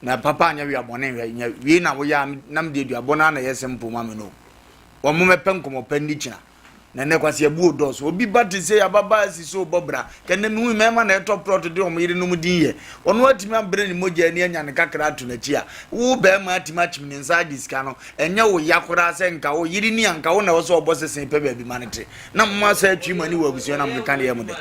Na papa anyɛ wia bɔne nhwɛ, nyɛ wei na woyɛ a na mede aduabɔ no ara na ɛyɛ simple ma me no. Wɔn mɛpɛ nkɔmɔ pa nni kyena. Na ɛnɛ kwasi abuo dɔɔso. Obi ba te sɛ ababaa si so bɔ bra. Kɛnɛ mehu mmarima na ɛtɔ prɔt de wɔn yerenom din yɛ. Ɔno atumi abrɛ ne mogya ani anya ne kakra ato n'akyi a, wo barima atumi akyem ne nsa agye sika no. Ɛnyɛ wo ya koraa sɛ nka wo yere ni a nka wo na ɛwɔ sɛ ɔbɔ sese pɛ baabi ma no te. Na mo asa atwi mo ani wɔ abusua no a mokeka deɛ ɛyɛ mo dɛ.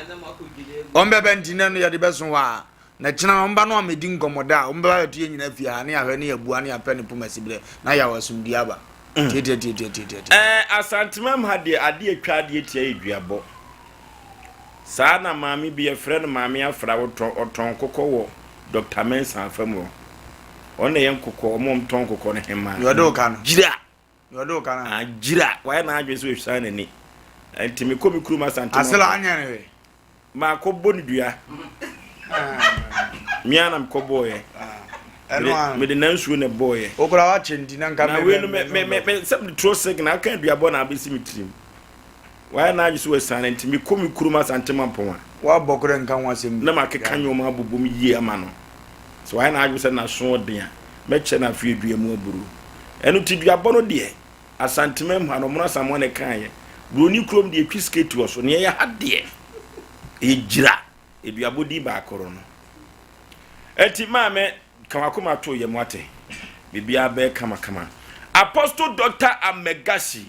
Wɔn bɛbɛ nti nɛ no yɛde bɛso hɔ a na kyena wɔn ba no amɛdi nkɔmmɔ da a wɔn bɛba bɛto yɛn nyinaa fie ha ne yɛahwɛ ne yɛabua ne yɛapɛ ne poma siberɛ na yaw asomdue aba. Tiatiatiatiatiatia. Ɛɛ Asantemam ha deɛ adeɛ atwa adeɛ tia yɛ duabɔ. Saa na maame bi yɛfrɛ no maame Afra ɔtɔn ɔtɔn nkokɔ wɔ Doctor Mensah afa mu hɔ. Ɔno na ɛyɛ nkokɔ wɔn a wɔtɔn nkokɔ no hemaa. Deɛ ɔde wo ka no. Gyira. Deɛ ɔde wo ka no. Ah gyira wayɛ n'adwene sɛ ɔhwisan n'ani. Nti mekɔ me kurom Asante. Asela anyɛ no hwee. Makɔ bɔ no dua. Me ara na mekɔ bɔɔyɛ. Mede nansuo na ɛbɔɔyɛ. Okura wakyɛ nti na nka Na wei no me me me sɛ mede turo signal aka aduabɔ na abɛsi me tirim. Wayɛ n'adwene sɛ wasiane nti mekɔ me kurom Asante Mampɔn a. Woabɔ koraa nka ho asɛm bi. Na makeka nneɛma abobom yie ama no. Sɛ wayɛ n'adwene sɛ n'aso ɔden a, mɛkyɛ no afe dua mu aburo. Ɛno nti duabɔ no deɛ, Asanteman mu ha no, Ɔmono Asamoah na ɛkaeɛ. Buroni kurom deɛ ɛtwi skate wɔ so. Nea ɛyɛ ha deɛ, ɛyɛ gyira. Aduabɔ din baako no. Enti maame, ka w'akoma to yam wate. Biribiara bɛyɛ kamakama. Apostle Doctor Amegasi.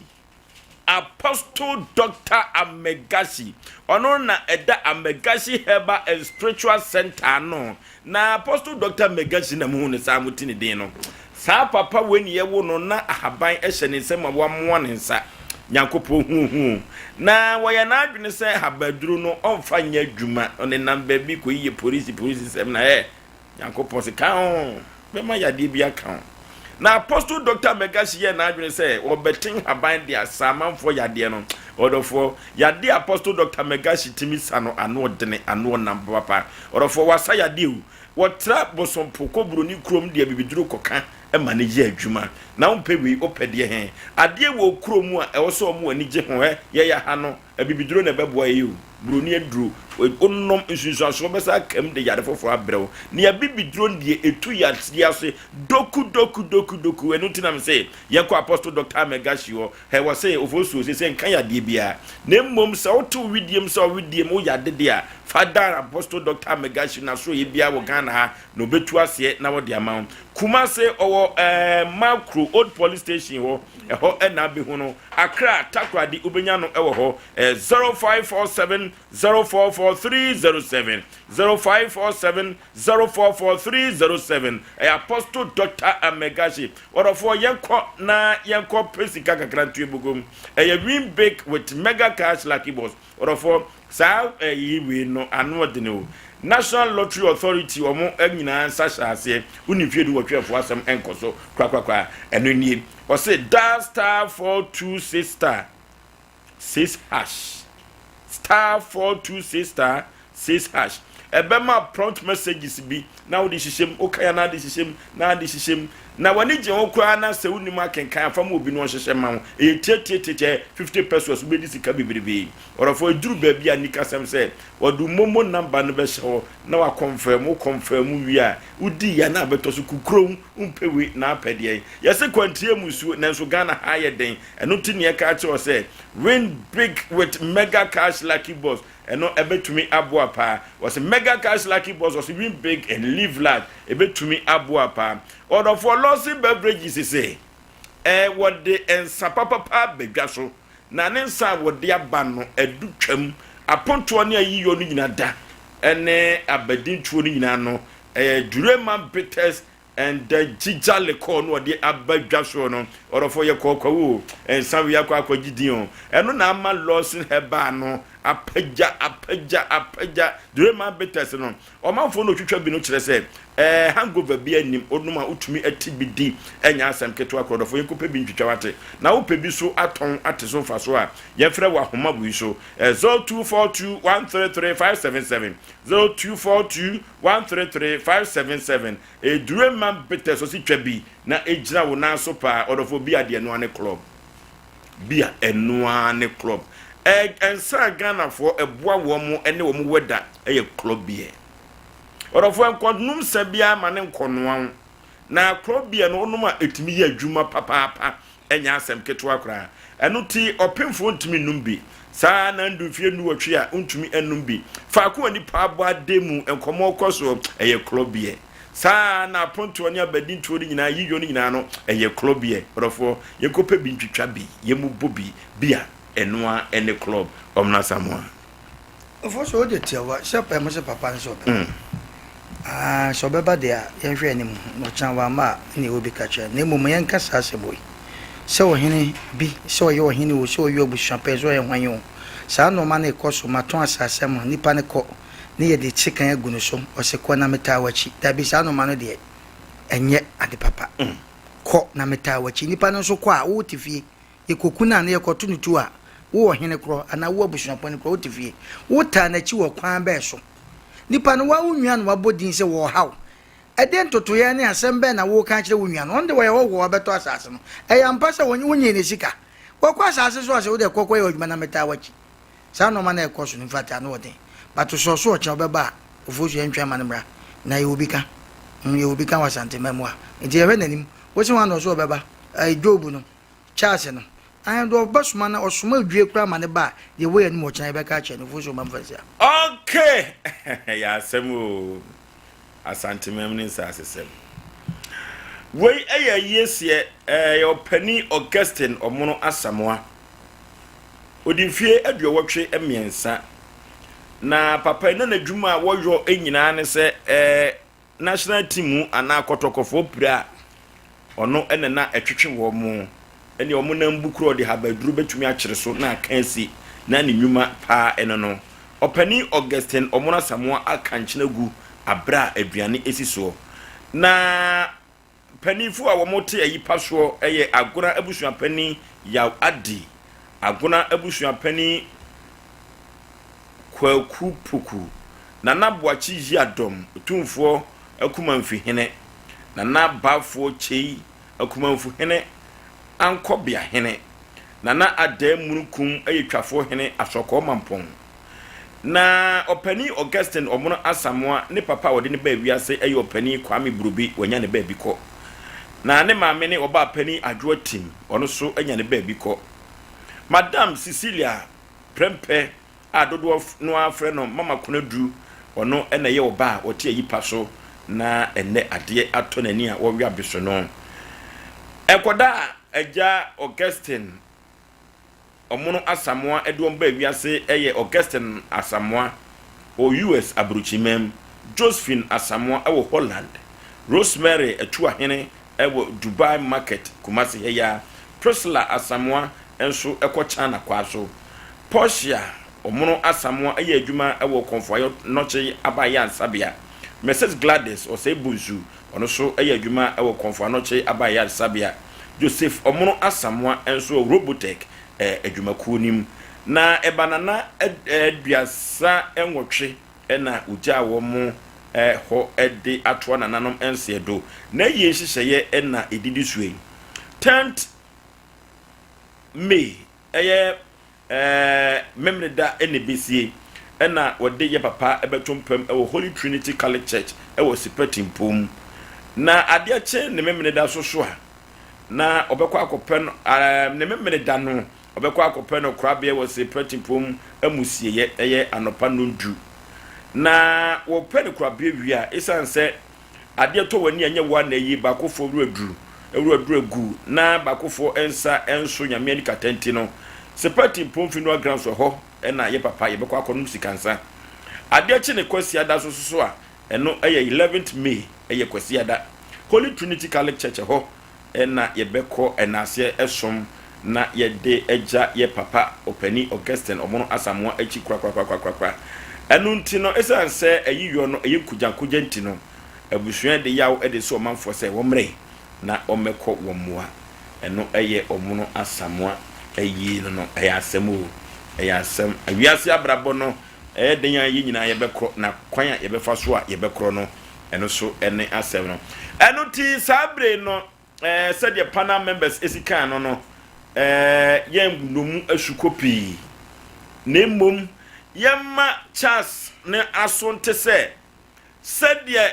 Apostle Doctor Amegasi, ɔno na ɛda Amegasi Herbal and Spiritual Center ano. Na Apostle Doctor Amegasi na muhu no saa mote ne din no. Saa papa wei ne yɛwo no na ahaban hyɛ ne nsam ma wamoa ne nsa. Nyankopɔn huuhuu. Na wɔyɛ n'adwene sɛ habaduro no ɔmfa nyɛ adwuma. Ɔnenam baabi kɔyiye polisi polisi sɛm na ɛ. Nyankopɔn se, Ka ho! Bɛma yadeɛ bi aka wo. Na Apostle Doctor Megashi yɛɛ n'adwene sɛ ɔbɛte nhaban de asa amanfoɔ yadeɛ no. Ɔdɔfoɔ, yadeɛ a Apostle Doctor Megashi tumi sa no, ano ɔdene, ano ɔnam papapa. Ɔdɔfoɔ, wasa yadeɛ o. Wɔtra Bosompo kɔ Buroni kurom de abibiduro kɔka ma no yɛ adwuma. Na wompɛ wei, wopɛ deɛ he? Adeɛ wɔ wo kuro mu a ɛwɔ sɛ wɔn ani gye ho. Hɛ, yɛyɛ ha no, Abibiduro na ɛbɛboa yɛn o, buroni aduro, wonom nsunsuansoɔ bɛsa aka mu de yare foforɔ abrɛ wo. Ne abibiduro no deɛ ɛtu yadeɛ ase doku doku doku doku. Ɛno nti na mese yɛnkɔ Apostle Doctor Amegashi hɔ. Hɛ, wɔse Ofosuo seesei nka yadeɛ biara. Na mmom sɛ wote wo wedeɛ mu sɛ wo wedeɛ mu woyɛ ade deɛ a, fa dan Apostle Doctor Amegashi n'asoɛeɛ biara wɔ Ghana ha na ɔbɛtu aseɛ na wɔde ama wo. Kumase ɔwɔ ɛɛ Makro Old Police Station hɔ, ɛhɔ na abɛhu no. Accra, Takoradi wobɛnya no wɔ hɔ ɛyɛ 0547 044 307, 0547 044 307. Ɛyɛ Apostle Doctor Amegashi. Ɔdɔfoɔ yɛnkɔ na yɛnkɔ pɛ sika kakra nto yɛn Ɛyɛ Win Big with Mega Cash Lucky Boss. Ɔdɔfoɔ saa ɛyi wei no ano ɔdene o. National Lottery Authority wɔn nyinaa nsa hyɛ aseɛ. Wonni mfeɛ du wɔtwe ɛfoɔ asɛm nkɔ so korakorakora. Ɛno nie. Ɔse dial star 426 star 6 hash star 426 star 6 hash ɛbɛma prompt messages bi na wode hyehyɛ mu wokan a na ade hyehyɛ mu na ade hyehyɛ mu na w'ani gye ho koraa na sɛ wonim akenkan afa ma obi na ɔnhyehyɛ ma wo ɛyɛ tiatiatiatia 50 pesos wobɛdi sika bebrebe ɔdɔfoɔ ɛduru baabi a nikasɛm sɛ wɔde momo number no bɛhyɛ hɔ na wakɔnfɛm wo kɔnfɛm wie a wodi ya na abɛtɔ so kukurom Wompɛ wei na apɛ deɛn? Yɛse kwantia mu nsuo nanso Ghana ha ayɛ den ɛno nti na yɛka akyerɛ wo sɛ win big with mega cash lucky box ɛno ɛbɛtumi aboa paa. Wɔse mega cash lucky box wɔse win big and live large ɛbɛtumi aboa paa. Ɔdɔfoɔ Lawson Beverages se ɛɛ wɔde nsa papapa aba dwa so na ne nsa a wɔde aba no adu twam apontoɔ ne ayiyɔ no nyina da ɛne abadintoɔ no nyinaa no Ɛyɛ Durema Bitters and the Jija Liquor no ɔde aba dwa soɔ no. Ɔdɔfoɔ yɛ kɔɔ kwawu o, nsa wei akɔ akɔgye din o. Ɛno na ama Lawson Herbal no apagya, apagya, apagya. Durema Bitters no, ɔmanfoɔ no ɔtwitwa bi no kyerɛ sɛ ɛɛ hangover biara nnim, wonom a wotumi te bi di, ɛnyɛ asɛm ketewa koraa. Ɔdɔfoɔ yɛnkɔpɛ bi ntwitwa wate. Na wopɛ bi so atɔn ate so mfasoɔ a, yɛmfrɛ wɔ ahoma wei so, 0242 133 577, 0242 133 577 Edure ma mpetɛ so si twa bi na egyina wo nan so paa ɔdɔfoɔ bi a deɛ ɛnoa ne club bi a ɛnoa ne club ɛ ɛnsa a Ghanafoɔ ɛboa wɔn mo ɛne wɔn weather ɛyɛ club beer ɔdɔfoɔ nkɔnom nsa biara ma ne nkɔnoa wo na club beer no wonom a ɛtumi yɛ adwuma papaapa Ɛnyɛ asɛm ketewa koraa. Ɛno nti, ɔpemfoɔ ntumi nnom bi. Saa ara na ndu mfeɛ nnuwɔtwe a, wontumi nnom bi. Faako a nnipa abɔ ade mu nkɔmmɔ rekɔ soɔ, ɛyɛ korɔbeɛ. Saa ara na apontoɔ ne abadintoɔ no nyinaa, yiyɔ no nyinaa no, ɛyɛ korɔbeɛ. Ɔdɔfoɔ, yɛnkɔpɛ bi ntwitwa bi, yɛmmobɔ bi, bi a ɛno ara ne klɔb. Ɔmena Asamoah. Ɔfo so wode tiawa sɛ pɛ mo sɛ papa no sɛ ɔbɛba. Ah, sɛ ɔbɛba deɛ a, yɛnhwɛ anim na ɔkyena wamma a, ɛne ɛwɔ bi ka kyerɛ no. Na mmom yɛnka saa asɛm wei, sɛ ɔhene bi, sɛ ɔyɛ ɔhene o, sɛ ɔyɛ abusuapɛn, sɛ ɔyɛ hwan o, saa nnoɔma no rekɔ so, matɔn asase ama nipa no kɔ, ne yɛde sekan agu no so, ɔse kɔ na metaa w'akyi. Dabi, saa nnoɔma no deɛ, ɛnyɛ ade papa. Kɔ na metaa w'akyi. Nipa no nso kɔ a, wote fie, Yɛkɔku no a, na yɛkɔto no tuo a, wo ɔhene korɔ anaa wo abusuapɔni korɔ wote fie. Wotaa n'akyi wɔ kwan bɛn so? Nipa no, woa wo nua na wabɔ din sɛ wɔreha wo. Ɛdeɛn ntotoeɛ ne asɛm bɛn na woreka akyerɛ wo nua no? Ɔno deɛ ɔyɛ hɔhoɔ, wabɛtɔ asase no. Ɛyɛ ampa sɛ wonyee ne sika? Wakɔ asase so a sɛ wo deɛ kɔ kɔyɛ w'adwuma na metaa w'akyi. Saa nnoɔma no a ɛkɔ so no, infact ano wɔ den. But sɛ ɔso ɔkyena ɔbɛba a, Ofosu yɛntwɛn ma no mmra. Na yɛwɔ bi ka. Mm, yɛwɔ bi ka wɔ Asanteman mu ha. Nti yɛhwɛ n'anim. Wose hwan na ɔso ɔbɛba? Ɛɛ, Job no. Charles no, ae, deɛ ɔbɛsoma no, ɔsoma due koraa ma no ba a, deɛ ɛwɔ yɛn anim ɔkyena yɛbɛka akyerɛ no, Ofosu ɔma mfa nsi ha. Okay! Ɛyɛ asɛm oo. Asantemam ne nsasesɛm. Wei yɛ ayieseɛ, ɛyɛ ɔpanin Augustine Ɔmono Asamoah. Ɔdi mfeɛ 83. Na papa yi na n'adwuma a wɔyɔ nyinaa ne sɛ ɛɛ national team mu anaa kɔtɔkɔfoɔ pira a, ɔno na na ɛtwetwe wɔn mo. Ɛnneɛ wɔn nan bu korɔ ɔde habaduro bɛtumi akyere so na aka asi na ne nnwuma paa ɛno no. Ɔpanin Augustine Omono Asamoah aka nkyene agu aberɛ a aduane si soɔ. Na Mpaninfoɔ a wɔn te ayi pa soɔ yɛ Agona abusua panin Yaw Adi, Agona abusua panin Kwaku Poku, Nana Boakye Yiadom, Otumfoɔ Akumanfi hene, Nana Bafoɔ Kyei, Akumanfu hene, Ankɔbea hene, Nana Adaa Mununkum yɛ Twafoɔ hene Asɔkɔɔ Mampɔn. Na Ɔpanin Augustine Omono Asamoah ne papa a ɔde no baa wiase yɛ Ɔpanin Kwame Brobe, wanya ne baabi kɔ. Na ne maame ne Ɔbaapanin Adwoa Tim, ɔno nso anya ne baabi kɔ. Madam Cecilia Prempeh a dodoɔ no ara frɛ no Mama Konadu, ɔno na ɛyɛ ɔbaa a ɔte ayipa so na ɛnnɛ adeɛ atɔ n'ani a wɔwe abeso no. Nkwadaa a Agya Augustine Ɔmono Asamoah de wɔn baa wiase yɛ Augustine Asamoah wɔ US aburokyiman mu, Josephine Asamoah wɔ Holland, Rosemary Atuahene wɔ Dubai Market, Kumasi ha yi ara, Priscilla Asamoah nso kɔ China kwaa so. Portia Ɔmono Asamoah yɛ adwuma wɔ Kɔmfoayɔ Nɔkye Aba Ayaresabea. Mrs Gladys Osei Bonsu, ɔno nso yɛ adwuma wɔ Kɔmfo Anɔkye Aba Ayaresabea. Joseph Ɔmono Asamoah nso wɔ Robotech adwumakuo no mu. Na ɛba nana 38 na wɔgyaa wɔn hɔ de atoa nananom nseɛ do. N'ayie nhyehyɛeɛ na ɛdidi soɔ yi. Tenth May ɛyɛ Memeneda na ɛbɛsie na wɔde yɛ papa bɛto mpam wɔ Holy Trinity Catholic Church wɔ Sipɛtimpom. Na adeɛ kye ne Memeneda so so a, na ɔbɛkɔ akɔpɛ no ne Memeneda no ɔbɛkɔ akɔpɛ no korabea wɔ Sipɛtimpom amusieɛ ɛyɛ anɔpa nnɔndu. Na wɔpɛ no korabea wie a, ɛsiane sɛ Adeɛ tɔ w'ani a ɛnyɛ wo ara na ɛyi baakofoɔ werɛ duru, werɛ duru agu na baakofoɔ nsa nso Nyame ani kata nti no, Sepati Mpomfi Noa Grounds ɛhɔ na yɛ papa yɛbɛkɔ akɔnom sikansa. Adeɛ kye ne Kwasiada nso so a, ɛno yɛ 11th May, ɛyɛ Kwasiada. Holy Trinity Catholic Church ɛhɔ na yɛbɛkɔ ɛnaaseɛ som na yɛde agya yɛ papa Ɔpanin Augustine Ɔmono Asamoah akyi korakorakorakorakora. Ɛno nti no, ɛsiane sɛ ayiyɔ no ɛyɛ nkogyankogya nti no, abusua de yaw de sɛ ɔmanfoɔ sɛ wɔmmrɛ na wɔmmɛkɔ wɔn mmoa. Ɛno yɛ Ɔmono Asamoah ayie no no, ɛyɛ asɛm o, ɛyɛ asɛm. Wiase abrabɔ no, ɛyɛ den a yɛn nyinaa yɛbɛkorɔ, na kwan a yɛbɛfa so a yɛbɛkorɔ no, Ɛno so ne asɛm no. Ɛno nti saa bere no, eh, sɛdeɛ panel members si kan no no, eh, yɛn nnɔ mu asukɔ pii. Na mmom yɛmma Charles ne aso nte sɛ sɛdeɛ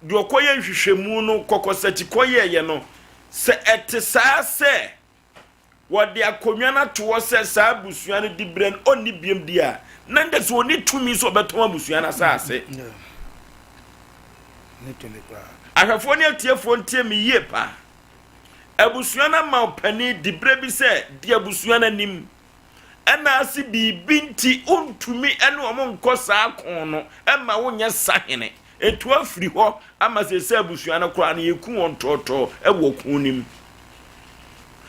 deɛ ɔkɔyɛ nhwehwɛmu no kɔkɔsakyi kɔyɛeɛ no, sɛ ɛte saa sɛ wɔde akonnwa no ato hɔ sɛ saa abusua no diberɛ no ɔnni biam di a, na nka sɛ ɔnni tumi sɛ ɔbɛtɔn abusua no asase. Ahwɛfoɔ ne atiefoɔ ntie me yie paa. Abusua no ama ɔpanin diberɛ bi sɛ di abusua no anim. Ɛna ase biribi nti wontumi ne wɔn nkɔ saa ko no mma wonyɛ sahene. Etu afiri hɔ ama seesei abusua no koraa no yɛku wɔn tɔɔtɔɔ wɔ ɔko no mu.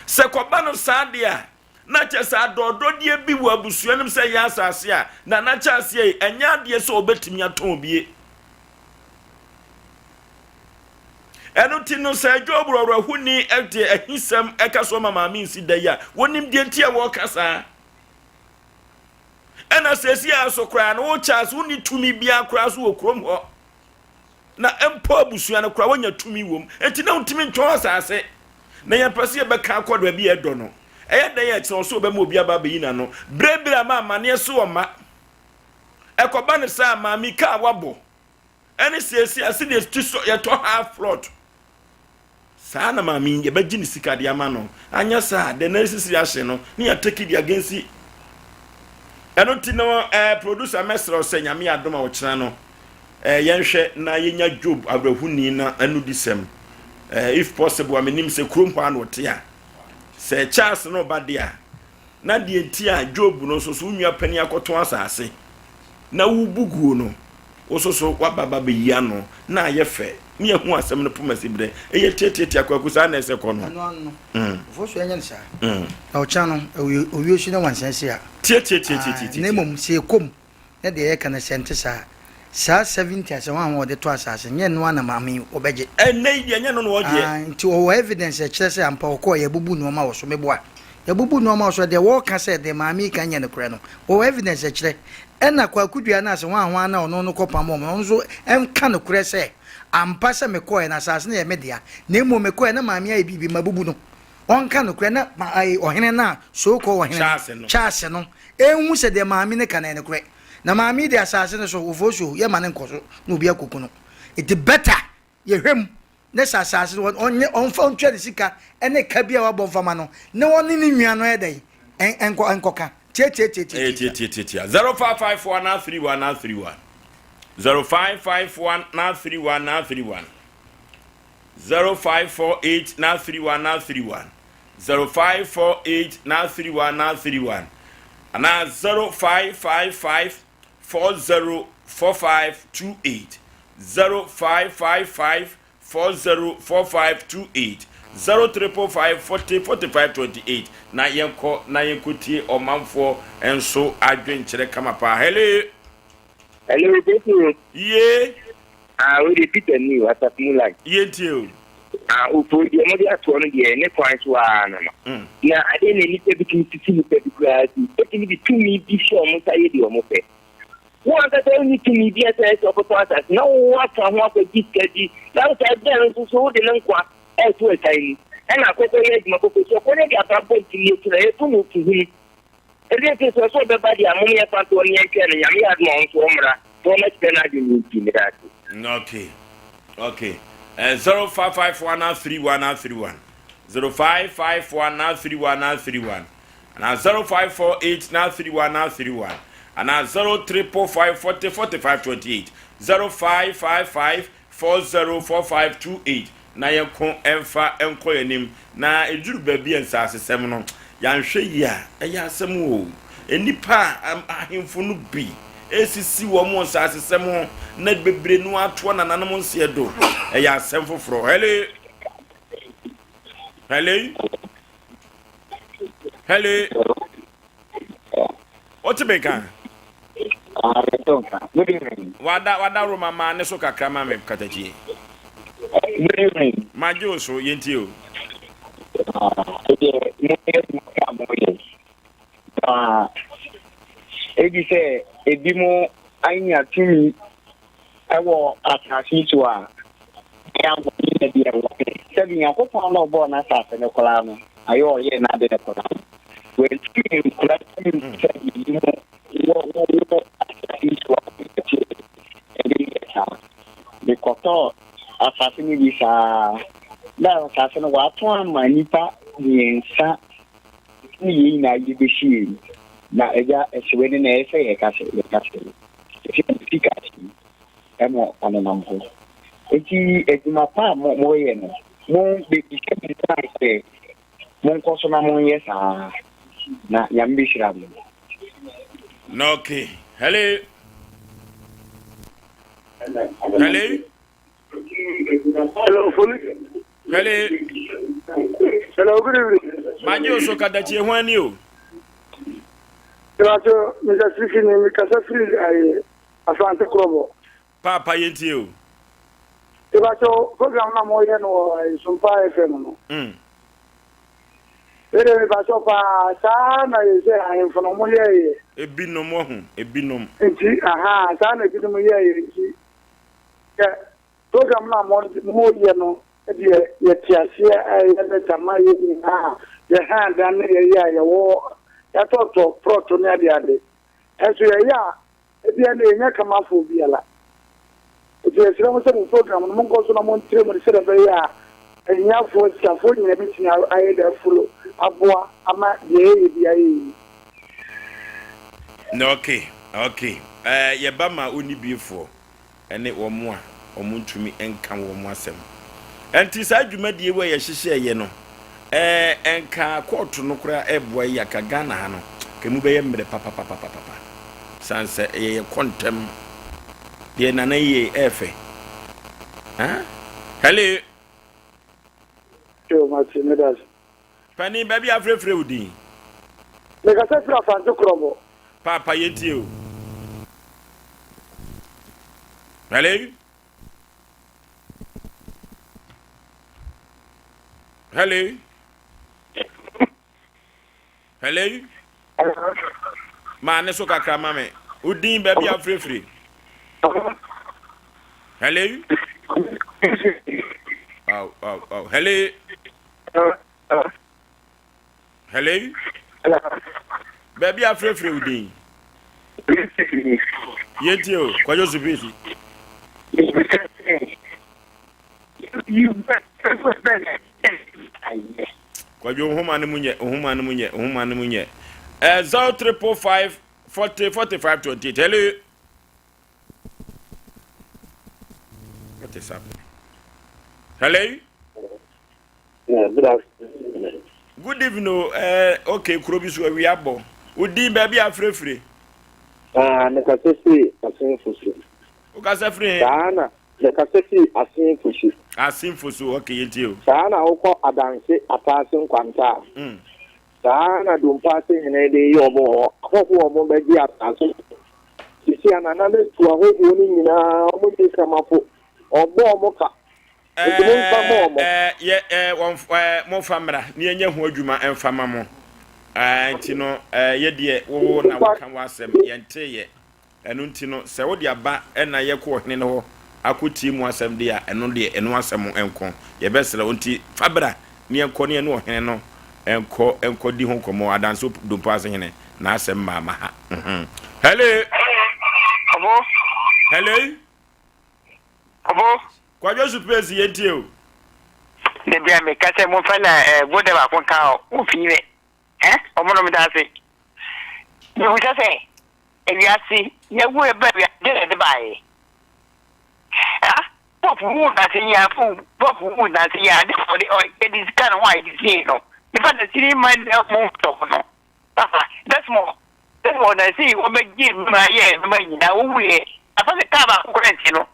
Sɛ kɔba no saa deɛ a, na kyerɛ sɛ adɔɔdɔdeɛ bi wɔ abusua no mu sɛ ɛyɛ asase a Nana Charles yɛe, ɛnyɛ adeɛ sɛ ɔbɛtumi atɔn bie. Ɛno nti no, sɛ Job ɔwerɛhoni de ahisɛm ka so ma maame nsi da yi a, wɔnim deɛ nti a wɔreka saa. Ɛna seesei ara so koraa no, wo Charles, wonni tumi biara koraa so wɔ kurom hɔ. Na mpo abusua no koraa wonya tumi wom. Enti na wontumi ntɔn asase. Na yɛmpɛ sɛ yɛbɛka akɔ baabi a ɛdɔ no. Ɛyɛ dɛn a ɛkyerɛ sɛ wɔbɛma obi aba abɛyi n'ano? Berɛ ama amanneɛ so ɔma. Ɛkɔba no saa a, maame ka a wabɔ ɛne seesei a sɛdeɛ ti so yɛtɔ half plot saa na maame yi yɛbɛgye ne sika de ama no anyɛ saa deɛ na esisi ahye no ne yɛ take it against it ɛno ti no ɛɛ producer mɛsrɛ sɛ nyame adom a ɔkyena no ɛɛ yɛnhwɛ na yɛnya job awerɛhoni na ɛno di sɛm ɛɛ if possible a menim sɛ kurom hɔ a na ɔte a sɛ Charles no ba de a na deɛ nti a Job no nso so wo nua panin akɔtɔn asase na wobu guo no, wo nso so woaba ba bɛyi ano na ayɛ fɛ ne yɛhu asɛm no poma si berɛ. Ɛyɛ tiatiatia Kwaku saa na ɛsɛ kɔ no. Ɛno ano no, ɔfoɔ so ɛnyɛ no saa. Na ɔkyena no, owie so na wansan si a. Tiatiatiatiatia. Na mmom sɛ yɛkɔ mu na deɛ yɛka no sɛ ɛnte saa a, saa 70 a sɛ wɔn a wɔde tɔ asase no, nyɛ ɛno ara na maame yi wɔbɛgye. Ɛnnɛ yi deɛ ɛnyɛ ɛno na wɔgyeɛ. Ae, nti ɔwɔ evidence a ɛkyerɛ sɛ ampa ɔkɔɔ yɛabubu nnoɔma wɔ so, meboa. Yɛabubu nnoɔma wɔ so a, deɛ wɔreka sɛ deɛ maame yi ka nyɛ nokorɛ no, wɔwɔ evidence a ɛkyerɛ. Ɛna Kwaku Dua no a sɛ hwan hwan na ɔno no kɔpam wɔn no, ɔno nso nka nokorɛ sɛ ampa sɛ mekɔeɛ no asase no yɛ me dea, na mmom mekɔeɛ na maame ayɛ biribi, mabubu no. Ɔnka nokorɛ na ɔhene no a so called ɔhene no, Charles no, nhu sɛ deɛ maame no ka no yɛ nokorɛ. Na maame yi de asase no so, Ofosuo, yɛma no nkɔ so na obi akɔku no. Nti better yɛhwɛ mu na sɛ asase no ɔnyɛ ɔmfa ɔntua ne sika ne ka bi a wabɔ mfa ma no na ɔne ne nua no ɛyɛ dɛn nkɔ nkɔka. Tiatiatiatia. Tiatiatiatia. 0554 931 931. 0551 931 931. 0548 931 931. 0548 931 931 anaa 0555 404528 0555 404528 0555 40 45 28 na yɛnkɔ na yɛnkɔtie ɔmanfoɔ nso adwenkyerɛ kama paa. Hello. Hello, Petro. Ye. Ah, wei de Peter ni o, asafo mu line. Ye ntie o. Ah, ofo deɛ mode atoɔ no deɛ ne kwan so ara no no. Mm. Na adeɛ na nnipa bi tumi sisi nnipa bi koraa si, ɛtumi de tumi bi hyɛ wɔn nsa yɛ deɛ wɔn pɛ. Wo ankasa wonni tumi bi sɛ ɛsɛ ɔkɔtɔn asase na wo aka ho akɔgye sika bi na wo saa gya no nso so wode ne nkwa ɛreto asiane mu. Ɛna akɔkɔ yɛ adwuma kɔkɔ so ɔkɔ ne de abrabɔ ntumi akyi na yɛto no fuhunu. Ɛdeɛ nti sɛ ɔsɛ ɔbɛba deɛ a mom yɛmfa ntoɔ ne yɛntwɛn no Nyame yɛ adom a ɔno nso ɔmmra na ɔmmɛkyerɛ n'adwene no nti meda ase. Okay okay eh, 0551 31 31 0551 31 31 anaa 0548 31 31 anaa 0345 40 45 28 0555 404528 na yɛnko mfa nkɔ yɛn anim. Na ɛduru baabi a nsasesɛm no, yɛanhwɛ yie a, ɛyɛ asɛm o. Nnipa a ahemfo no bi resisi wɔn wɔ nsasesɛm ho na bebree no atoa nananom nseɛ do, ɛyɛ asɛm foforɔ. Hello? Hello? Hello? Wote me nka? Wada wada Roma maa ne so kakra ma me katakyie. Magye wo so yɛntie o. Ebi sɛ ebi mo anya tumi wɔ asase yi so a, ɛyɛ a wɔnyɛ deɛ wɔpɛ. Sɛbi Nyankopɔn na ɔbɔɔ n'asase no koraa no, ayɛ ɔyɛɛ n'ade no koraa no, wantumi ankura tumi sɛ ebi mo wɔ wɔ asase yi so a wɔbɛte ɛde yɛ saa. Mekɔtɔɔ asase no bi saa, na asase no wɔatɔn ama nnipa mmiɛnsa ne yɛn nyinaa yɛbɛhyia mu. Na agya, ɛhyewe no na ɛyɛ sɛ yɛka sɛ yɛka sɛ. Ɛfiri ne sika akyi ɛna ɔnenam hɔ. Enti adwuma pa a moyɛ no, mo bɛhyɛ mo nkuran sɛ monkɔ so na monyɛ saa. Na Nyame bɛhyira mo. Na okay. Hello. Hello. Hello, police. Hello. Hello, good evening. Magye o so kadakye ho ani o. Sirato, Mr. Sisi ni mi kasa firi ayi Asante Krobo. Paapa yɛntie o. Sirato, program na mo yɛ no wɔ Sumpa FM no. Wei deɛ mepakyɛw paa, saa na yɛ sɛ ahemfo no wɔn yɛɛyɛ. Ebinom wahu, ebinom. Nti ahaa, saa na ebinom yɛɛyɛ nti sɛ program no a mo mo yɛ no deɛ yɛte aseɛ a ɛyɛ bɛta ma yɛ nyinaa yɛ han dan ne yɛyɛ a yɛwɔ yɛatɔtɔ prɔto ne adeade ɛnso yɛyɛ a Ebia na yɛnnya kamafoɔ biara. Enti yɛsrɛ mo sɛ mo program no monkɔ so na montrɛ mu sɛdeɛ ɛbɛyɛ a ahiafoɔ, asikafoɔ nyinaa bɛtumi ayɛ dɛ afolo aboa ama deɛ yɛyɛ biara ayɛ yie. Na ok ok eh yɛba ma onnibiefoɔ. ne wɔn a wɔntumi nka wɔn asɛm. Ɛnti saa dwumadie wei a yɛhyehyɛɛyɛ no, ɛɛ nka kɔɔto no koraa ɛreboa yi aka Ghana ha no, ka emu bɛyɛ mmerɛ papapapapapa. Sane sɛ ɛyɛ yɛ kɔ ntɛm. Deɛ nana yi yɛ ɛɛfɛ. Huh? Hello. Yo, mate, meda ase. Panin, baabi a afrɛfrɛ wo din? Mekasa firi Asante Korɔbɔ. Paapa yɛntie o. Hello? Hello? Hello? Maa ne so kakra ma me. Wo din baabi a wofirefiri? Hello? Oh, oh, oh. Hello? Hello? Baabi a wofirefiri wo din? Yɛntie o, Kwadwo Supesi. Kwadwo nhoma no mu nyɛ, nhoma no mu nyɛ, nhoma no mu nyɛ. Eh, 0 triple 5 40 45 28. Hello. What is happening? Hello. Yeah, good afternoon. Good evening. Oh, eh, okay, kuro bi so awia bɔ. Wodin baabi afirefire. Ah, mekasa firi asenfo so. Wokasa firi he? Saa na mekasa firi asenfo so. Asenfo so, okay, yɛntie o. Saa na wokɔ Adanse Ataase Nkwanta a, mm. saa na Dompaase hene de yɛ ɔmo hɔ. Ahɔhoɔ a ɔmo bɛgye asase no. Sisi a nana no atu ahɔhoɔ no nyinaa, ɔmo nni kamafo. Ɔbɔ ɔmo ka. Nti momfa ma ɔmo. Ɛɛ, yɛ, ɛɛ, wɔn, ɛɛ, momfa mmra na yɛnyɛ ho adwuma mfa ma mo. Ɛɛ, nti no, ɛɛ, yɛ deɛ wo na woka w'asɛm, yɛnteeɛ. Ɛno nti no, sɛ wode aba na yɛkɔ ɔhene no hɔ akɔtie mu asɛm deɛ a, ɛno deɛ, ɛno asɛm nko. Yɛbɛsrɛ wo, nti fa bra na yɛnkɔ na yɛne ɔhene no nkɔ nkɔdi ho nkɔmmɔ. Adanse Dompo ase hene, n'asɛm mmaa ma ha. Mhm. Hello. Ɔbo. Hello. Ɔbo. Kwadwo Supesi, yɛntie o. Da bi a meka sɛ momfa na eh, boda baako nka hɔ, wofii me. Eh, ɔmo nom da ase. Mebisa sɛ, Ewiase, yɛwo yɛ baa wiase, deɛ na ɛde baeɛ? Ah, Pope wu nansa yi a, Pope wu nansa yi a, de ɔde ɔ yɛde sika no ho a yɛde sie no. Nipa na sini ma na mo tɔ no. Papa, Desmond, Desmond na si wɔbɛgye nnwuma yɛ nnwuma nyinaa, wowu yɛ. Afa sɛ kaa baako koraa nti no,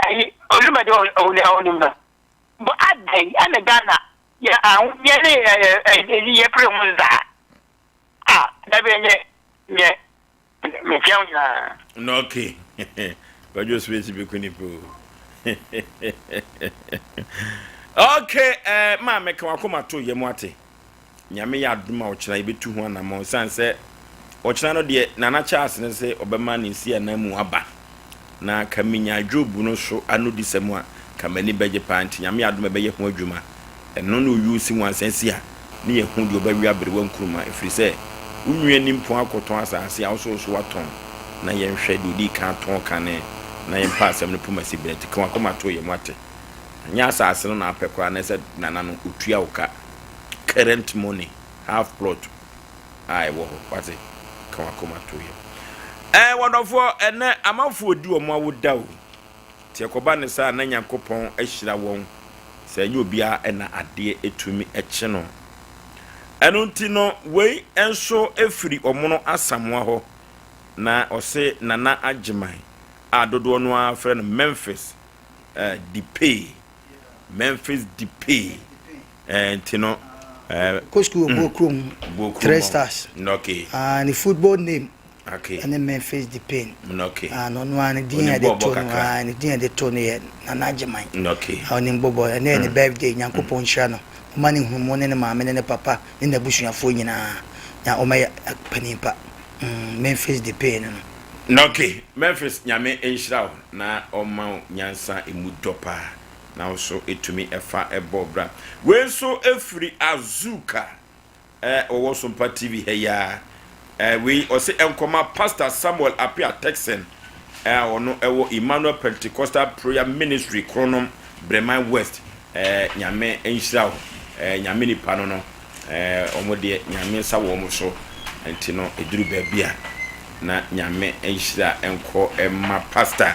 ayi, oluma de ɔnim no. Bɔ adɛn ɛna Ghana yɛ ahodeɛ ne ɛyi yɛ pere ho saa. Ah, dabi ɛnyɛ nyɛ mekyia wo nyinaa. Na okay. Kwadwo space bi ku nipa o. Okay, eh, maa meka wakoma to yɛ mu ate. Nyame yɛ adom a ɔkyena yɛbɛtu ho anammɔn ɛsiane sɛ ɔkyena no deɛ Nana Charles no sɛ ɔbɛma ne nsi anan mu aba na ka menya Job no so anodisɛm a ka m'ani bɛgye paa nti Nyame yɛ adom a ɛbɛyɛ ho adwuma Ɛno ne oyi osi nwansa si a ne yɛ hu deɛ ɔbɛwe aberewa nkruma ɛfiri sɛ wo nua nimpɔn akɔtɔn asaase a wo nso wo so watɔn na yɛn hwɛ deɛ odii kan tɔn kane na yɛn pɛ asɛm no poma si berɛ nti ka wakoma to yɛn wate ɛnyɛ asaase no na apɛ koraa na ɛsɛ nana no otua wo ka current money half plot a ɛwɔ hɔ wate ka wakoma to yɛn ɛɛ wɔdɔfoɔ ɛnɛ amanfoɔ di wɔn awoda o Nti ɛkɔba no saa a na Nyankopɔn ahyira wɔn, sɛ ɛnyɛ obiara na adeɛ tumi kye no. Ɛno nti no wei nso firi Ɔmono Asamoah hɔ na ɔse Nana Agyeman a dodoɔ no ara frɛ no Memphis eh, Depay. Memphis Depay. Eh, nti no eh, Kɔ sukuu wɔ Buo Kurom, Three Stars. Okay. Ah, ne football name Okay. ɛne Memphis Depay. Okay. Ah, na ɔno ara ne din a Onim yɛde bɔɔlbɔ to no, kakra. ah, ne din a yɛde to no yɛ Nana Agyeman. Okay. Ah, onim bɔ bɔɔl. Ɛnɛ yɛ ne birthday. Nyankopɔn nhyira no. Ɔma ne nhunumu ne ne maame ne ne papa ne n'abusuafoɔ nyinaa. Na ɔmɛyɛ panin pa. Mm, Memphis Depay no no. Okay. Memphis, Nyame nhyira wo na ɔmma wo nyansa emu dɔ paa na wo so tumi fa bɔ bra. Wei nso firi Azuka eh, ɔwɔ Sompa TV ha yi ara. Eh, wei ɔse nkɔma Pastor Samuel Appiah Texan eh, a ɔno ɛwɔ Emmanuel Pentecostal Prayer Ministry Kronom, Breman West. Eh, Nyame nhyira wo. Eh, Nyame nipa no no. Eh, wɔn deɛ Nyame nsa wɔ wɔn so. Nti no, ɛduru baabi a na Nyame nhyira nkɔ mma Pastor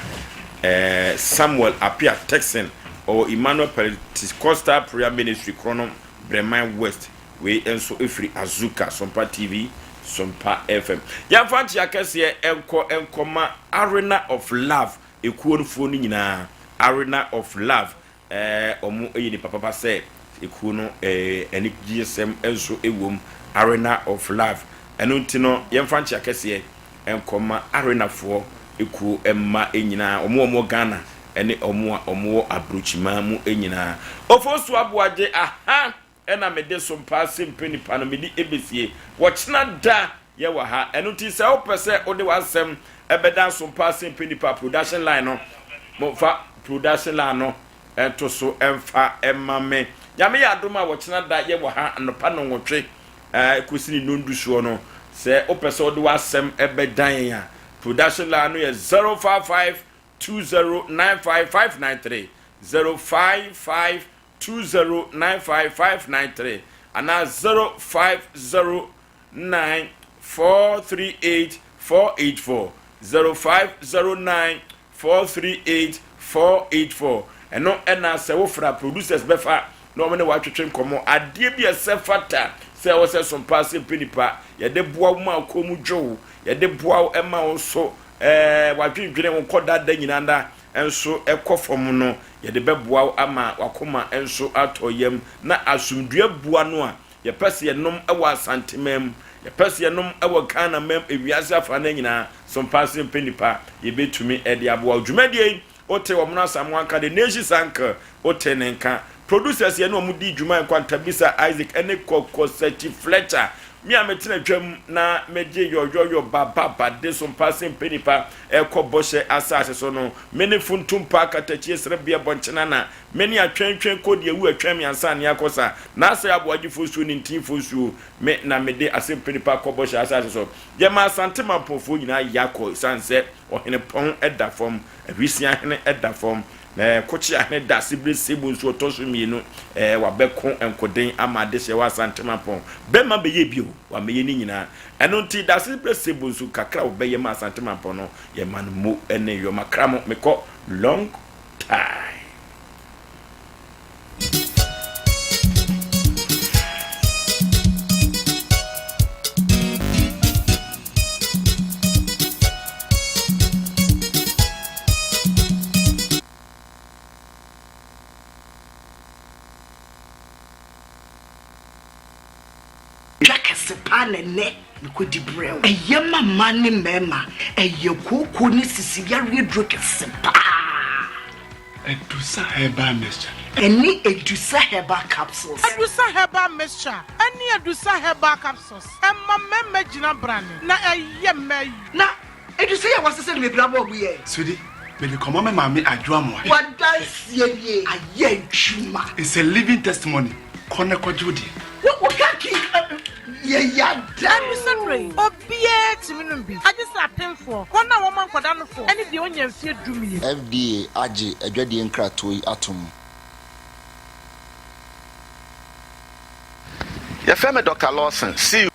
eh, Samuel Appiah Texan ɔwɔ Emmanuel Pentecostal Prayer Ministry Kronom, Breman West. Wei nso firi Azuka, Sompa TV, Sompa FM. Yɛmfa nkyea kɛseɛ nkɔ nkɔma Arena of Love ekuo no foɔ no nyinaa. Arena of Love, eh, wɔn yɛ nipa papa sɛ ekuo no eh, anigyesɛm nso wɔ mu. Arena of Love. Ɛno nti no, yɛmfa nkyea kɛseɛ nkɔma Arenafoɔ ekuo mma nyinaa, wɔn a wɔwɔ Ghana ne wɔn a wɔwɔ aburokyiman mu nyinaa. Ofosu Aboagye, aha! Ɛna mede so mpaa se mpɛ nipa no mede ɛbɛsie. Wɔkyena da yɛ wɔ ha. Ɛno nti sɛ wopɛ sɛ wode w'asɛm ɛbɛda so mpaa se mpɛ nipa production line no mo fa production line no ɛnto so ɛmfa ɛma me. Nyame yɛ adom a wɔkyena da yɛ wɔ ha anɔpa nɔnwɔtwe ɛkɔsi ne nondu soɔ no. Sɛ wopɛ sɛ wode w'asɛm ɛbɛdan yɛn a production line no yɛ 055 2095 593 055 2095593 anaa 0509 438 484, 0509 438 484. Ɛno na sɛ wofrɛ a producers bɛfa na wɔn ne wo atwetwe nkɔmmɔ. Adeɛ bi a ɛsɛ fata sɛ ɛwɔ sɛ som paa sɛ mpɛ nipa, yɛde boa wo ma wo kɔn mu dwo wo, yɛde boa wo ma wo nso ɛɛ wadwendwene wo nkɔdaada nyinaa na nso kɔ fam no, yɛde bɛboa wo ama w'akoma nso atɔ yam, na asomdwoeɛ aboa no a yɛpɛ sɛ yɛnom wɔ Asanteman mu, yɛpɛ sɛ yɛnom wɔ Ghanaman mu, ewiase afanan nyinaa, so mpa ase mpɛ nnipa, yɛbɛtumi de aboa wo. Dwumadie yi, wote wɔn Asamoah nka, The Nation's Uncle, wote ne nka. Producers yɛne wɔn dii dwuma Nkwantabisa Isaac ne Kɔkɔ Sachi Fletcher. Me a metena twam na megye yɔyɔyɔ ba ba ba de so mpa se mpɛ nipa ɛkɔ bɔhyɛ asase so no. Me ne funtumpa akatakyie serebea bɔnkyena na me ne atwɛntwɛn kɔ deɛ awu atwɛn me ansa ne akɔ sa. N'asɛe aboagyefoɔ suo ne ntinfoɔ suo. Me na mede ase mpɛ nipa kɔ bɔhyɛ asase so. Yɛma Asante Mampɔnfoɔ nyinaa yakɔ esiane sɛ Ɔhene Pɔn da fam, Awisia hene da fam. Na Kokyea-hene Dasebire Sebo nso ɔtɔ so mmienu, ɛɛ, wabɛko nkoden ama adehyeɛ wɔ Asante Mampɔn. Bɛmma bɛyɛ bio, wammɛyɛ ne nyinaa. Ɛno nti Dasebire Sebo nso kakra a ɔbɛyɛ ma Asante Mampɔn no, yɛma no mo ne yɔ. Makra mo, mekɔ long time. Dwa kɛse paa na ɛnnɛ mekɔdi brɛ wo. Ɛyɛ ma mmaa ne mmarima. Ɛyɛ kooko ne sisi yareɛ duro kɛse paa. Adusa Herbal Mixture. Ɛne Adusa Herbal Capsules. Adusa Herbal Mixture ɛne Adusa Herbal Capsules ɛma mmarima gyina brane na ɛyɛ mmaa yie. Na Adusa yi a wɔasesa no bebree abɔ ɔbo yɛ. Sweetie, mede kɔma me maame Adwo Amoah. W'adanseɛ nie, ayɛ adwuma. It's a living testimony, kɔ na kɔgye wo deɛ. Wo wo kaki yɛ ya da Adusa duro yi, obiara tumi nom bi, agye sɛ apemfoɔ, wɔn a wɔma nkwadaa nofoɔ ne deɛ ɔnnya mfeɛ dumienu. FDA agye adwadie nkratoɔ yi atom. Yɛfrɛ me Dɔkta Lawson. See you.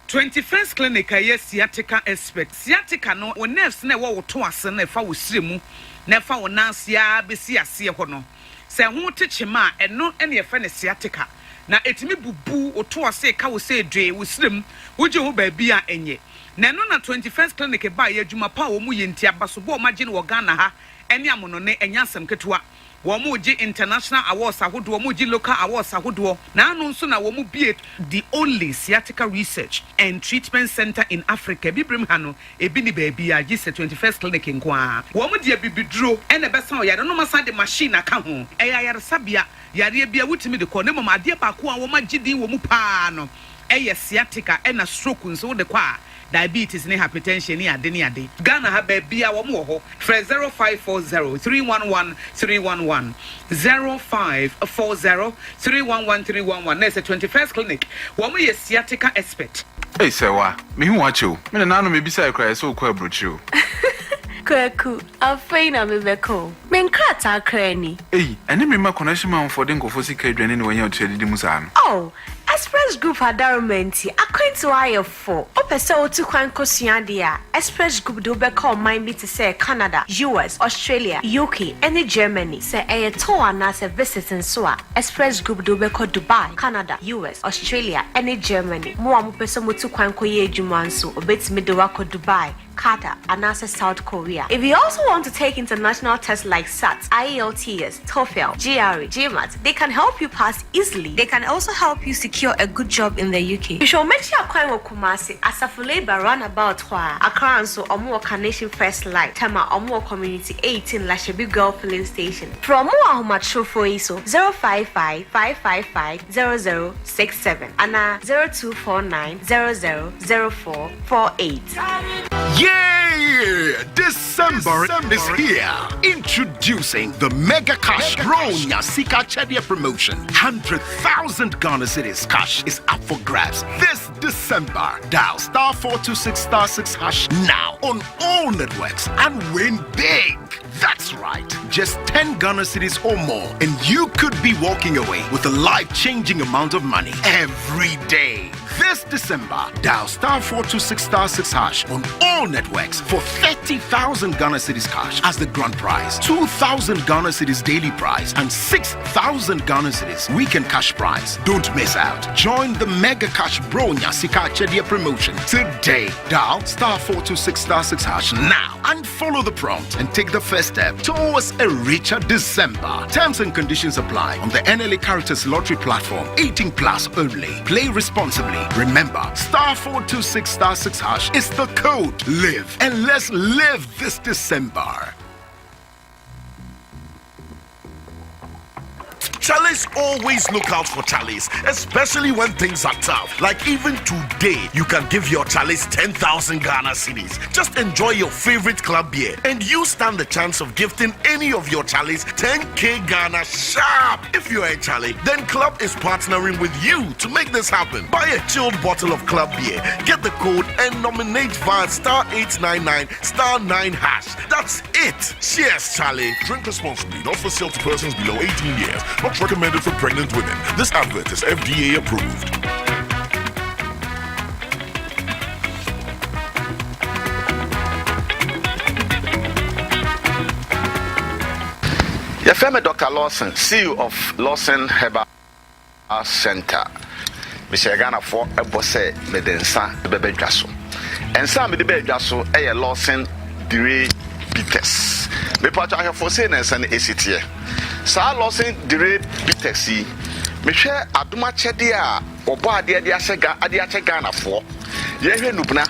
21st Clinic a ɛyɛ sciatica expert. Sciatica no, wo nerves no a ɛwɔ wo to ase no a ɛfa wo srɛ mu na ɛfa wo nan ase ara bɛsi aseɛ hɔ no, sɛ ɛho te kyema a, ɛno na yɛfrɛ no sciatica. Na ɛtumi bubu wo to ase ka wo sɛ dwee wo serɛ mu, wogye ho baabi a ɛnyɛ. Na ɛno na 21st Clinic baeɛ, adwuma pa a wɔn yɛ nti, abasobɔ a wɔagye no wɔ Ghana ha ne amonɔne, ɛnyɛ asɛm ketewa. Wɔregye international awards ahodoɔ, wɔregye local awards ahodoɔ. Na ano nso na wɔbue the only sciatica research and treatment centre in Africa. Abibirem ha no, ebi nni baabiara gye sɛ 21st Clinic nko ara. Wɔde abibiduro na ɛbɛsa ɔyare no na wɔasan de machine aka ho. Ɛyɛ ayaresabea, yareɛ biara wotumi de kɔ. Na mmom adeɛ baako a wɔagye din wɔ mu pa ara no yɛ sciatica ɛna stroke nso wode kɔ a, diabetes ne hypertension ne ade ne ade. Ghana ha baabia wɔn wɔ hɔ frɛ 0540 311 311 0540 311 311 na ɛsɛ 21st clinic wɔn yɛ sciatica expert. Ei Sɛwa, mehu wo akyɛ o. Me nananom mebisae koraa yɛsɛ wokɔ aburokyire o. Kwaku, afei na mebɛka o. Me nkrataa koraa ni. Ei, ɛne me mma connection manfoɔ de nkurɔfoɔ sika adwane na wanya ɔtiri adidi mu saa no. Oh, Express Group adaroma nti, akwantuo ayɛ fo. Wopɛ sɛ wotu kwan kɔsua adeɛ a, Express Group de wo bɛkɔ ɔman bi te sɛ Canada, US, Australia, UK, ne Germany. Sɛ ɛyɛ tour anaasɛ visit nso a, Express Group de wo bɛkɔ Dubai, Canada, US, Australia, ne Germany. Mo a mopɛ sɛ motu kwan kɔyɛ adwuma nso, wɔbɛtumi de wo akɔ Dubai, Qatar, anaasɛ South Korea. If you also want to take international tests like SAT, IELTS, TOEFL, GRE, GMAT, they can help you pass easily. They can also help you secure a good job in the UK. Hwehwɛ wɔn akyi akwan wɔ Kumasi, Asafo Labour roundabout hɔ ara. Accra nso, wɔn wɔ Carnation First Light, Tema, wɔn wɔ Community 18 Lashibi Girl Filling Station. Frɛ wɔn wɔ ahomatorofo yi so, 055 555 0067 anaa 0249 00 04 48. Yeah! December is here. Introducing the Mega Cash Bronya Sika Chedia promotion. 100,000 Ghana Cedis cash is up for grabs this December. Dial star 426 star 6 hash now on all networks and win big. That's right, just 10 Ghana cedis or more, and you could be walking away with a life changing amount of money every day. This December, dial star 426 star 6 hash on all networks for 30,000 Ghana cedis cash as the grand prize, 2,000 Ghana cedis daily prize, and 6,000 Ghana cedis weekend cash prize. Don't miss out. Join the Mega Cash Bronya Sika Chedia promotion today. Dial star 426 star 6 hash now and follow the prompt and take the first step towards a richer December. Terms and conditions apply on the NLA Caritas Lottery platform. 18 plus only. Play responsibly. Remember, star 426 star 6 hash is the code. Live and let's live this December. Chalice always look out for Chalice, especially when things are tough. Like even today, you can give your Chalice 10,000 Ghana cedis. Just enjoy your favorite club beer, and you stand the chance of gifting any of your Chalice 10k Ghana sharp. If you're a Charlie, then Club is partnering with you to make this happen. Buy a chilled bottle of Club beer, get the code, and nominate via star 899 star 9 hash. That's it. Cheers, Charlie. Drink responsibly, not for sale to persons below 18 years. Not recommended for pregnant women. This advert is FDA approved. Yɛfrɛ me Dɔkta Lawson, CEO of Lawson Herbal Centre. Mehyɛɛ Ghanafoɔ bɔ sɛ mede nsa bɛba dwa so. Nsa a mede baa dwa so yɛ Lawson Dire Bitters. Mepatwa ahwɛfoɔ sei na nsa no ɛsi teɛ. Saa Lawson Dire Bitters yi, mehwɛ adom akyɛdeɛ a wɔbɔ adeɛ de ahyɛ Ga de akyɛ Ghanafoɔ. Yɛhwɛ nubena,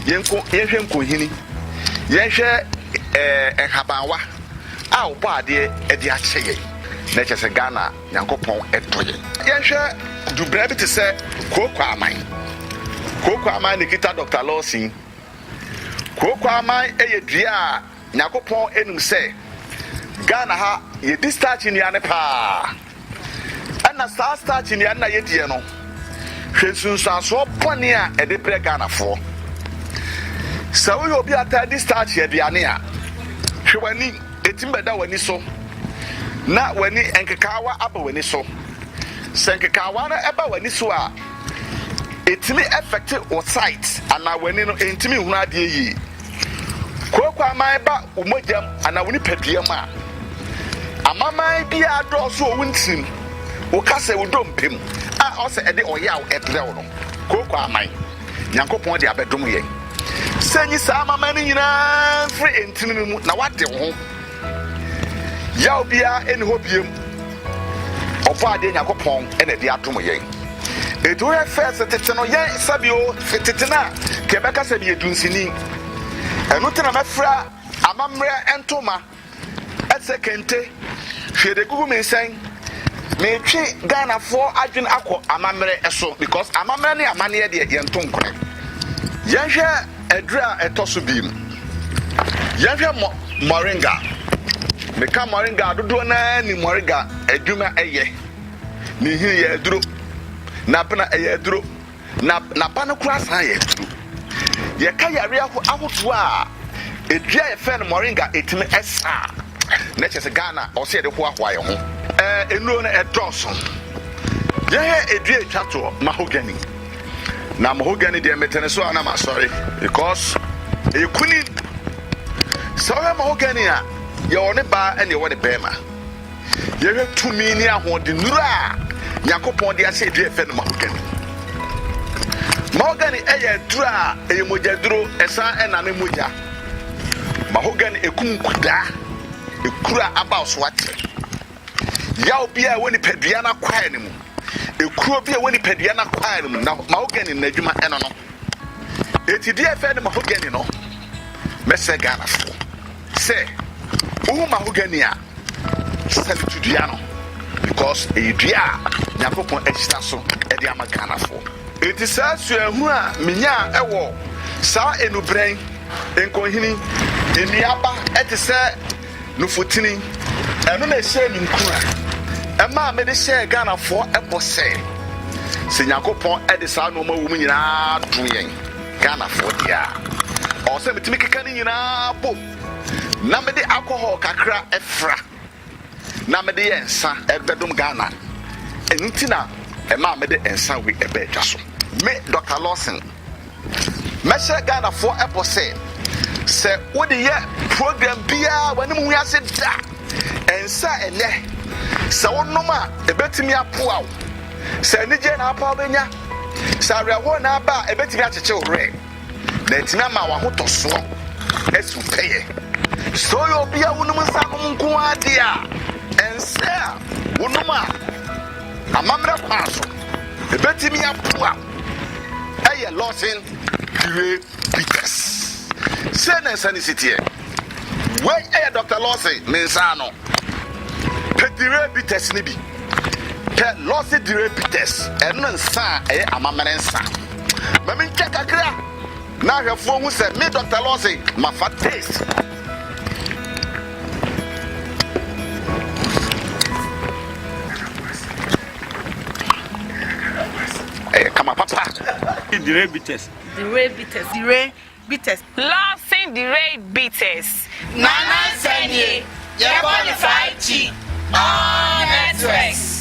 yɛnko yɛnhwɛ nkohini, yɛnhwɛ ɛɛ nhabanwa a wɔbɔ adeɛ de akyɛ yɛn. Na ɛkyɛ sɛ Ghana Nyankopɔn dɔ yɛn. Yɛnhwɛ dubena bi te sɛ kooko aman. Kooko aman na ɛkita Dɔkta Lawson. Kooko aman yɛ dua a Nyankopɔn nim sɛ Ghana ha yɛdi starch nnuane paa. Ɛna saa starch nnuane na yɛdiɛ no, hwɛ nsunsuansoɔ bɔne a ɛde brɛ Ghanafoɔ. Sɛ woyɛ obi a taa di starch aduane a, hwɛ w'ani, ɛtumi bɛda w'ani so na w'ani nkekaawa aba w'ani so. Sɛ nkekaawa no ɛba w'ani so a, ɛtumi affect wo sight anaa w'ani no ɛntumi nhunu adeɛ yie. Kooko aman ba wo mogya mu anaa wo nipadua mu a, amaman biara dɔɔso wɔ wo ntirim. Woka sɛ wo dompe mu a ɔsɛ ɛde ɔyaw ɛbrɛ wo no, kooko aman. Nyankopɔn de abɛdom yɛn sɛ nyi saa amanaman no nyinaa mfiri ntini no mu na wade wo ho. Yaw biara nni hɔ biom. Ɔbɔadeɛ Nyankopɔn na ɛde adom yɛn. Enti wohwɛ fɛs tete no, yɛn sɛbi o, tete no a, ka yɛbɛka sɛ meyɛ dunsini. Ɛno nti na mɛfira amammerɛ ntoma. Ɛte sɛ kente, hwɛ deɛ egugu me nsɛn. Metwe Ghanafoɔ adwene akɔ amammerɛ so because amammerɛ ne amanneɛ deɛ yɛnto nkorɛ. Yɛnhwɛ aduro a ɛtɔ so biem. Yɛnhwɛ mɔ moringa. Meka moringa a dodoɔ no ara nim moringa adwuma ɛyɛ. Ne nhini yɛ aduro. N'abena ɛyɛ aduro. Na n'aba no koraa san yɛ aduro. Yɛka yareɛ ahodoɔ a edua a yɛfrɛ no moringa ɛtumi ɛsa a, na kyerɛ sɛ Ghana ɔsɛ yɛde hoahoa yɛn ho. Ɛɛ nnuro no ɛdɔɔso. Yɛhwɛ edua etwa toɔ mahogany. Na mahogany deɛ mete ne so a na masɔre because ɛyɛ kunin. Sɛ wohwɛ mahogany a yɛwɔ ne baa ɛne yɛwɔ ne bɛrima. Yɛhwɛ tumi ne ahoɔdennuru a Nyankopɔn de ahyɛ dua a yɛfrɛ no mahogany. Mahogany yɛ aduru a ɛyɛ mogyaduro, ɛsan ɛnane mogya. Mahogany ɛkum nkudaa, ekuro a aba so akyɛ. Yaw bi a ɛwɔ nipadua no akwaa no mu, ekuro bi a ɛwɔ nipadua no akwaa no mu, na mahogany n'adwuma ɛno no. Eti deɛ ɛfɛ no mahogany no, mɛsrɛ Ghanafoɔ sɛ wohu mahogany a, salute dua no because ɛyɛ dua a Nyankopɔn ahyira so de ama Ghanafoɔ. Enti saa suahunu a menyaa wɔ saa enubrɛn, nkɔnhini, nnuaba te sɛ nufutini, ɛno na ɛhyɛɛ me nkuran ɛmaa mede hyɛɛ Ghanafoɔ bɔ sɛ, sɛ Nyankopɔn de saa nnoɔma wɔ mu nyinaa dom yɛn Ghanafoɔ deɛ a, ɔwɔ sɛ metumi keka ne nyinaa bom na mede alcohol kakra fra na mede yɛ nsa bɛdom Ghana. Ɛno nti na ɛmaa mede nsa wei ɛbaa dwa so. Me Doctor Lawson, mɛhyɛ Ghanafoɔ bɔ sɛ, sɛ wode yɛ program biara w'anim ngu ase da. Nsa a ɛnnɛ sɛ wonom a ɛbɛtumi apoa wo. Sɛ anigyeɛ na apa wobɛnya, sɛ awerɛhoɔ na aba a ɛbɛtumi akyekye wo werɛ. na atumi ama w'ahotɔsoɔ asi wo pɛyɛ. Sɛ woyɛ obi a wonom nsa nom nko ara deɛ a, nsa a wonom a amammerɛ kwan so ɛbɛtumi aboa ɛyɛ Lawson Puree Bitters. Sei na nsa no si teɛ. Wei ɛyɛ Dr. Lawson ne nsa ano. Pɛ Puree Bitters no bi. Pɛ Lawson Puree Bitters, ɛno nsa a ɛyɛ amammerɛ nsa. Ma mentwa kakra na ahwɛfoɔ hu sɛ me Dr. Lawson mafa taste. Ɛyɛ kama papa. Dire bitters. Dire bitters. Dire bitters. Lawson Dire bitters. Nana Nsɛnie, yɛbɔ no 5G, all networks.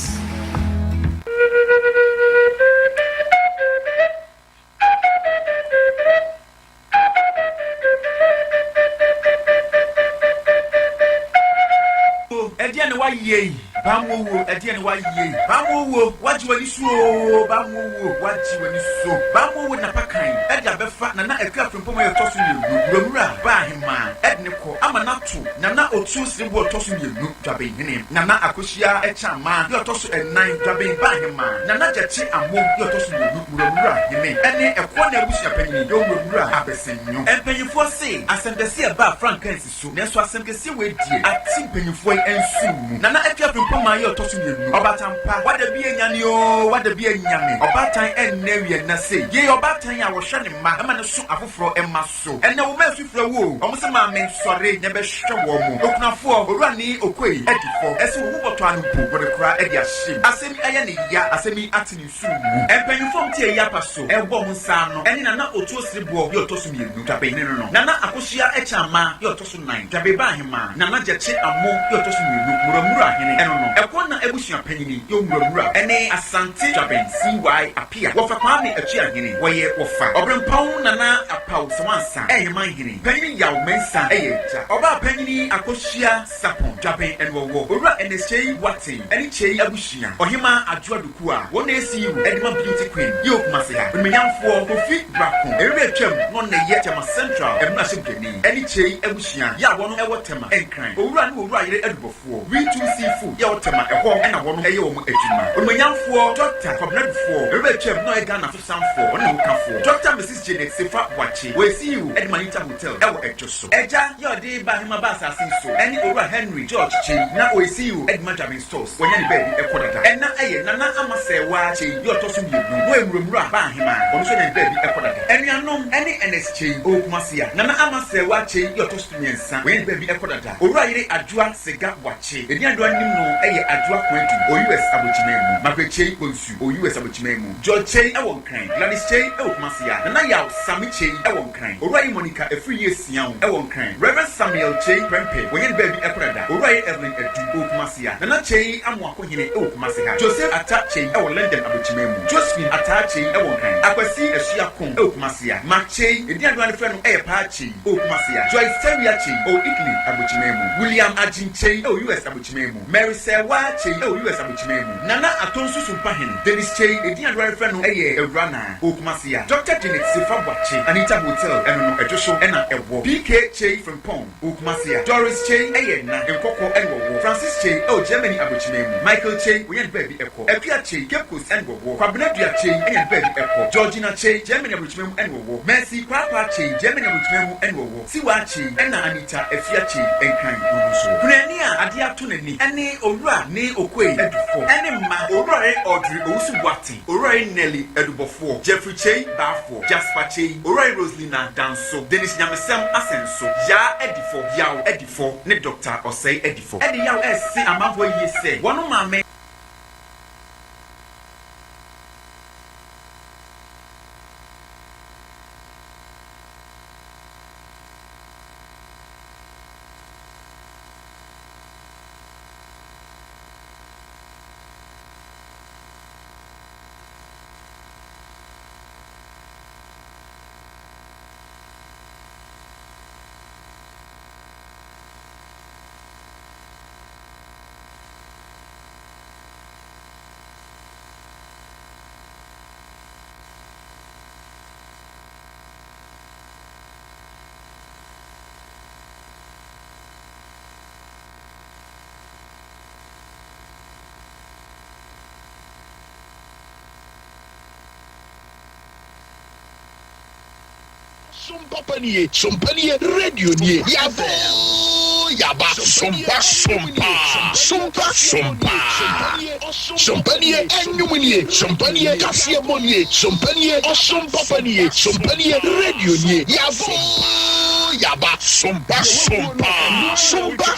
Ɛdeɛn na woayɛ yi? Bamowuo, ɛdeɛn na woayɛ yi? Bamowuo, woagye w'ani so oo, Bamowuo, woagye w'ani so. Bamowuo de n'apakan de abɛfa Nana Akua Frimpong a ɔtɔ so mmienu, Wuramura ba ahemaa de no kɔ ama no ato Nana Otuo Sereboɔ ɔtɔ so mmienu, Dwabenhene, Nana Akosua Kyamaa yɛ ɔtɔ so ɛnan, Dwaben ba ahemaa, Nana Gyakye Amo yɛ ɔtɔ so mmienu, Wuramura hene ne Ɛkoɔ na abusua panyini yɛ Owuramura Abɛsɛnyo. Mpanyinfoɔ se asɛm kɛseɛ ɛbaa frankaa nsi so, nanso asɛm kɛseɛ wei deɛ ate mpanyinfoɔ yi nsono mu. Nana Akua Frimpong maa yɛ ɔtɔ so mmienu, Ɔbaatan pa, wada bi anyane oo, wada bi anyane, ɔbaatan ɛnnɛ awia nna sei, yei ɔbaatan a wɔhwɛ ne mma ma no so afoforɔ mma so. So ɛnnɛ wo mma asu frɛ wo o? Wɔn se maame sɔre na bɛhwɛ wɔn. Okunafoɔ, Owura ne Okoe adi fɔ. Ɛse wo ho bɔtɔ ano mpo, wɔde kora de ahyem. Asɛm yi ayɛ ne ya, asɛm yi ate ne nsu mu. Mpanyimfoɔ a wɔte ayi apa so rebɔ wɔn nsa ano ne Nana Otuo Sereboɔ yɛ ɔtɔ so mmienu, Dwabenhene no no, Nana Akosua Akyammaa yɛ ɔtɔ so nnan, Dwabeba Ahemaa, Nana Gyakye Amo yɛ ɔtɔ so mmienu, Muramura Hene ɛno no, Ɛkɔnna abusua panyini yɛ Omuramura ne Asante Dwaben CY Appiah, Wɔfa Kwame Atuahene, wɔyɛ wɔfa Ɔberempɔn Nana. Apaw Sawansa ɛyɛ manhene panyini Yaw Mensah ɛyɛ agya. Ɔbaa panyini Akosua Sarpong Dwaben ɛna ɔwɔ. Owura Ernest Kyei Boateng ɛne Kyei abusua. Ɔhemaa Adwoa Duku a wɔn na ɛyɛ CEO ɛde ma Beauty Queen yɛ wɔ Kumasi ha. Onimuonyamfoɔ Kofi Brako ɛwere atwam na ɔno na ɛyɛ Tema Central mmarahyɛbdwani ɛne Kyei abusua yɛ a wɔn ɛwɔ Tema Nkran. Owura ne Owura yere adubɔfoɔ We Too See Food yɛ wɔ Tema ɛhɔ ɛna wɔn ɛyɛ wɔn adwuma. Onimuonyamfoɔ Dɔkta Kwabena Dufoɔ ɛwere atwam na ɔyɛ Ghana Fosamfoɔ ɔne ne hokafoɔ Dɔkta Mrs Janet Sefa Boakye wɔyɛ CEO ɛde ma Anita Hotel ɛwɔ Ɛdwo so. Agya yɛ ɔde ba ahema ba asase yi so ɛne Owura Henry George Kyei na ɔyɛ CEO ɛde ma Dwabin Stores wanya ne baabi ɛkɔ dada. Ɛna ɛyɛ Nana Ama Sɛɛwaa Kyei yɛ ɔtɔ so mmienu na ɔyɛ Muramura ba ahemaa ɔno nso anya ne baabi ɛkɔ dada. Anuanom ɛne Ernest Kyei ɔwɔ Kumasi a Nana Ama Sɛɛwaa Kyei yɛ ɔtɔ so mmiɛnsa wanya ne baabi ɛkɔ dada. Owura yere Adwoa Sega Boakye edin Adwoa nim no ɛyɛ Adwoa Koadu ɔwɔ US Abokyiman mu. Margaret Kyei Bonsu ɔwɔ US Abokyiman mu. George Kyei ɛwɔ Nkran, Gladys Kyei ɛwɔ Kumasi a Nana Yaw Sammy Kyei ɛwɔ Nkran, Owura yi Monica Afriyie Siaw ɛwɔ Nkran, Rev. Samuel Kyei Prempeh wɔnyɛ ne baabi ɛkɔ dada, Owura yi Evelyn Adu ɛwɔ Kumasi a Nana Kyei Amoakohene ɛwɔ Kumasi ha, Joseph Atta Kyei ɛwɔ London Abokyiman mu, Josephine Ataa Kyei ɛwɔ Nkran, Akwasi Asuakong ɛwɔ Kumasi a Mark Kyei, edin adoa no frɛ no ɛyɛ Paa Kyei ɛwɔ Kumasi a Joyce Tawia Kyei ɛwɔ Italy Abokyiman mu, William Agyen Kyei ɛwɔ US Abokyiman mu, Mary Serwaa Kyei ɛwɔ US Abokyiman mu, Nana Atonsu Sumpahene, Dennis Kyei, edin a wɔrefrɛ no yɛ Awura Naa, wɔ Kumasi a. Dɔkta Janet Sefa Boakye, Anita Hotel, ɛno no Ɛdwo so na ɛwɔ. PK Kyei Frimpong, wɔ Kumasi a. Doris Kyei yɛ na, Nkɔkɔ na ɔwɔ. Francis Kyei wɔ Germany Abokyiman mu. Michael Kyei, wɔnya no baabi kɔ. Akua Kyei, Cape Coast na ɔwɔ. Kwabena Dua Kyei anya no baabi kɔ. Georgina Kyei, Germany Abokyiman mu na ɔwɔ. Mercy Kwaakwa Kyei, Germany Abokyiman mu na ɔwɔ. Siwaa Kyei ɛna Anita Afia Kyei, Nkran no no nso wɔ. Kunani a adeɛ ato n'ani ɛne Owura Ne Okoe Adufo ɛne mma, Owurare Audrey Owusu Boateng, Owurare Nelly Adubɔfoɔ, Jeffrey Kyei Baafoɔ, Jasper Kyei, Owurare Roselina Danso, Dennis Nyamesɛm Asɛnso, Yaa Adifɔ, Yaw Adifɔ ne Doctor Ɔsɛe Adifɔ. Ɛde yaw ɛrese amanfoɔ yie sɛ wɔn maame. Sompa nie, sompa nie, radio nie, yaba oo yaba. Sompa sompa, sompa sompa. Sompa nie, ɛnwom nie, sompa nie, kaseɛbɔ nie, sompa nie, ɔsom papa nie, sompa nie, radio nie, yaba oo yaba. Sompa sompa, sompa.